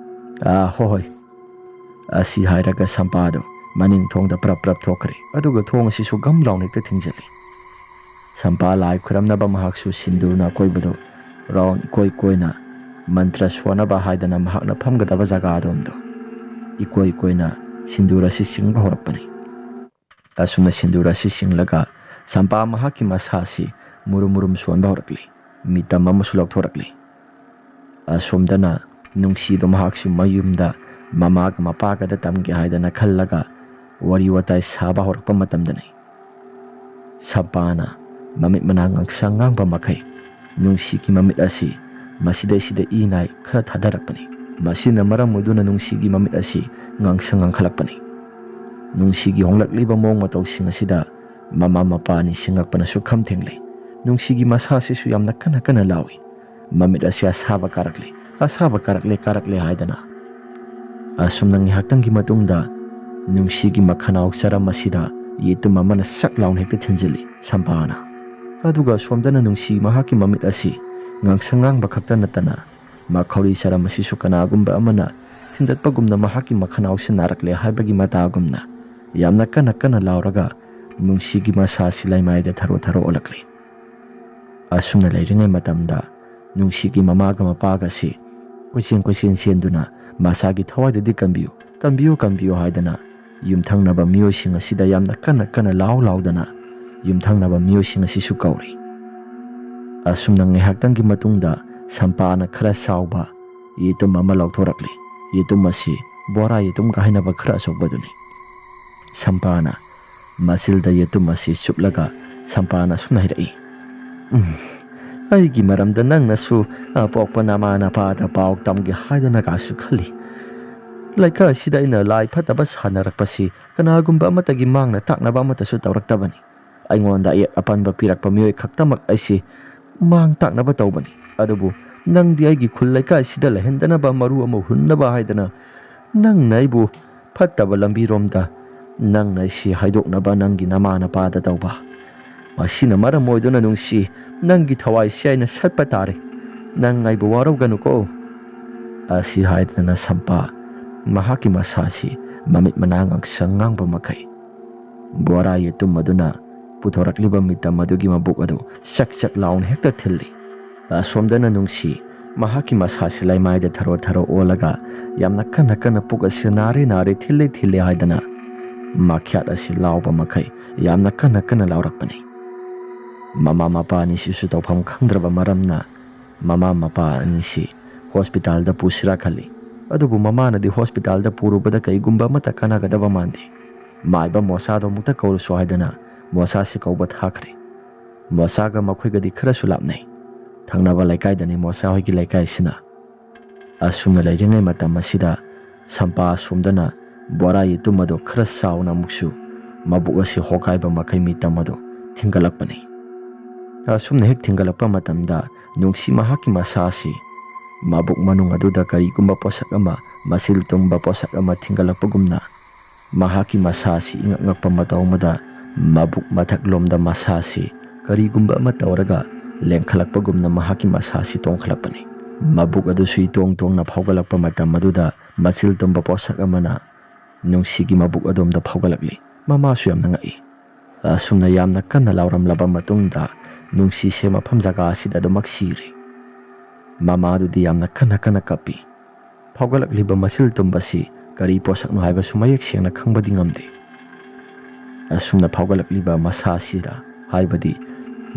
"ꯑꯥ, ꯍꯣꯏ, ꯍꯣꯏ"꯫ ꯑꯁꯤ ꯍꯥꯏꯔꯒ ꯁꯝꯄꯥꯗꯨ ꯃꯅꯤꯡ ꯊꯣꯡꯗ ꯄ꯭ꯔꯞ ꯄ꯭ꯔꯞ ꯊꯣꯛꯈ꯭ꯔꯦ꯫ ꯑꯗꯨꯒ ꯊꯣꯡ ꯑꯁꯤꯁꯨ ꯒꯝ ꯂꯥꯎꯅ ꯍꯦꯛꯇ ꯊꯤꯡꯖꯤꯜꯂꯤ꯫ ꯁꯝꯄꯥ ꯂꯥꯏ ꯈꯨꯔꯝꯅꯕ ꯃꯍꯥꯛꯁꯨ ꯁꯤꯟꯗꯨꯔꯅ ꯑꯀꯣꯏꯕꯗꯨ ꯔꯥꯎꯟ ꯏꯀꯣꯏ ꯀꯣꯏꯅ ꯃꯟꯇ꯭ꯔ ꯁꯣꯟꯅꯕ ꯍꯥꯏꯗꯅ ꯃꯍꯥꯛꯅ ꯐꯝꯒꯗꯕ ꯖꯒꯥ ꯑꯗꯣꯝꯗꯣ ꯏꯀꯣꯏ ꯀꯣꯏꯅ ꯁꯤꯟꯗꯨꯔ ꯑꯁꯤ ꯆꯤꯡꯕ ꯍꯧꯔꯛꯄꯅꯤ꯫ ꯑꯁꯨꯝꯅ ꯁꯤꯟꯗꯨꯔ ꯑꯁꯤ ꯆꯤꯡꯂꯒ ꯁꯝꯄꯥ ꯃꯍꯥꯛꯀꯤ ꯃꯁꯥꯁꯤ ꯃꯨꯔꯨꯝ ꯃꯨꯔꯨꯝ ꯁꯣꯟꯕ ꯍꯧꯔꯛꯂꯤ꯫ ꯃꯤꯇꯝ ꯑꯃꯁꯨ ꯂꯧꯊꯣꯔꯛꯂꯤ꯫ ꯑꯁꯣꯝꯗꯅ ꯅꯨꯡꯁꯤꯗꯣ ꯃꯍꯥꯛꯁꯨ ꯃꯌꯨꯝꯗ ꯃꯃꯥꯒ ꯃꯄꯥꯒꯗ ꯇꯝꯒꯦ ꯍꯥꯏꯗꯅ ꯈꯜꯂꯒ ꯋꯥꯔꯤ ꯋꯥꯇꯥꯏ ꯁꯥꯕ ꯍꯧꯔꯛꯄ ꯃꯇꯝꯗꯅꯤ꯫ ꯁꯝꯄꯥꯅ ꯃꯃꯤꯠ ꯃꯅꯥ ꯉꯥꯡꯁꯪ ꯉꯥꯡꯕ ꯃꯈꯩ ꯅꯨꯡꯁꯤꯒꯤ ꯃꯃꯤꯠ ꯑꯁꯤ ꯃꯁꯤꯗꯩꯁꯤꯗ ꯏ ꯅꯥꯏ ꯈꯔ ꯊꯥꯗꯔꯛꯄꯅꯤ꯫ ꯃꯁꯤꯅ ꯃꯔꯝ ꯑꯣꯏꯗꯨꯅ ꯅꯨꯡꯁꯤꯒꯤ ꯃꯃꯤꯠ ꯑꯁꯤ ꯉꯥꯡꯁꯪ ꯉꯥꯡꯈꯠꯂꯛꯄꯅꯤ꯫ ꯅꯨꯡꯁꯤꯒꯤ ꯍꯣꯡꯂꯛꯂꯤꯕ ꯃꯑꯣꯡ ꯃꯇꯧꯁꯤꯡ ꯑꯁꯤꯗ ꯃꯃꯥ ꯃꯄꯥ ꯅꯤꯡꯁꯤꯡꯉꯛꯄꯅꯁꯨ ꯈꯝ ꯊꯦꯡꯂꯦ꯫ ꯅꯨꯡꯁꯤꯒꯤ ꯃꯁꯥꯁꯤꯁꯨ ꯌꯥꯝꯅ ꯀꯟꯅ ꯀꯟꯅ ꯂꯥꯎꯏ꯫ ꯃꯃꯤꯠ ꯑꯁꯤ ꯑꯁꯥꯕ ꯀꯥꯔꯛꯂꯦ, ꯑꯁꯥꯕ ꯀꯥꯔꯛꯂꯦ, ꯀꯥꯔꯛꯂꯦ ꯍꯥꯏꯗꯅ꯫ ꯑꯁꯨꯝꯅ ꯉꯥꯏꯍꯥꯛꯇꯪꯒꯤ ꯃꯇꯨꯡꯗ ꯅꯨꯡꯁꯤꯒꯤ ꯃꯈꯅꯥꯎ ꯆꯔꯝ ꯑꯁꯤꯗ ꯌꯦꯇꯨꯝ ꯑꯃꯅ ꯁꯛ ꯂꯥꯎꯅ ꯍꯦꯛꯇ ꯊꯤꯟꯖꯤꯜꯂꯤ ꯁꯝꯄꯥꯅ꯫ ꯑꯗꯨꯒ ꯑꯁꯣꯝꯗꯅ ꯅꯨꯡꯁꯤ ꯃꯍꯥꯛꯀꯤ ꯃꯃꯤꯠ ꯑꯁꯤ ꯉꯥꯡꯁꯪ ꯉꯥꯡꯕ ꯈꯛꯇ ꯅꯠꯇꯅ ꯃꯈꯧꯔꯤ ꯆꯔꯝ ꯑꯁꯤꯁꯨ ꯀꯅꯥꯒꯨꯝꯕ ꯑꯃꯅ ꯊꯤꯟꯗꯠꯄꯒꯨꯝꯅ ꯃꯍꯥꯛꯀꯤ ꯃꯈꯅꯥꯎꯁꯤ ꯅꯥꯔꯛꯂꯦ ꯍꯥꯏꯕꯒꯤ ꯃꯇꯥꯒꯨꯝꯅ ꯌꯥꯝꯅ ꯀꯟꯅ ꯀꯟꯅ ꯂꯥꯎꯔꯒ ꯅꯨꯡꯁꯤꯒꯤ ꯃꯁꯥꯁꯤ ꯂꯩꯃꯥꯏꯗ ꯊꯔꯣ ꯊꯔꯣ ꯑꯣꯜꯂꯛꯂꯤ꯫ ꯑꯁꯨꯝꯅ ꯂꯩꯔꯤꯉꯩ ꯃꯇꯝꯗ ꯅꯨꯡꯁꯤꯒꯤ ꯃꯃꯥꯒ ꯃꯄꯥꯒꯁꯤ ꯀꯣꯏꯆꯦꯟ ꯀꯣꯏꯆꯦꯟ ꯆꯦꯟꯗꯨꯅ ꯃꯁꯥꯒꯤ ꯊꯋꯥꯏꯗꯗꯤ "ꯀꯟꯕꯤꯌꯨ, ꯀꯟꯕꯤꯌꯨ, ꯀꯟꯕꯤꯌꯨ" ꯍꯥꯏꯗꯅ ꯌꯨꯝꯊꯪꯅꯕ ꯃꯤꯑꯣꯏꯁꯤꯡ ꯑꯁꯤꯗ ꯌꯥꯝꯅ ꯀꯟꯅ ꯀꯟꯅ ꯂꯥꯎ ꯂꯥꯎꯗꯅ ꯌꯨꯝꯊꯪꯅꯕ ꯃꯤꯑꯣꯏꯁꯤꯡ ꯑꯁꯤꯁꯨ ꯀꯧꯔꯤ꯫ ꯑꯁꯨꯝꯅ ꯉꯥꯏꯍꯥꯛꯇꯪꯒꯤ ꯃꯇꯨꯡꯗ ꯁꯝꯄꯥꯅ ꯈꯔ ꯆꯥꯎꯕ ꯌꯦꯇꯨꯝ ꯑꯃ ꯂꯧꯊꯣꯔꯛꯂꯤ꯫ ꯌꯦꯇꯨꯝ ꯑꯁꯤ ꯕꯣꯔꯥ ꯌꯦꯇꯨꯝꯒ ꯍꯥꯏꯅꯕ ꯈꯔ ꯑꯆꯧꯕꯗꯨꯅꯤ꯫ ꯁꯝꯄꯥꯅ ꯃꯆꯤꯜꯗ ꯌꯦꯇꯨꯝ ꯑꯁꯤ ꯆꯨꯞꯂꯒ ꯁꯝꯄꯥꯅ ꯑꯁꯨꯝꯅ ꯍꯥꯏꯔꯛꯏ, "ꯎꯝ, ꯑꯩꯒꯤ ꯃꯔꯝꯗ ꯅꯪꯅꯁꯨ ꯑꯄꯣꯛꯄ ꯅꯃꯥ ꯅꯄꯥꯗ ꯄꯥꯎ ꯇꯝꯒꯦ ꯍꯥꯏꯗꯅꯒꯁꯨ ꯈꯜꯂꯤ꯫ ꯂꯩꯀꯥꯏ ꯑꯁꯤꯗ ꯑꯩꯅ ꯂꯥꯏ ꯐꯠꯇꯕ ꯁꯥꯟꯅꯔꯛꯄꯁꯤ ꯀꯅꯥꯒꯨꯝꯕ ꯑꯃꯠꯇꯒꯤ ꯃꯥꯡꯅ ꯇꯥꯛꯅꯕ ꯑꯃꯠꯇꯁꯨ ꯇꯧꯔꯛꯇꯕꯅꯤ꯫ ꯑꯩꯉꯣꯟꯗ ꯑꯌꯦꯠ ꯑꯄꯟꯕ ꯄꯤꯔꯛꯄ ꯃꯤꯑꯣꯏ ꯈꯛꯇꯃꯛ ꯑꯩꯁꯤ ꯃꯥꯡ ꯇꯥꯛꯅꯕ ꯇꯧꯕꯅꯤ꯫ ꯑꯗꯨꯕꯨ ꯅꯪꯗꯤ ꯑꯩꯒꯤ ꯈꯨꯜ ꯂꯩꯀꯥꯏꯁꯤꯗ ꯂꯩꯍꯟꯗꯅꯕ, ꯃꯔꯨ ꯑꯃ ꯍꯨꯟꯅꯕ ꯍꯥꯏꯗꯅ ꯅꯪꯅ ꯑꯩꯕꯨ ꯐꯠꯇꯕ ꯂꯝꯕꯤꯔꯣꯝꯗ, ꯅꯪꯅ ꯑꯩꯁꯤ ꯍꯥꯏꯗꯣꯛꯅꯕ ꯅꯪꯒꯤ ꯅꯃꯥ ꯅꯄꯥꯗ ꯇꯧꯕ꯫ ꯃꯁꯤꯅ ꯃꯔꯝ ꯑꯣꯏꯗꯨꯅ ꯅꯨꯡꯁꯤ, ꯅꯪꯒꯤ ꯊꯋꯥꯏꯁꯤ ꯑꯩꯅ ꯁꯠꯄ ꯇꯥꯔꯦ꯫ ꯅꯪ ꯑꯩꯕꯨ ꯋꯥꯔꯧꯒꯅꯨꯀꯣ"꯫ ꯑꯁꯤ ꯍꯥꯏꯗꯅ ꯁꯝꯄꯥ ꯃꯍꯥꯛꯀꯤ ꯃꯁꯥꯁꯤ ꯃꯃꯤꯠ ꯃꯅꯥ ꯉꯥꯡꯁꯪ ꯉꯥꯡꯕ ꯃꯈꯩ ꯕꯣꯔꯥ ꯌꯦꯇꯨꯝ ꯑꯗꯨꯅ ꯄꯨꯊꯣꯔꯛꯂꯤꯕ ꯃꯤꯇꯝ ꯑꯗꯨꯒꯤ ꯃꯕꯨꯛ ꯑꯗꯨ ꯆꯛ ꯆꯛ ꯂꯥꯎꯅ ꯍꯦꯛꯇ ꯊꯤꯜꯂꯤ꯫ ꯑꯁꯣꯝꯗꯅ ꯅꯨꯡꯁꯤ ꯃꯍꯥꯛꯀꯤ ꯃꯁꯥꯁꯤ ꯂꯩꯃꯥꯏꯗ ꯊꯔꯣ ꯊꯔꯣ ꯑꯣꯜꯂꯒ ꯌꯥꯝꯅ ꯀꯟꯅ ꯀꯟꯅ ꯄꯨꯛ ꯑꯁꯤ "ꯅꯥꯔꯦ, ꯅꯥꯔꯦ, ꯊꯤꯜꯂꯦ, ꯊꯤꯜꯂꯦ" ꯍꯥꯏꯗꯅ ꯃꯈ꯭ꯌꯥꯠ ꯑꯁꯤ ꯂꯥꯎꯕ ꯃꯈꯩ ꯌꯥꯝꯅ ꯀꯟꯅ ꯀꯟꯅ ꯂꯥꯎꯔꯛꯄꯅꯤ꯫ ꯃꯃꯥ ꯃꯄꯥ ꯑꯅꯤꯁꯤꯁꯨ ꯇꯧꯐꯝ ꯈꯪꯗ꯭ꯔꯕ ꯃꯔꯝꯅ ꯃꯃꯥ ꯃꯄꯥ ꯑꯅꯤꯁꯤ ꯍꯣꯁꯄꯤꯇꯥꯜꯗ ꯄꯨꯁꯤꯔꯥ ꯈꯜꯂꯤ꯫ ꯑꯗꯨꯕꯨ ꯃꯃꯥꯅꯗꯤ ꯍꯣꯁꯄꯤꯇꯥꯜꯗ ꯄꯨꯔꯨꯕꯗ ꯀꯩꯒꯨꯝꯕ ꯑꯃꯠꯇ ꯀꯥꯟꯅꯒꯗꯕ ꯃꯥꯟꯗꯦ꯫ ꯃꯥꯏꯕ ꯃꯣꯁꯥꯗꯣ ꯑꯃꯨꯛꯇ ꯀꯧꯔꯨꯁꯣ ꯍꯥꯏꯗꯅ ꯃꯣꯁꯥꯁꯤ ꯀꯧꯕ ꯊꯥꯈ꯭ꯔꯦ꯫ ꯃꯣꯁꯥꯒ ꯃꯈꯣꯏꯒꯗꯤ ꯈꯔꯁꯨ ꯂꯥꯞꯅꯩ꯫ ꯊꯪꯅꯕ ꯂꯩꯀꯥꯏꯗꯅꯤ ꯃꯣꯁꯥ ꯍꯣꯏꯒꯤ ꯂꯩꯀꯥꯏꯁꯤꯅ꯫ ꯑꯁꯨꯝꯅ ꯂꯩꯔꯤꯉꯩ ꯃꯇꯝ ꯑꯁꯤꯗ ꯁꯝꯄꯥ ꯑꯁꯣꯝꯗꯅ ꯕꯣꯔꯥ ꯌꯦꯇꯨꯝ ꯑꯗꯨ ꯈꯔ ꯆꯥꯎꯅ ꯑꯃꯨꯛꯁꯨ ꯃꯕꯨꯛ ꯑꯁꯤ ꯍꯣꯒꯥꯏꯕ ꯃꯈꯩ ꯃꯤꯇꯝ ꯑꯗꯨ ꯊꯤꯡꯒꯠꯂꯛꯄꯅꯤ꯫ ꯑꯁꯨꯝꯅ ꯍꯦꯛ ꯊꯤꯡꯒꯠꯂꯛꯄ ꯃꯇꯝꯗ ꯅꯨꯡꯁꯤ ꯃꯍꯥꯛꯀꯤ ꯃꯁꯥ ꯑꯁꯤ ꯃꯕꯨꯛ ꯃꯅꯨꯡ ꯑꯗꯨꯗ ꯀꯔꯤꯒꯨꯝꯕ ꯄꯣꯠꯁꯛ ꯑꯃ, ꯃꯆꯤꯜ ꯇꯨꯝꯕ ꯄꯣꯠꯁꯛ ꯑꯃ ꯊꯤꯡꯒꯠꯂꯛꯄꯒꯨꯝꯅ ꯃꯍꯥꯛꯀꯤ ꯃꯁꯥ ꯑꯁꯤ ꯏꯉꯛ ꯉꯛꯄ ꯃꯇꯧ ꯑꯃꯗ ꯃꯕꯨꯛ ꯃꯊꯛꯂꯣꯝꯗ ꯃꯁꯥ ꯑꯁꯤ ꯀꯔꯤꯒꯨꯝꯕ ꯑꯃ ꯇꯧꯔꯒ ꯂꯦꯡꯈꯠꯂꯛꯄꯒꯨꯝꯅ ꯃꯍꯥꯛꯀꯤ ꯃꯁꯥ ꯑꯁꯤ ꯇꯣꯡꯈꯠꯂꯛꯄꯅꯤ꯫ ꯃꯕꯨꯛ ꯑꯗꯨꯁꯨ ꯏꯇꯣꯡ ꯇꯣꯡꯅ ꯐꯥꯎꯒꯠꯂꯛꯄ ꯃꯇꯝ ꯑꯗꯨꯗ ꯃꯆꯤꯜ ꯇꯨꯝꯕ ꯄꯣꯠꯁꯛ ꯑꯃꯅ ꯅꯨꯡꯁꯤꯒꯤ ꯃꯕꯨꯛ ꯑꯗꯣꯝꯗ ꯐꯥꯎꯒꯠꯂꯛꯂꯤ꯫ ꯃꯃꯥꯁꯨ ꯌꯥꯝꯅ ꯉꯛꯏ꯫ ꯑꯁꯨꯝꯅ ꯌꯥꯝꯅ ꯀꯟꯅ ꯂꯥꯎꯔꯝꯂꯕ ꯃꯇꯨꯡꯗ ꯅꯨꯡꯁꯤꯁꯦ ꯃꯐꯝ ꯖꯒꯥ ꯑꯁꯤꯗ ꯑꯗꯨꯃꯛ ꯁꯤꯔꯦ꯫ ꯃꯃꯥꯗꯨꯗꯤ ꯌꯥꯝꯅ ꯀꯟꯅ ꯀꯟꯅ ꯀꯞꯄꯤ꯫ ꯐꯥꯎꯒꯠꯂꯛꯂꯤꯕ ꯃꯆꯤꯜ ꯇꯨꯝꯕꯁꯤ ꯀꯔꯤ ꯄꯣꯠꯁꯛꯅꯣ ꯍꯥꯏꯕꯁꯨ ꯃꯌꯦꯛ ꯁꯦꯡꯅ ꯈꯪꯕꯗꯤ ꯉꯝꯗꯦ꯫ ꯑꯁꯨꯝꯅ ꯐꯥꯎꯒꯠꯂꯛꯂꯤꯕ ꯃꯁꯥꯁꯤꯗ, ꯍꯥꯏꯕꯗꯤ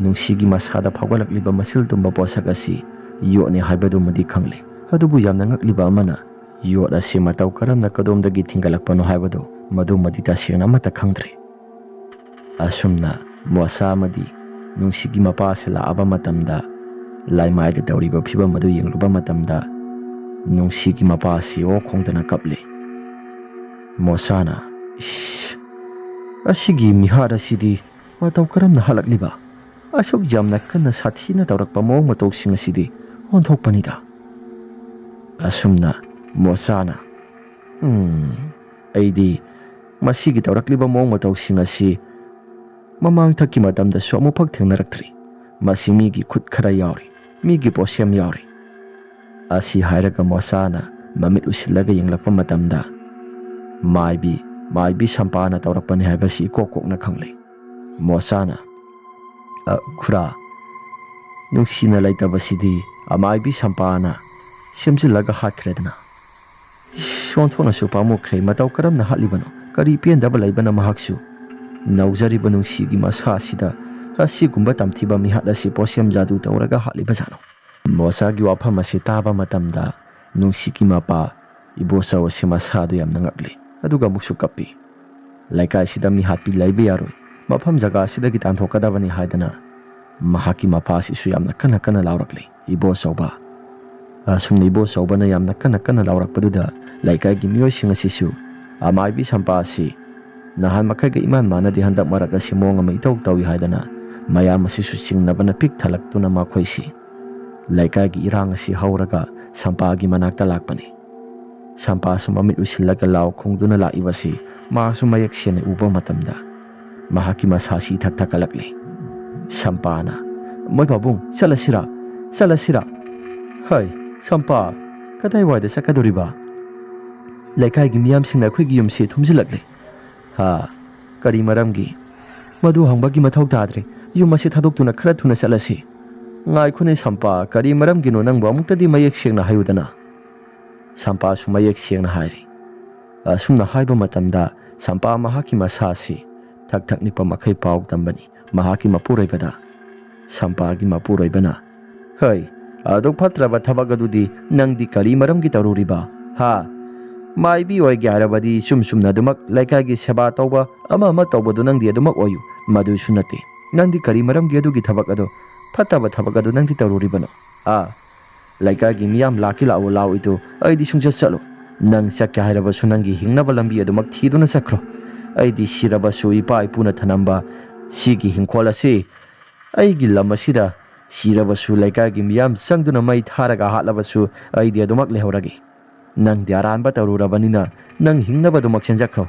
ꯅꯨꯡꯁꯤꯒꯤ ꯃꯁꯥꯗ ꯐꯥꯎꯒꯠꯂꯛꯂꯤꯕ ꯃꯆꯤꯜ ꯇꯨꯝꯕ ꯄꯣꯠꯁꯛ ꯑꯁꯤ ꯌꯣꯠꯅꯤ ꯍꯥꯏꯕꯗꯨꯃꯗꯤ ꯈꯪꯂꯦ꯫ ꯑꯗꯨꯕꯨ ꯌꯥꯝꯅ ꯉꯛꯂꯤꯕ ꯑꯃꯅ, ꯌꯣꯠ ꯑꯁꯤ ꯃꯇꯧ ꯀꯔꯝꯅ ꯀꯗꯣꯝꯗꯒꯤ ꯊꯤꯡꯒꯠꯂꯛꯄꯅꯣ ꯍꯥꯏꯕꯗꯨ ꯃꯗꯨꯃꯗꯤ ꯇꯁꯦꯡꯅ ꯑꯃꯠꯇ ꯈꯪꯗ꯭ꯔꯦ꯫ ꯑꯁꯨꯝꯅ ꯃꯣꯁꯥ ꯑꯃꯗꯤ ꯅꯨꯡꯁꯤꯒꯤ ꯃꯄꯥ ꯑꯁꯤ ꯂꯥꯛꯑꯕ ꯃꯇꯝꯗ, ꯂꯥꯏꯃꯥꯏꯗ ꯇꯧꯔꯤꯕ ꯐꯤꯕꯝ ꯑꯗꯨ ꯌꯦꯡꯂꯨꯕ ꯃꯇꯝꯗ, ꯅꯨꯡꯁꯤꯒꯤ ꯃꯄꯥ ꯑꯁꯤ ꯑꯣꯛ ꯈꯣꯡꯗꯅ ꯀꯞꯂꯤ꯫ ꯃꯣꯁꯥꯅ, "ꯏꯁ, ꯑꯁꯤꯒꯤ ꯃꯤꯍꯥꯠ ꯑꯁꯤꯗꯤ ꯃꯇꯧ ꯀꯔꯝꯅ ꯍꯥꯠꯂꯛꯂꯤꯕ? ꯑꯁꯨꯛ ꯌꯥꯝꯅ ꯀꯟꯅ ꯁꯥꯊꯤꯅ ꯇꯧꯔꯛꯄ ꯃꯑꯣꯡ ꯃꯇꯧꯁꯤꯡ ꯑꯁꯤꯗꯤ ꯑꯣꯟꯊꯣꯛꯄꯅꯤꯗ!" ꯑꯁꯨꯝꯅ ꯃꯣꯁꯥꯅ, "ꯎꯝ, ꯑꯩꯗꯤ ꯃꯁꯤꯒꯤ ꯇꯧꯔꯛꯂꯤꯕ ꯃꯑꯣꯡ ꯃꯇꯧꯁꯤꯡ ꯑꯁꯤ ꯃꯃꯥꯡꯊꯛꯀꯤ ꯃꯇꯝꯗꯁꯨ ꯑꯃꯨꯛꯐꯛ ꯊꯦꯡꯅꯔꯛꯇ꯭ꯔꯤ꯫ ꯃꯁꯤ ꯃꯤꯒꯤ ꯈꯨꯠ ꯈꯔ ꯌꯥꯎꯔꯤ, ꯃꯤꯒꯤ ꯄꯣꯠꯁꯦꯝ ꯌꯥꯎꯔꯤ꯫" ꯑꯁꯤ ꯍꯥꯏꯔꯒ ꯃꯣꯁꯥꯅ ꯃꯃꯤꯠ ꯎꯁꯤꯜꯂꯒ ꯌꯦꯡꯂꯛꯄ ꯃꯇꯝꯗ, ꯃꯥꯏꯕꯤ, ꯃꯥꯏꯕꯤ ꯁꯝꯄꯥꯅ ꯇꯧꯔꯛꯄꯅꯤ ꯍꯥꯏꯕꯁꯤ ꯏꯀꯣꯛ ꯀꯣꯛꯅ ꯈꯪꯂꯦ꯫ ꯃꯣꯁꯥꯅ, "ꯑ, ꯈꯨꯔꯥ, ꯅꯨꯡꯁꯤꯅ ꯂꯩꯇꯕꯁꯤꯗꯤ ꯑꯃꯥꯏꯕꯤ ꯁꯝꯄꯥꯅ ꯁꯦꯝꯖꯤꯜꯂꯒ ꯍꯥꯠꯈ꯭ꯔꯦꯗꯅ꯫ ꯏꯁ, ꯑꯣꯟꯊꯣꯛꯅꯁꯨ ꯄꯥꯝꯃꯨꯈ꯭ꯔꯦ꯫ ꯃꯇꯧ ꯀꯔꯝꯅ ꯍꯥꯠꯂꯤꯕꯅꯣ? ꯀꯔꯤ ꯄꯦꯟꯗꯕ ꯂꯩꯕꯅ ꯃꯍꯥꯛꯁꯨ ꯅꯧꯖꯔꯤꯕ ꯅꯨꯡꯁꯤꯒꯤ ꯃꯁꯥ ꯑꯁꯤꯗ ꯑꯁꯤꯒꯨꯝꯕ ꯇꯝꯊꯤꯕ ꯃꯤꯍꯥꯠ ꯑꯁꯤ ꯄꯣꯠꯁꯦꯝ ꯖꯥꯗꯨ ꯇꯧꯔꯒ ꯍꯥꯠꯂꯤꯕꯖꯥꯠꯅꯣ? ꯃꯣꯁꯥꯒꯤ ꯋꯥꯐꯝ ꯑꯁꯤ ꯇꯥꯕ ꯃꯇꯝꯗ ꯅꯨꯡꯁꯤꯒꯤ ꯃꯄꯥ ꯏꯕꯣꯆꯧ ꯑꯁꯤ ꯃꯁꯥꯗꯨ ꯌꯥꯝꯅ ꯉꯛꯂꯤ, ꯑꯗꯨꯒ ꯑꯃꯨꯛꯁꯨ ꯀꯞꯄꯤ꯫ ꯂꯩꯀꯥꯏꯁꯤꯗ ꯃꯤꯍꯥꯠꯄꯤ ꯂꯩꯕ ꯌꯥꯔꯣꯏ, ꯃꯐꯝ ꯖꯒꯥ ꯑꯁꯤꯗꯒꯤ ꯇꯥꯟꯊꯣꯛꯀꯗꯕꯅꯤ ꯍꯥꯏꯗꯅ ꯃꯍꯥꯛꯀꯤ ꯃꯄꯥ ꯑꯁꯤꯁꯨ ꯌꯥꯝꯅ ꯀꯟꯅ ꯀꯟꯅ ꯂꯥꯎꯔꯛꯂꯤ꯫ ꯏꯕꯣꯆꯧꯕ, ꯑꯁꯨꯝꯅ ꯏꯕꯣꯆꯧꯕꯅ ꯌꯥꯝꯅ ꯀꯟꯅ ꯀꯟꯅ ꯂꯥꯎꯔꯛꯄꯗꯨꯗ ꯂꯩꯀꯥꯏꯒꯤ ꯃꯤꯑꯣꯏꯁꯤꯡ ꯑꯁꯤꯁꯨ ꯑꯃꯥꯏꯕꯤ ꯁꯝꯄꯥ ꯑꯁꯤ ꯅꯍꯥꯟ ꯃꯈꯩꯒ ꯏꯃꯥꯟ ꯃꯥꯟꯅꯗꯦ, ꯍꯟꯗꯛ ꯃꯔꯛ ꯑꯁꯤ ꯃꯑꯣꯡ ꯑꯃ ꯏꯇꯧ ꯇꯧꯏ ꯍꯥꯏꯗꯅ ꯃꯌꯥꯝ ꯑꯁꯤꯁꯨ ꯆꯤꯡꯅꯕꯅ ꯄꯤꯛ ꯊꯜꯂꯛꯇꯨꯅ ꯃꯈꯣꯏꯁꯤ ꯂꯩꯀꯥꯏꯒꯤ ꯏꯔꯥꯡ ꯑꯁꯤ ꯍꯧꯔꯒ ꯁꯝꯄꯥꯒꯤ ꯃꯅꯥꯛꯇ ꯂꯥꯛꯄꯅꯤ꯫ ꯁꯝꯄꯥꯁꯨ ꯃꯃꯤꯠ ꯎꯏꯁꯤꯜꯂꯒ ꯂꯥꯎ ꯈꯣꯡꯗꯨꯅ ꯂꯥꯛꯏꯕꯁꯤ ꯃꯍꯥꯛꯁꯨ ꯃꯌꯦꯛ ꯁꯦꯡꯅ ꯎꯕ ꯃꯇꯝꯗ ꯃꯍꯥꯛꯀꯤ ꯃꯁꯥꯁꯤ ꯏꯊꯛ ꯊꯛꯀꯠꯂꯛꯂꯤ꯫ ꯁꯝꯄꯥꯅ, "ꯃꯣꯏ ꯄꯥꯕꯨꯡ, ꯆꯠꯂꯁꯤꯔꯥ? ꯆꯠꯂꯁꯤꯔꯥ?" "ꯍꯩ, ꯁꯝꯄꯥ, ꯀꯗꯥꯏꯋꯥꯏꯗ ꯆꯠꯀꯗꯧꯔꯤꯕ? ꯂꯩꯀꯥꯏꯒꯤ ꯃꯤꯌꯥꯝꯁꯤꯡꯅ ꯑꯩꯈꯣꯏꯒꯤ ꯌꯨꯝꯁꯤ ꯊꯨꯝꯖꯤꯜꯂꯛꯂꯦ꯫" "ꯍꯥ? ꯀꯔꯤ ꯃꯔꯝꯒꯤ?" "ꯃꯗꯨ ꯍꯪꯕꯒꯤ ꯃꯊꯧ ꯇꯥꯗ꯭ꯔꯦ꯫ ꯌꯨꯝ ꯑꯁꯤ ꯊꯥꯗꯣꯛꯇꯨꯅ ꯈꯔ ꯊꯨꯅ ꯆꯠꯂꯁꯤ꯫" "ꯉꯥꯏꯈꯣꯅꯦ ꯁꯝꯄꯥ, ꯀꯔꯤ ꯃꯔꯝꯒꯤꯅꯣ ꯅꯪꯕꯨ? ꯑꯃꯨꯛꯇꯗꯤ ꯃꯌꯦꯛ ꯁꯦꯡꯅ ꯍꯥꯏꯌꯨꯗꯅ꯫" ꯁꯝꯄꯥꯁꯨ ꯃꯌꯦꯛ ꯁꯦꯡꯅ ꯍꯥꯏꯔꯤ꯫ ꯑꯁꯨꯝꯅ ꯍꯥꯏꯕ ꯃꯇꯝꯗ ꯁꯝꯄꯥ ꯃꯍꯥꯛꯀꯤ ꯃꯁꯥꯁꯤ ꯊꯛ ꯊꯛ ꯅꯤꯛꯄ ꯃꯈꯩ ꯄꯥꯎ ꯇꯝꯕꯅꯤ ꯃꯍꯥꯛꯀꯤ ꯃꯄꯨꯔꯣꯏꯕꯗ꯫ ꯁꯝꯄꯥꯒꯤ ꯃꯄꯨꯔꯣꯏꯕꯅ, "ꯍꯩ, ꯑꯗꯨꯛ ꯐꯠꯇ꯭ꯔꯕ ꯊꯕꯛ ꯑꯗꯨꯗꯤ ꯅꯪꯗꯤ ꯀꯔꯤ ꯃꯔꯝꯒꯤ ꯇꯧꯔꯨꯔꯤꯕ? ꯍꯥ? ꯃꯥꯏꯕꯤ ꯑꯣꯏꯒꯦ ꯍꯥꯏꯔꯕꯗꯤ ꯏꯆꯨꯝ ꯆꯨꯝꯅ ꯑꯗꯨꯃꯛ ꯂꯩꯀꯥꯏꯒꯤ ꯁꯦꯕꯥ ꯇꯧꯕ ꯑꯃ ꯑꯃ ꯇꯧꯕꯗꯨ ꯅꯪꯗꯤ ꯑꯗꯨꯃꯛ ꯑꯣꯏꯌꯨ꯫ ꯃꯗꯨꯁꯨ ꯅꯠꯇꯦ꯫ ꯅꯪꯗꯤ ꯀꯔꯤ ꯃꯔꯝꯒꯤ ꯑꯗꯨꯒꯤ ꯊꯕꯛ ꯑꯗꯨ, ꯐꯠꯇꯕ ꯊꯕꯛ ꯑꯗꯨ ꯅꯪꯗꯤ ꯇꯧꯔꯨꯔꯤꯕꯅꯣ? ꯑꯥ, ꯂꯩꯀꯥꯏꯒꯤ ꯃꯤꯌꯥꯝ ꯂꯥꯛꯀꯦ ꯂꯥꯛꯑꯣ ꯂꯥꯛꯑꯣꯏꯗꯨ ꯑꯩꯗꯤ ꯁꯨꯡꯆꯠ ꯆꯠꯂꯣ꯫ ꯅꯪ ꯆꯠꯀꯦ ꯍꯥꯏꯔꯕꯁꯨ ꯅꯪꯒꯤ ꯍꯤꯡꯅꯕ ꯂꯝꯕꯤ ꯑꯗꯨꯃꯛ ꯊꯤꯗꯨꯅ ꯆꯠꯈ꯭ꯔꯣ꯫ ꯑꯩꯗꯤ ꯁꯤꯔꯕꯁꯨ ꯏꯄꯥ ꯏꯄꯨꯅ ꯊꯅꯝꯕ ꯁꯤꯒꯤ ꯍꯤꯡꯈꯣꯜ ꯑꯁꯤ, ꯑꯩꯒꯤ ꯂꯝ ꯑꯁꯤꯗ ꯁꯤꯔꯕꯁꯨ ꯂꯩꯀꯥꯏꯒꯤ ꯃꯤꯌꯥꯝ ꯆꯪꯗꯨꯅ ꯃꯩ ꯊꯥꯔꯒ ꯍꯥꯠꯂꯕꯁꯨ ꯑꯩꯗꯤ ꯑꯗꯨꯃꯛ ꯂꯩꯍꯧꯔꯒꯦ꯫ ꯅꯪꯗꯤ ꯑꯔꯥꯟꯕ ꯇꯧꯔꯨꯔꯕꯅꯤꯅ ꯅꯪ ꯍꯤꯡꯅꯕꯗꯨꯃꯛ ꯆꯦꯟꯖꯈ꯭ꯔꯣ꯫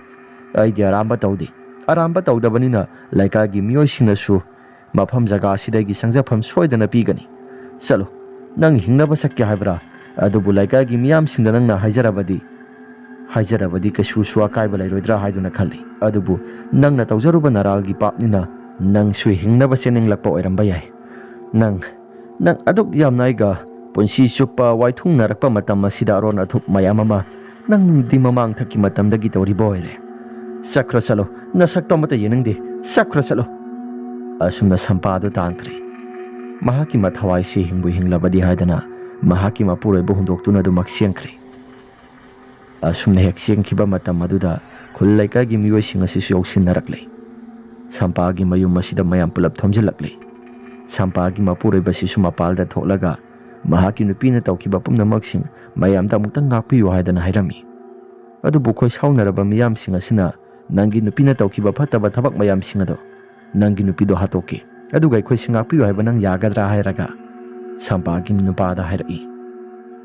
ꯑꯩꯗꯤ ꯑꯔꯥꯟꯕ ꯇꯧꯗꯦ꯫ ꯑꯔꯥꯟꯕ ꯇꯧꯗꯕꯅꯤꯅ ꯂꯩꯀꯥꯏꯒꯤ ꯃꯤꯑꯣꯏꯁꯤꯡꯅꯁꯨ ꯃꯐꯝ ꯖꯒꯥ ꯑꯁꯤꯗꯒꯤ ꯆꯪꯖꯐꯝ ꯁꯣꯏꯗꯅ ꯄꯤꯒꯅꯤ꯫ ꯆꯠꯂꯣ, ꯅꯪ ꯍꯤꯡꯅꯕ ꯆꯠꯀꯦ ꯍꯥꯏꯕ꯭ꯔꯥ? ꯑꯗꯨꯕꯨ ꯂꯩꯀꯥꯏꯒꯤ ꯃꯤꯌꯥꯝꯁꯤꯡꯗ ꯅꯪꯅ ꯍꯥꯏꯖꯔꯕꯗꯤ, ꯍꯥꯏꯖꯔꯕꯗꯤ ꯀꯩꯁꯨꯁꯨ ꯑꯀꯥꯏꯕ ꯂꯩꯔꯣꯏꯗ꯭ꯔꯥ ꯍꯥꯏꯗꯨꯅ ꯈꯜꯂꯤ꯫ ꯑꯗꯨꯕꯨ ꯅꯪꯅ ꯇꯧꯖꯔꯨꯕ ꯅꯔꯥꯜꯒꯤ ꯄꯥꯞꯅꯤꯅ ꯅꯪꯁꯨ ꯍꯤꯡꯅꯕ ꯆꯦꯟꯅꯤꯡꯂꯛꯄ ꯑꯣꯏꯔꯝꯕ ꯌꯥꯏ꯫ ꯅꯪ, ꯅꯪ ꯑꯗꯨꯛ ꯌꯥꯝꯅ ꯑꯩꯒ ꯄꯨꯟꯁꯤ ꯆꯨꯞꯄ ꯋꯥꯏꯊꯨꯡꯅꯔꯛꯄ ꯃꯇꯝ ꯑꯁꯤꯗ ꯑꯔꯣꯟ ꯑꯊꯨꯞ ꯃꯌꯥꯝ ꯑꯃ ꯅꯪꯗꯤ ꯃꯃꯥꯡ ꯊꯛꯀꯤ ꯃꯇꯝꯗꯒꯤ ꯇꯧꯔꯤꯕ ꯑꯣꯏꯔꯦ꯫ ꯆꯠꯈ꯭ꯔꯣ ꯆꯠꯂꯣ, ꯅꯁꯛꯇꯣ ꯑꯃꯠꯇ ꯌꯦꯡꯅꯤꯡꯗꯦ, ꯆꯠꯈ꯭ꯔꯣ ꯆꯠꯂꯣ꯫ ꯑꯁꯨꯝꯅ ꯁꯝꯄꯥꯗꯨ ꯇꯥꯟꯈ꯭ꯔꯦ꯫ ꯃꯍꯥꯛꯀꯤ ꯃꯊꯋꯥꯏꯁꯤ ꯍꯤꯡꯕꯨ ꯍꯤꯡꯂꯕꯗꯤ ꯍꯥꯏꯗꯅ ꯃꯍꯥꯛꯀꯤ ꯃꯄꯨꯔꯣꯏꯕ ꯍꯨꯟꯗꯣꯛꯇꯨꯅ ꯑꯗꯨꯃꯛ ꯆꯦꯟꯈ꯭ꯔꯦ꯫ ꯑꯁꯨꯝꯅ ꯍꯦꯛ ꯆꯦꯟꯈꯤꯕ ꯃꯇꯝ ꯑꯗꯨꯗ ꯈꯨꯜ ꯂꯩꯀꯥꯏꯒꯤ ꯃꯤꯑꯣꯏꯁꯤꯡ ꯑꯁꯤꯁꯨ ꯌꯥꯎꯁꯤꯟꯅꯔꯛꯂꯦ꯫ ꯁꯝꯄꯥꯒꯤ ꯃꯌꯨꯝ ꯑꯁꯤꯗ ꯃꯌꯥꯝ ꯄꯨꯂꯞ ꯊꯣꯝꯖꯤꯜꯂꯛꯂꯦ꯫ ꯁꯝꯄꯥꯒꯤ ꯃꯄꯨꯔꯣꯏꯕꯁꯤꯁꯨ ꯃꯄꯥꯜꯗ ꯊꯣꯛꯂꯒ ꯃꯍꯥꯛꯀꯤ ꯅꯨꯄꯤꯅ ꯇꯧꯈꯤꯕ ꯄꯨꯝꯅꯃꯛꯁꯤꯡ ꯃꯌꯥꯝꯗ ꯑꯃꯨꯛꯇꯪ ꯉꯥꯛꯄꯤꯌꯨ ꯍꯥꯏꯗꯅ ꯍꯥꯏꯔꯝꯃꯤ꯫ ꯑꯗꯨꯕꯨ ꯈꯣꯏ ꯁꯥꯎꯅꯔꯕ ꯃꯤꯌꯥꯝꯁꯤꯡ ꯑꯁꯤꯅ ꯅꯪꯒꯤ ꯅꯨꯄꯤꯅ ꯇꯧꯈꯤꯕ ꯐꯠꯇꯕ ꯊꯕꯛ ꯃꯌꯥꯝꯁꯤꯡ ꯑꯗꯣ ꯅꯪꯒꯤ ꯅꯨꯄꯤꯗꯣ ꯍꯥꯠꯇꯣꯛꯀꯦ, ꯑꯗꯨꯒ ꯑꯩꯈꯣꯏꯁꯤ ꯉꯥꯛꯄꯤꯌꯨ ꯍꯥꯏꯕ ꯅꯪ ꯌꯥꯒꯗ꯭ꯔꯥ ꯍꯥꯏꯔꯒ ꯁꯝꯄꯥꯒꯤ ꯅꯨꯄꯥꯗ ꯍꯥꯏꯔꯛꯏ꯫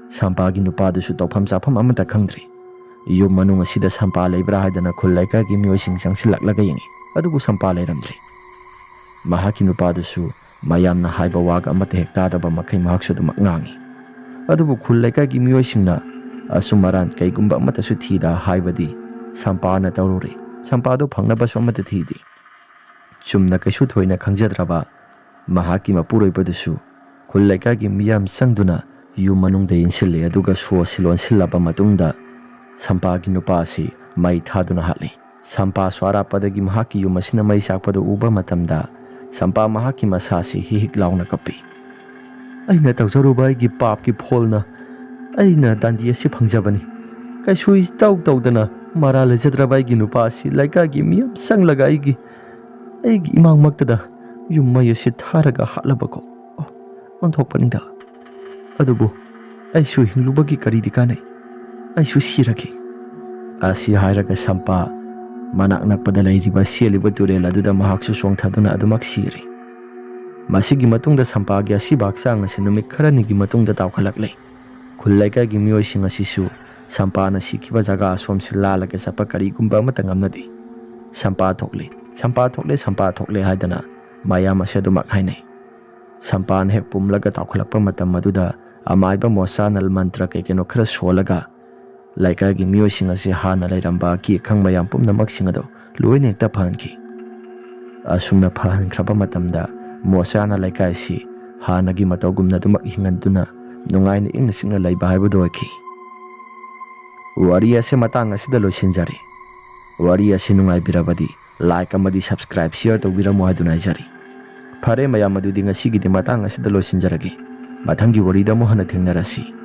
ꯁꯝꯄꯥꯒꯤ ꯅꯨꯄꯥꯗꯨꯁꯨ ꯇꯧꯐꯝ ꯆꯥꯐꯝ ꯑꯃꯠꯇ ꯈꯪꯗ꯭ꯔꯦ꯫ ꯌꯨꯝ ꯃꯅꯨꯡ ꯑꯁꯤꯗ ꯁꯝꯄꯥ ꯂꯩꯕ꯭ꯔꯥ ꯍꯥꯏꯗꯅ ꯈꯨꯜ ꯂꯩꯀꯥꯏꯒꯤ ꯃꯤꯑꯣꯏꯁꯤꯡ ꯆꯪꯁꯤꯜꯂꯛꯂꯒ ꯌꯦꯡꯉꯤ, ꯑꯗꯨꯕꯨ ꯁꯝꯄꯥ ꯂꯩꯔꯝꯗ꯭ꯔꯦ꯫ ꯃꯍꯥꯛꯀꯤ ꯅꯨꯄꯥꯗꯨꯁꯨ ꯃꯌꯥꯝꯅ ꯍꯥꯏꯕ ꯋꯥꯒ ꯑꯃꯠꯇ ꯍꯦꯛ ꯇꯥꯗꯕ ꯃꯈꯩ ꯃꯍꯥꯛꯁꯨ ꯑꯗꯨꯃꯛ ꯉꯥꯡꯉꯤ꯫ ꯑꯗꯨꯕꯨ ꯈꯨꯜ ꯂꯩꯀꯥꯏꯒꯤ ꯃꯤꯑꯣꯏꯁꯤꯡꯅ ꯑꯆꯨꯝ ꯑꯔꯥꯟ ꯀꯩꯒꯨꯝꯕ ꯑꯃꯠꯇꯁꯨ ꯊꯤꯗ ꯍꯥꯏꯕꯗꯤ ꯁꯝꯄꯥꯅ ꯇꯧꯔꯨꯔꯦ꯫ ꯁꯝꯄꯥꯗꯨ ꯐꯪꯅꯕꯁꯨ ꯑꯃꯠꯇ ꯊꯤꯗꯦ꯫ ꯆꯨꯝꯅ ꯀꯩꯁꯨ ꯊꯣꯏꯅ ꯈꯪꯖꯗ꯭ꯔꯕ ꯃꯍꯥꯛꯀꯤ ꯃꯄꯨꯔꯣꯏꯕꯗꯨꯁꯨ ꯈꯨꯜ ꯂꯩꯀꯥꯏꯒꯤ ꯃꯤꯌꯥꯝ ꯆꯪꯗꯨꯅ ꯌꯨꯝ ꯃꯅꯨꯡꯗ ꯏꯟꯁꯤꯜꯂꯦ, ꯑꯗꯨꯒ ꯁꯣ ꯑꯁꯤ ꯂꯣꯟꯁꯤꯜꯂꯕ ꯃꯇꯨꯡꯗ ꯁꯝꯄꯥꯒꯤ ꯅꯨꯄꯥ ꯑꯁꯤ ꯃꯩ ꯊꯥꯗꯨꯅ ꯍꯥꯠꯂꯤ꯫ ꯁꯝꯄꯥꯁꯨ ꯑꯔꯥꯞꯄꯗꯒꯤ ꯃꯍꯥꯛꯀꯤ ꯌꯨꯝ ꯑꯁꯤꯅ ꯃꯩ ꯆꯥꯛꯄꯗꯨ ꯎꯕ ꯃꯇꯝꯗ ꯁꯝꯄꯥ ꯃꯍꯥꯛꯀꯤ ꯃꯁꯥꯁꯤ ꯍꯤꯛ ꯍꯤꯛ ꯂꯥꯎꯅ ꯀꯞꯄꯤ꯫ "ꯑꯩꯅ ꯇꯧꯖꯔꯨꯕ ꯑꯩꯒꯤ ꯄꯥꯞꯀꯤ ꯐꯣꯜꯅ ꯑꯩꯅ ꯗꯥꯟꯗꯤ ꯑꯁꯤ ꯐꯪꯖꯕꯅꯤ꯫ ꯀꯩꯁꯨ ꯏꯇꯧ ꯇꯧꯗꯅ ꯃꯔꯥꯜ ꯂꯩꯖꯗ꯭ꯔꯕ ꯑꯩꯒꯤ ꯅꯨꯄꯥ ꯑꯁꯤ ꯂꯩꯀꯥꯏꯒꯤ ꯃꯤꯌꯥꯝ ꯆꯪꯂꯒ ꯑꯩꯒꯤ, ꯑꯩꯒꯤ ꯏꯃꯥꯡꯃꯛꯇꯗ ꯌꯨꯝ ꯃꯩ ꯑꯁꯤ ꯊꯥꯔꯒ ꯍꯥꯠꯂꯕꯀꯣ꯫ ꯑꯣ, ꯑꯣꯟꯊꯣꯛꯄꯅꯤꯗ꯫ ꯑꯗꯨꯕꯨ ꯑꯩꯁꯨ ꯍꯤꯡꯂꯨꯕꯒꯤ ꯀꯔꯤꯗꯤ ꯀꯥꯟꯅꯩ? ꯑꯩꯁꯨ ꯁꯤꯔꯒꯦ"꯫ ꯑꯁꯤ ꯍꯥꯏꯔꯒ ꯁꯝꯄꯥ ꯃꯅꯥꯛ ꯅꯛꯄꯗ ꯂꯩꯔꯤꯕ ꯆꯦꯜꯂꯤꯕ ꯇꯨꯔꯦꯜ ꯑꯗꯨꯗ ꯃꯍꯥꯛꯁꯨ ꯆꯣꯡꯊꯗꯨꯅ ꯑꯗꯨꯃꯛ ꯁꯤꯔꯦ꯫ ꯃꯁꯤꯒꯤ ꯃꯇꯨꯡꯗ ꯁꯝꯄꯥꯒꯤ ꯑꯁꯤꯕ ꯍꯛꯆꯥꯡ ꯑꯁꯤ ꯅꯨꯃꯤꯠ ꯈꯔꯅꯤꯒꯤ ꯃꯇꯨꯡꯗ ꯇꯥꯎꯈꯠꯂꯛꯂꯦ꯫ ꯈꯨꯜ ꯂꯩꯀꯥꯏꯒꯤ ꯃꯤꯑꯣꯏꯁꯤꯡ ꯑꯁꯤꯁꯨ ꯁꯝꯄꯥꯅ ꯁꯤꯈꯤꯕ ꯖꯒꯥ ꯑꯁꯣꯝꯁꯤ ꯂꯥꯜꯂꯒ ꯆꯠꯄ ꯀꯔꯤꯒꯨꯝꯕ ꯑꯃꯠꯇ ꯉꯝꯅꯗꯦ꯫ "ꯁꯝꯄꯥ ꯊꯣꯛꯂꯦ, ꯁꯝꯄꯥ ꯊꯣꯛꯂꯦ, ꯁꯝꯄꯥ ꯊꯣꯛꯂꯦ" ꯍꯥꯏꯗꯅ ꯃꯌꯥꯝ ꯑꯁꯤ ꯑꯗꯨꯃꯛ ꯍꯥꯏꯅꯩ꯫ ꯁꯝꯄꯥꯅ ꯍꯦꯛ ꯄꯨꯝꯂꯒ ꯇꯥꯎꯈꯠꯂꯛꯄ ꯃꯇꯝ ꯑꯗꯨꯗ ꯑꯃꯥꯏꯕ ꯃꯣꯁꯥꯅ ꯃꯟꯇ꯭ꯔ ꯀꯩ ꯀꯩꯅꯣ ꯈꯔ ꯁꯣꯜꯂꯒ ꯂꯩꯀꯥꯏꯒꯤ ꯃꯤꯑꯣꯏꯁꯤꯡ ꯑꯁꯤ ꯍꯥꯟꯅ ꯂꯩꯔꯝꯕ ꯑꯀꯤ ꯑꯈꯪ ꯃꯌꯥꯝ ꯄꯨꯝꯅꯃꯛꯁꯤꯡ ꯑꯗꯨ ꯂꯣꯏꯅ ꯍꯦꯛꯇ ꯐꯍꯟꯈꯤ꯫ ꯑꯁꯨꯝꯅ ꯐꯍꯟꯈ꯭ꯔꯕ ꯃꯇꯝꯗ ꯃꯣꯁꯥꯅ ꯂꯩꯀꯥꯏꯁꯤ ꯍꯥꯟꯅꯒꯤ ꯃꯇꯧꯒꯨꯝꯅ ꯑꯗꯨꯃꯛ ꯍꯤꯡꯍꯟꯗꯨꯅ ꯅꯨꯡꯉꯥꯏꯅ ꯏꯪꯅ ꯆꯤꯛꯅ ꯂꯩꯕ ꯍꯥꯏꯕꯗꯨ ꯑꯣꯏꯈꯤ꯫ ꯋꯥꯔꯤ ꯑꯁꯤ ꯃꯇꯥꯡ ꯑꯁꯤꯗ ꯂꯣꯏꯁꯤꯟꯖꯔꯦ꯫ ꯋꯥꯔꯤ ꯑꯁꯤ ꯅꯨꯡꯉꯥꯏꯕꯤꯔꯕꯗꯤ like ꯑꯃꯗꯤ subscribe, share ꯇꯧꯕꯤꯔꯝꯃꯨ ꯍꯥꯏꯗꯨꯅ ꯍꯥꯏꯖꯔꯤ꯫ ꯐꯔꯦ ꯃꯌꯥꯝ, ꯑꯗꯨꯗꯤ ꯉꯁꯤꯒꯤꯗꯤ ꯃꯇꯥꯡ ꯑꯁꯤꯗ ꯂꯣꯏꯁꯤꯟꯖꯔꯒꯦ꯫ ꯃꯊꯪꯒꯤ ꯋꯥꯔꯤꯗ ꯑꯃꯨꯛ ꯍꯟꯅ ꯊꯦꯡꯅꯔꯁꯤ꯫